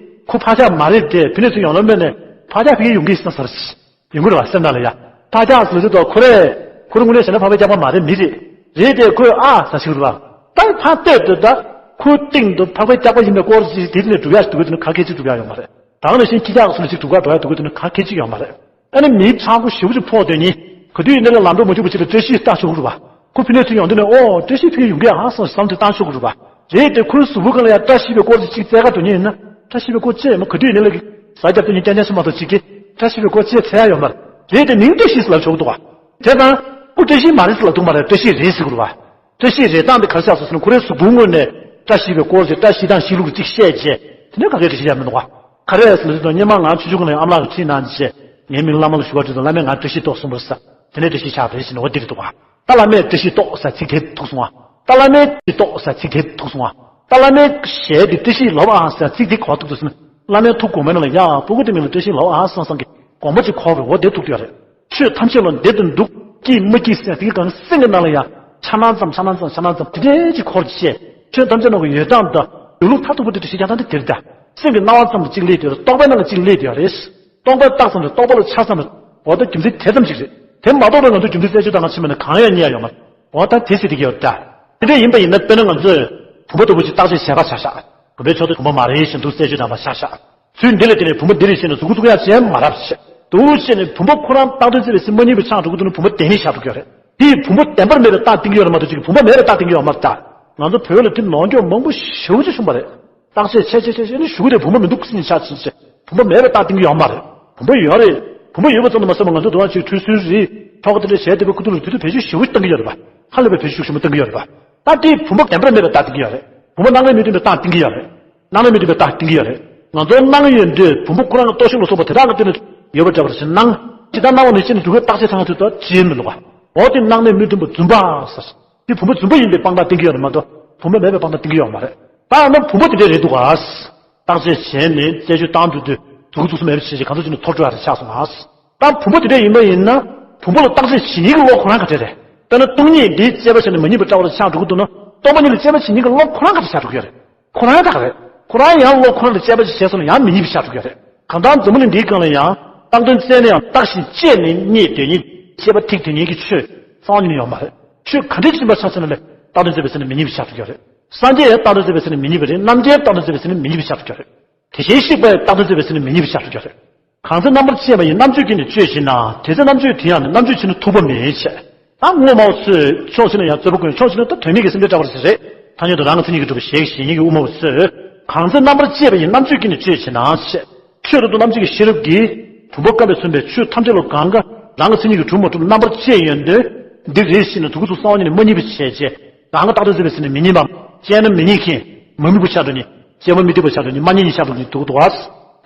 ཁོ་ཕག་སྐྱག་མ་རེད་དེ་ཕི་ནས་ཚུར་ཡོང་ལོ་མེད་ནས་ཕག་སྐྱག་ཕི་གིས་ཡོང་གི་ཟེར་ཟེར། ཡོང་གི་རེད་པ་སེམས་ནང་ལ་ཡ། ཕག་སྐྱག་ཟེར་ལབ་དུས་ཁོ་རེད། ཁོ་རང་དངོས་གནས་བྱས་ན་ཕག་པའི་སྐྱག་པ་མ་རེད། མི་རེད། རེད་དེ་ཁོས་ཨ་ཟེར་ཞིག་རེད་པ། ད་ཕར་ལྟོས་དུས་ད་ཁོའི་སྟེང་དུ་ཕག་པའི་སྐྱག་པ་ཡིན་པའི་སྐོར་ཞིག་དེ་ནས་སྒྲུབ་ཡག་ཞིག་འདུག་གི་འདུག་ན་ག་གེ་ཅིག་སྒྲུབ་ཡག་ཡོད་མ་རེད། ད་ག་ནང་བཞིན་ཁྱི་སྐྱག་སོགས་ཅིག་སྒྲུབ་ག་འགྲོ་ཡག་འདུག་གི་འདུག་ན་ག་གེ་ཅིག་ཡོད་མ་རེད། ཨ་ནི་མིའི་ཕྲག་མགོ་ཞེ་པོ་ཅིག་ཕོག་དུས་ནི་ག་དུས་ཡིན་ནའི་ལ་ལམ་འགྲོ་མ་བཅུག་པ་ཅིག་ལ་བཀྲ་ཤིས་བཏགས་ཆོག་གི་རེད་པ། ཁོ་ཕི་ནས་ཚུར་ཡོང་དུས་ནས་ཨོ་བཀྲ་ཤིས་ཕ་གིར་ཡོང་གི་ཨ་སོང་བསམ་དུས་བཏགས་ཆོག་གི་རེད་པ། རེད་དེ་ཁོའི་གཟུགས་པོ་སྒང་ལ་ཡང་བཀྲ་ཤིས་པའི་སྐོར་ཅིག་ཅིག་བཙལ་ག་འགྲོ་མཁན་ཡིན་ན་བཀྲ་ཤིས་པའི་སྐོར་ཅིག་མ་ག་དུས་ཡིན་ནའི་ལ་གི་ཟ་རྒྱབ་དུས་ནས་རྐྱང་རྐྱང་ཞིག་མ་གཏོགས་ཅིག་གིས་བཀྲ་ཤིས་པའི་སྐོར་ཅིག་འཚོལ་ཡག་ཡོད་མ་རེད། རེད་དེ་མིང་བཀྲ་ཤིས་ཟེར་ལབ་ཆོག་གི་འདུག་ག་དེ་དང་ཁོ་བཀྲ་ཤིས་མ་རེད་ཟེར་ལབ་འདུག་མ་རེད། བཀྲ་ཤིས་རེད་ཟེར་གི་རེད་པ། བཀྲ་ཤིས་རེད་སྟངས་དེ་ག་རེ་ཆགས་སོང་ཟེར་ན་ཁོ་རའི་གཟུགས་པོའི་ངོས་ནས་བཀྲ་ཤིས་པའི་སྐོར་ཟེར་བཀྲ་ཤིས་དང་ཤིས་ལུགས་ཅིག་བཤད་བྱས་དེ་ནས་ག་གེ་བཀྲ་ཤིས་ཡག་མི་འདུག་ག་ག་རེ་ཟེར་ན་སྙན་མ་ང་ཆུང་ཆུང་ནས་ཨ་མ་ལགས་ཀྱིས་བྲིས་གནང་བྱས་ངའི་མིང་བླ་མ་ལ་ཞུ་བར་བྲིས་དང་བླ་མས་ང་བཀྲ་ཤིས་རྟོགས་གསུངས་པ་རེད་ཟེར། དེ་ནས་བཀྲ་ཤིས་ཆགས་པ་རེད་ཟེར་ནས་འོ་འདི་རེད་འདུག་ག་ད་བླ་མས་བཀྲ་ཤིས་རྟོགས་ཟེར་ཚིག་དེ་ཐུག་སོང་ང་། ད་བླ་མས་བཀྲ་ཤིས་རྟོགས་ཟེར་ཚིག་དེ་ཐུག་སོང་ང་། ད་བླ་མའི་ཞལ་འདི་བཀྲ་ཤིས་ལབ་ཨ་ཟེར་ཚིག་དེ་ག་པར་ཐུག་འདུག་ཟེར་ན། བླ་མའི་ཐུགས་དགོངས་མའི་ནང་ལ་ཡ་སྤུ་གུ་དེ་མིང་ལ་བཀྲ་ཤིས་ལབ་ཨ་བསམ་བསམ་གྱི་དགོངས་པ་ཅིག་འཁོར་བའི་འོ་དེ་ཐུག་འདུག་ཡ་རེད། ཆོས་ཐམས་ཅད་ལ་བདེ་དང་སྡུག་སྐྱིད་མ་སྐྱིད་ཟེར་དེ་གི་གང་སེམས་ཀྱི་ནང་ལ་ཡ་ཆ་ནང་ཙམ་ཆ་ནང་ཙམ་ཆ་ནང་ཙམ་དེ་འདྲའི་ཅིག་འཁོར་བྱས། ཆོས་ཐམས་ཅད་ནང་གི་ཡོད་སྟངས་དང་ཡོད་ལུགས་མཐར་ཐུག་པ་དེ་འདྲ་ཞིག་ཀྱང་ད་འདི་དེ་རེད་ད། སེམས་ཀྱི་སྣང་བ་ཙམ་དུ་གཅིག་སླེབས་དེ་རེད། རྟོག་པའི་ནང་ལ་གཅིག་སླེབས་དེ་རེད། རྟོག་པ་བཏགས་ཙམ་དུ་རྟོག་པ་ལ་ཆགས་ཙམ་དུ་འོ་ད་རྒྱུ་མཚན་དེ་ཙམ་ཞིག་རེད། དེ་མ་གཏོགས་པའི་ང་ཚོ་རྒྱུ་མཚན་རྩད་གཅོད་དང་ང་ཕྱིན་པ་ནི་གང་ཡང་རྙེད་ཡ་ཡོད་མ་རེད། འོ་ད་དེ་སྲིད་དེ་གི་ཡོད་ད། དེ་འདྲ་ཡིན་པ་ཡིན་ན་དཔེར་ན་ང་ཚོས་བུམ་པ་ལྟ་བུ་ཅིག་བརྟག་དཔྱད་བྱས་པ་ཆ་བཞག་བུམ་པའི་ཕྱོགས་དེ་བུམ་པ་མ་རེད་ཞེས་འདུག་རྩད་གཅོད་དང་པ་ཆ་བཞག་ཚུལ་འདི་ལ་བརྟེན་ནས་བུམ་པ་འདི་རེད་ཞེས་ནས་གཟུགས་པོ་གཟུགས་ཡང་ཅན་མ་རབས་ཞེས་འདུག་ཅེས་ནས་བུམ་པ་ཁོ་རང་བཏགས་དོན་བརྩད་པའི་ཚེ་མ་རྙེད་པའི་ཆགས་འགྲོ་གི་འདུག་ན་བུམ་པ་བདེན་མིན་བཞག་འགྲོ་གི་ཡོད་རེད། དེ་ཡིས་བུམ་པ་བདེན་པར་མེད་པའི་རྟགས་བསྟན་གྱི་ཡོད་རེད་མ་གཏོགས་ཅིག་བུམ་པ་མེད་པའི་རྟགས་བསྟན་གྱི་ཡོད་མ་རེད་ད། ང་ཚོ་བོད་ལ་དེ་ནང་འགྱོ་མང་པོ་ཞེ་པོ་ཅིག་བྱུང་བ་རེད། བརྟག་དཔྱད་བྱས་བྱས་བྱས་བྱས་ནས་ཞུ་གི་རེད། བུམ་པ་མི་འདུག་ཟེར་ནས་ཆགས་ཕྱིན་ཆད་བུམ་པ་མེད་པའི་རྟགས་བསྟན་གྱི་ཡོད་མ་རེད། བུམ་པ་ཡོད་རེད། བུམ་པ་ཡོད་པ་ཙམ་དུ་མ་ཟད་པར་ང་ཚོ་དུང་ཅིག་ཁྲུས་གསོལ་རེད། ཆོ་ག་དེ་འདྲ་བྱས་བསྡད་པའི་ཁུ་ཐུག་ལ་དུས་དུ་བེད་སྤྱོད་ཞེ་པོ་བཏང་གི་ཡོད་རེད་པ། ཧ་ལས་པའི་བེད་སྤྱོད་ཤུགས་ཆེན་པོ་བཏང་གི་ཡོད་རེད་པ། ད་དེ་བུམ་པ་བདེན་པར་མེད་པའི་རྟགས་བསྟན་གྱི་ཡོད་རེད། བུམ་པ་སྣང་བས་མི་སྟོན་པའི་རྟགས་བསྟན་གྱི་ཡོད་རེད། སྣང་བས་མི་སྟོན་པའི་རྟགས་བསྟན་གྱི་ཡོད་རེད། ང་ཚོ་སྣང་ཡོད་འདོད་བུམ་པ་ཁོ་རང་གི་རྟོགས་ཤིང་ལ་སོགས་པ་དེ་དག་གི་སྟེང་ནས་ཡོད་པ་འདྲ་བར་ཞིག་སྣང་། ཇི་ལྟར་སྣང་བ་ནང་བཞིན་དུ་འགྲོ་བའི་རྟག་ཆད་ཚང་ཚུལ་དུ་ཅི་ཡིན་མི་འདུག་ག་འོ་དེ་སྣང་བས་མི་སྟོན་པ་བརྫུན་པ་ཟེར། དེ་བུམ་པ་རྫུན་པ་ཡིན་པའི་དཔང་རྟགས་བསྟན་གྱི་ཡོད་རེད་མ་གཏོགས་བུམ་པ་མེད་པའི་དཔང་རྟགས་བསྟན་གྱི་ཡོད་མ་རེད། ད་ཡང་ན་བུམ་པ་དེ་འདྲ་རེད་འདུག་ག་བརྟག་དཔྱད་བྱས་ནས་རྩད་གཅོད་བཏང་འདུག་དུས་གཟུགས་གཟུགས་སུ་མེད་པ་བྱས་ཤིང་གང་ཚོད་ཅིག་ནས་འཐོར་འགྲོ་ཡ་རེ་ཆགས་སོང་ང་། ད་བུམ་པ་དེ་འདྲ་ཡིན་པ་ཡིན་ན་བུམ་པ་ལ་བརྟག་དཔྱད་བྱེད་མཁན་གྱི་བློ་ཁོ་རང་ག་འདྲ་རེད། དཔེར་ན་སྟོང་ཉིད་འདིའི་དཔྱད་པ་བྱས་ནས་མ་རྙེད་པ་འདྲ་བ་ལ་ཆགས་འགྲོ་གི་འདུག་ན་སྟོང་པ་ཉིད་ལ་དཔྱད་པ་བྱེད་མཁན་གྱི་བློ་ཁོ་རང་ག་འདྲ་ཆགས་འགྲོ་གི་ཡོད་རེད། ཁོ་རང་རྟགས་རེད། ཁོ་རང་ཡང་བློ་ཁོ་རང་ལ་དཔྱད་པ་ཅིག་བྱས་སོང་ན་ཡང་མི་རྙེད་པ་ཆགས་འགྲོ་གི་ཡོད་རེད། གང་ལྟར་འཛམ་བུ་གླིང་འདིའི་སྒང་ལ་ཡང་བཏགས་དོན་བཙལ་ནས་ཡང་བརྟགས་ཤིང་དཔྱད་ནས་རྙེད་དོན་ཉིད་དཔྱད་པ་ཐེག་དོན་ཉིད་ཀྱི་ཆོས་རྩ་བ་ཉིད་ནས་ཡོད་མ་རེད། ཆོས་ག་འདྲ་ཕྱིན་པ་ཆ་ཚང་ལ་བཏགས་དོན་བཙལ་བའི་ཚེ་ན་མི་རྙེད་པ་ཆགས་འགྲོ་གི་ཡོད་རེད། སངས་རྒྱས་ཡང་བཏགས་དོན་བཙལ་བའི་ཚེ་ན་མི་རྙེད་པ་རེད། རྣམ་མཁྱེན་བཏགས་དོན་བཙལ་བའི་ཚེ་ན་མི་རྙེད་པ་ཆགས་འགྲོ་གི་ཡོད་རེད། དེ་བཞིན་གཤེགས་པ་ཡང་བཏགས་དོན་བཙལ་བའི་ཚེ་ན་མི་རྙེད་པ་ཆགས་འགྲོ་གི་ཡོད་རེད། གང་ཚེ་རྣམ་པར་དཔྱད་པ་ཡི་རྣམ་དཔྱོད་ཀྱིས་ནི་དཔྱོད་ཕྱིར་ན། དེ་ཚེ་རྣམ་དཔྱོད་དེ་ཡང་ནི་རྣམ་དཔྱོད་ཕྱིར་ན་ཐུབ་པ་མེད་ཅེས། ད་ངོ་མ་བ་ཚོས་ཕྱོགས་གཅིག་ནས་ཡང་རྩོད་པ་ཀུན་ཕྱོགས་གཅིག་ནས་ད་དོན་མེད་ཀྱི་སེམས་ཅན་འདྲ་བ་ཞིག་རེད། ཐ་སྙད་དུ་རང་གི་མཚན་ཉིད་ཀྱིས་གྲུབ་པའི་གཞན་གྱི་གཞན་ཉིད་ཀྱི་དབུ་མ་བ་ཚོས། གང་ཚེ་རྣམ་པར་དཔྱད་པ་ཡི་རྣམ་དཔྱོད་ཀྱིས་ནི་དཔྱོད་ཕྱིར་ན་ཞེས། ཆོས་རབ་ཏུ་རྣམ་འབྱེད་ཀྱི་ཤེས་རབ་ཀྱིས་བུམ་པ་སྐབས་ནས་མཚོན་པའི་ཆོས་ཐམས་ཅད་ལ་གང་ག་རང་གི་མཚན་ཉིད་ཀྱིས་གྲུབ་མ་གྲུབ་རྣམ་པར་དཔྱད་ཡོང་དུས་འདི་རེད་ཞེས་ནས་དུ་གུ་ཚུགས་གསང་བ་ཉིད་ནས་མ་རྙེད་པའི་ཕྱིར་ཅེས། གང་ག་བཏགས་དོན་བཙལ་བའི་ཚེ་ནི་མི་རྙེད་པའམ། དཔྱད་ན་མི་རྙེད་མཁན། མ་དམིགས་པ་ཆགས་འགྲོ་ནི། དཔྱད་པ་མི་ཐེག་པ་ཆགས་འགྲོ་ནི། མ་རྙེད་ནི་ཆགས་འགྲོ་ནི་འདུག་འདུག་ག་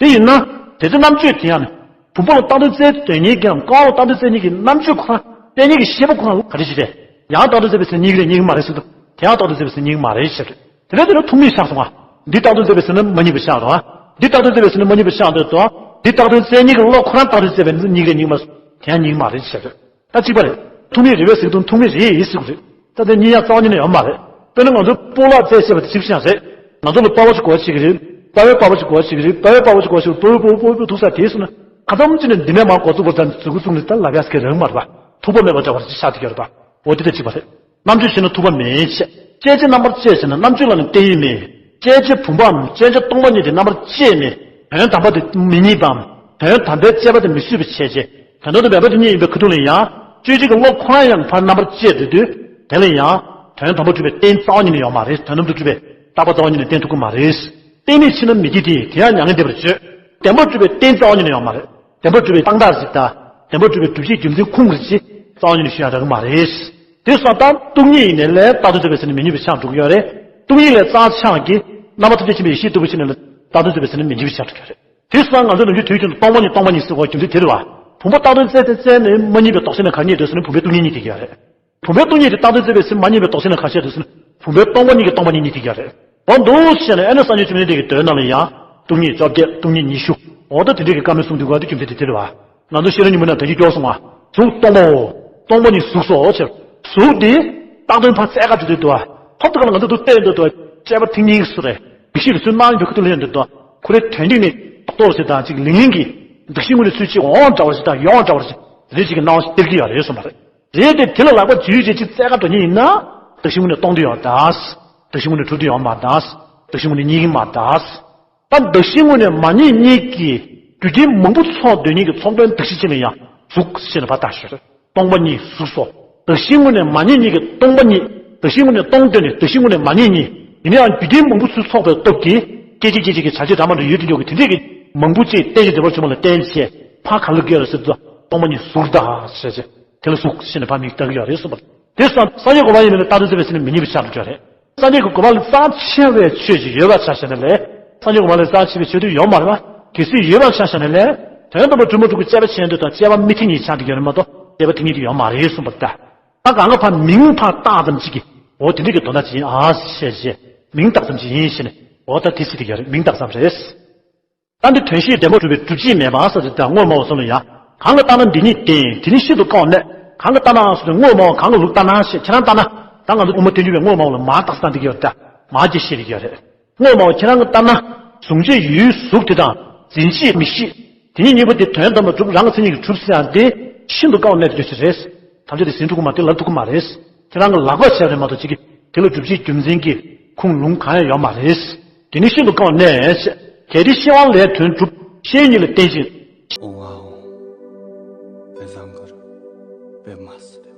དེ་ཡིན་ན། དེ་ཚེ་རྣམ་དཔྱོད་དེ་ཡང་ནི། བུམ་པ་ལ་བཏགས་དོན་བཙལ་དོན་ཉིད་ཀྱང་ཀ་བ་ལ་བཏགས་དོན་བཙལ་ཉིད་ཀྱི་རྣམ་དཔྱོད་ཁོ་རང་། དཔྱད་ཉིད་ཀྱི་ཤེས་པ་ཁོ་རང་ལ་ག་རེ་བྱེད་དེ། ཡང་བཏགས་དོན་བཙལ་བའི་ཚེ་རྙེད་ཀྱི་རེད་རྙེད་ཀྱི་མ་རེད་ཟེར་དུས། དེ་ཡང་བཏགས་དོན་བཙལ་བའི་ཚེ་རྙེད་ཀྱི་མ་རེད་ཞེས་རེད། དེ་འདྲ་དེ་ལ་ཐུག་མིན་ཆགས་སོང་ང་། འདི་བཏགས་དོན་བཙལ་བའི་ཚེ་ནི་མ་རྙེད་པ་ཆགས་འདུག་ཨ། འདི་བཏགས་དོན་བཙལ་བའི་ཚེ་ནི་མ་རྙེད་པ་ཆགས་འདུག་ཨ། འདི་བཏགས་དོན་བཙལ་ཉིད་ཀྱི་བློ་ཁོ་རང་བཏགས་དོན་བཙལ་བའི་ཚེ་རྙེད་ཀྱི་རེད་རྙེད་ཀྱི་མ་རེད། དེ་ཡང་རྙེད་ཀྱི་མ་རེད་ཞེས་རེད། ད་གཅིག་པ་རེད། ཐུག་མིན་རེད་པས་ཟེར་དུས་ཐུག་མིན་རེད་ཟེར་གྱི་རེད། ད་དེ་གཉིས་ཡང་རྩ་བ་ཉིད་ནས་ཡོད་མ་རེད། དཔེར་ན་ང་ཚོ་སྤོ་ལགས་རྩལ་བྱེད་པ་དེ་གཅིག་པ་ཅིག་རེད། ང་ཚོ་ལ་པ་ཕ་ཅིག་གོ་བ་ཞིག་རེད། པ་ཕའི་པ་ཕ་ཅིག་གོ་བ་ཞིག་རེད། པ་ཕའི་པ་ཕ་ཅིག་གོ་བ་ཞིག་རེད། པ་ཕའི་པ་ཕ་པ་ཕ་ཐུག་ས་དེ་སོང་ན་ཁ་ཙམ་ཅིག་ནས་འདི་ནས་མར་འགོ་བཙུགས་པར་ཙམ་ཟུག་གུ་བཙུགས་ནས་ད་ལབ་ཡག་གི་རང་མ་རེད་པ། ཐུག་པ་མེད་པ་འདྲ་བ་ཞིག་ཆགས་བསྡད་ཀྱི་ཡོད་རེད་པ། འོ་དེ་དང་གཅིག་པ་རེད། རྣམ་དཔྱོད་ཕྱིར་ན་ཐུག་པ་མེད་ཅེས། དཔྱད་བྱེད་རྣམ་པར་དཔྱད་ཟེར་ན་རྣམ་དཔྱོད་ལ་ནི་བརྟེན་ཡུལ་མེད། དཔྱད་བྱེད་བུམ་པའམ་དཔྱད་བྱ་སྟོང་པ་ཉིད་དེ་རྣམ་པར་དཔྱད་མེད། དོན་དམ་པ་དེ་མི་རྙེད་པའམ། དོན་དམ་པའི་དཔྱད་པ་དེ་མི་ཤེས་པའི་ཕྱིར་ཅེས། དོན་དམ་དུ་མེད་པ་དེ་རྙེད་ཡིན་པའི་ཁ་ཐུག་ལ་ཡང་། དཔྱོད་བྱེད་ཀྱི་བློ་ཁོ་རང་ཡང་ཕར་རྣམ་པར་དཔྱད་འགྲོ་དུས། དེ་ལ་ཡང་། དོན་དམ་པར་གྲུབ་པའི་རྟེན་རྩ་བ་ཉིད་ནས་ཡོད་མ་རེད། དོན་དམ་དུ་གྲུབ་པའི་རྟག་པ་རྩ་བ་ཉིད་ནས་བརྟེན་ཐུབ་ཀྱི་མ་རེད། རྟེན་མེད་ཕྱིར་ན་མི་བདེ་སྟེ་དེ་ཡང་མྱ་ངན་འདས་པར་བརྗོད། བདེན་པར་གྲུབ་པའི་རྟེན་རྩ་བ་ཉིད་ནས་ཡོད་མ་རེད། བདེན་པར་གྲུབ་པའི་དཔང་རྟགས་ཅིག་དང་། བདེན་པར་གྲུབ་པའི་སྒྲུབ་བྱེད་རྒྱུ་མཚན་ཁུངས་རེ་ཅིག་རྩ་བ་ཉིད་ནས་ཞུ་ཡ་རག་གི་མ་རེད། དེ་སོང་ཙང་སྟོང་ཉིད་ཡིན་ནའི་ལས་བཏགས་དོན་བཙལ་བའི་ཚེ་ནི་མི་རྙེད་པ་ཆགས་འགྲོ་གི་ཡོད་རེད། སྟོང་ཉིད་ལས་རྩ་ཆགས་ཀྱི་རྣམ་པ་ཐམས་ཅད་མཁྱེན་པའི་ཡེ་ཤེས་ལྟ་བུ་ཕྱིར་ན་ལས་བཏགས་དོན་བཙལ་བའི་ཚེ་ནི་མི་རྙེད་པ་ཆགས་འགྲོ་གི་ཡོད་རེད། དེ་སོང་ཙང་ང་ཚོས་ནམ་རྒྱུན་དུས་རྒྱུན་དུ་སྟོང་པ་ཉིད་སྟོང་པ་ཉིད་ཟེར་བ་རྒྱུ་མཚན་དེ་རེད་བ། བུམ་པ་བཏགས་དོན་བཙལ་ཏེ་བཙལ་ནས་མ་རྙེད་པའི་དོགས་ཟོན་ནས་ག་རྙེད་འདོད་ཟེར་ན་བུམ་པའི་སྟོང་ཉིད་རྙེད་བསྡད་ཀྱི་ཡོད་རེད། བུམ་པའི་སྟོང་ཉིད་དེ་བཏགས་དོན་བཙལ་བའི་ཚེ་མ་རྙེད་པའི་དོགས་ཟོན་ནས་ག་རྙེད་འདོད་ཟེར་ན་བུམ་པའི་སྟོང་པ་ཉིད་ཀྱི་སྟོང་པ་ཉིད་རྙེད་བསྡད་ཀྱི་ཡོད་རེད། འོ་འདུག་ཟེར་ནས་ཨེ་ནི་སངས་རྒྱས་བཅོམ་ལྡན་འདས་ཀྱི་མདོའི་ནང་ལ་ཡང་སྟོང་ཉིད་བཅོ་བརྒྱད་སྟོང་ཉིད་ཉི་ཤུ། འོ་ད་དེ་འདྲའི་གི་བཀའ་མོལ་གསུངས་དུས་ག་དེ་རྒྱུ་མཚན་དེ་དེ་རེད་བ། ང་ཚོ་ཤེས་རབ་སྙིང་པོའི་ནང་དོན་གྱི་སྐྱོར་སོང་བ། གཟུགས་སྟོང་པའོ། སྟོང་པ་ཉིད་གཟུགས་སོ་ཟེར། གཟུགས་དེ་བཏགས་དོན་ཕར་བཙལ་ག་འགྲོ་དུས་འདུག་བ། ཧོབ་ཏེ་ག་ལ་ང་ཚོ་འདུག་བལྟས་འདུག་འདུག་བ། དཔྱད་པ་ཐིང་ངེ་གི་སུ་རེད། ཡེ་ཤེས་ཀྱི་ཚུལ་སྣང་ཡོད་པའི་ཁ་ཐུག་ལ་ཡོད་འདུག་འདུག་ཁོ་རའི་དོན་སྟེང་ནས་རྟོགས་རེད་དང་གཅིག་ལིང་ལིང་གི། གདགས་གཞིའི་ངོས་ནས་ཚུལ་གཅིག་འོང་འདྲ་བ་ཞིག་དང་ཡོང་འདྲ་བ་ཞིག་རེ་ཞིག་གི་སྣང་བ་ཞིག་སྟེར་གྱི་ཡོད་རེད་གསུངས་པ་རེད། རེད་དེ་དེ་ལ་ལག་པ་འཇུས་བྱས་ཅིག་བཙལ་ག་འགྲོ་མཁན་ཡིན་ན། གདགས་གཞིའི་ངོས་ནས་སྟོང་དུ་ཡོད་ད། གདགས་གཞིའི་ངོས་ནས་གྲུབ་དུ་ཡོད་མ་ད། གདགས་གཞིའི་ངོས་ནས་རྙེད་ཀྱི་མ་ད། ད་གདགས་གཞིའི་ངོས་ནས་མ་རྙེད་མཁན་གྱི་རྒྱུ་རྐྱེན་མང་པོ་ཚོགས་འདོད་མཁན་གྱི་ཚོགས་དོན་གདགས་གཞི་ཅན་ལ་ཡང་གཟུགས་ཞེས་ནས་ཕར་བཏགས་ཞེས་རེད། སྟོང་པ་ཉིད་གཟུགས་སོ། གདགས་གཞིའི་ངོས་ནས་མ་རྙེད་མཁན་གྱི་སྟོང་པ་ཉིད། གདགས་གཞིའི་ངོས་ནས་སྟོང་སྟོན་ནས་གདགས་གཞིའི་ངོས་ནས་མ་རྙེད་མཁན། ཡིན་ན་ཡང་རྒྱུ་རྐྱེན་མང་པོ་ཚུར་ཚོགས་པའི་སྟོབས་ཀྱིས་སྐད་ཅིག་སྐད་ཅིག་གི་བྱ་བྱེད་འདྲ་མི་འདྲ་ཡོད་དུ་འཇོག་གི་དེ་འདྲས་ཀྱི་མང་པོ་ཅིག་རྟེན་ཅིང་འབྲེལ་བར་བྱུང་བ་ལ་བརྟེན་བྱས་ཕར་ག་ལ་བཀལ་རེད་ཟེར་དུས་སྟོང་པ་ཉིད་གཟུགས་དང་ཞེས་བྱས། དེ་ལ་གཟུགས་ཞེས་ནས་ཕར་མིང་བཏགས་ཀྱི་ཡོད་རེད་གསུངས་པ། དེ་སོང་སངས་རྒྱས་གོ་འཕང་ཡིན་ནའི་བཏགས་དོན་བཙལ་བའི་ཚེ་ནི་མི་རྙེད་པ་ཆགས་འགྲོ་གི་རེད། སངས་རྒྱས་ཀྱི་གོ་འཕང་ལས་རྩ་ཆེ་བའི་ཆོས་ཤིག་ཡོད་པ་ཆ་བཞག་ན་ལས། སངས་རྒྱས་གོ་འཕང་ལས་རྩ་ཆེ་བའི་ཆོས་དེ་ཡོད་མ་རེད་པ། གལ་སྲིད་ཡོད་པ་ཆ་བཞག་ན་ལས། དོན་དམ་པར་གྲུབ་མ་གྲུབ་ཀྱི་དཔྱད་པ་བྱེད་འདོད་དང་དཔྱད་པ་མི་ཐིག་གཉིས་ཆགས་འགྲོ་གི་རེད་མ་གཏོགས་དཔྱད་པ་ཐིག་གཉིས་དེ་ཡོད་མ་རེད་གསུངས་པ་ལྟ། ད་གང་ག་ཕར་མིང་ཕར་བཏགས་ཙམ་ཅིག་གིས་འོ་དེ་འདྲ་གི་དོན་དག་ཅིག་ཡིན་ཨ་ཞེས་བྱས་མིང་བཏགས་ཙམ་ཅིག་ཡིན་ཞེས་ནས་འོ་ད་དེ་སྲིད་དེ་ག་རེད་མིང་བཏགས་ཙམ་རེད། ད་འདི་དོན་ཤེས་བདེན་པར་གྲུབ་པའི་སྒྲུབ་བྱེད་མེད་པ་ཟེར་ཏེ་ད་དངོས་སྨྲ་བ་ཚོ་ལ་ཡང་གང་གིས་བཏགས་ན་འདི་ཉིད་བདེན། དེ་ནི་ཤིན་ཏུ་དཀའ་བ་གནད། གང་གིས་བཏགས་ན་ཟེར་ཏེ་དངོས་སྨྲ་བ་གང་གི་ལུགས་ལྟར་ན་ཞེས་ཁྱེད་རང་ལྟར་ན། ད་ང་ཚོ་དབུ་མ་བསྟན་འགྱུར་བའི་དངོས་སྨྲ་བ་ལ་མར་བཏགས་ས་འདི་ག་ཡོད་ད། མ་ཅིག་ཤེས་ཀྱི་ཡོད་རེད། དངོས་མ་བ་ཁྱེད་རང་གི་ལྟར་ན། གཟུང་བྱས་ཡུལ་གཟུགས་དེ་དང་། འཛིན་བྱེད་མིག་ཤེས། དེ་གཉིས་གཉིས་པོ་དེ་དོན་དམ་ལ་གྲུབ། རང་གི་མཚན་ཉིད་ཀྱིས་གྲུབ་ཟེར་ཡང་དེ་ཤིན་ཏུ་དཀའ་བ་གནད་དུ་འགྲོ་ཞིག་རེད། ཐམས་ཅད་དེ་ཟིན་ཐུབ་ཀྱི་མ་རེད། ལབ་ཐུབ་ཀྱི་མ་རེད། ཁྱེད་རང་གི་ལག་པ་བྱས་རེད་མ་གཏོགས་ཅིག་གིས་དེ་ལ་སྒྲུབ་བྱེད་རྒྱུ་མཚན་གྱི་ཁུངས་ལུང་གང་ཡང་ཡོད་མ་རེད། དེ་ནི་ཤིན་ཏུ་དཀའ་བ་གནད་ཆེ། གལ་ཏེ་ཤེས་པ་ལས་དོན་གྲུབ། ཤེས་ཉིད་ལ་བརྟེན་ཅིང་། འོང་ཨ་འོང་། དཔེ་བཟང་གར་དཔེ་མ་སྲིད།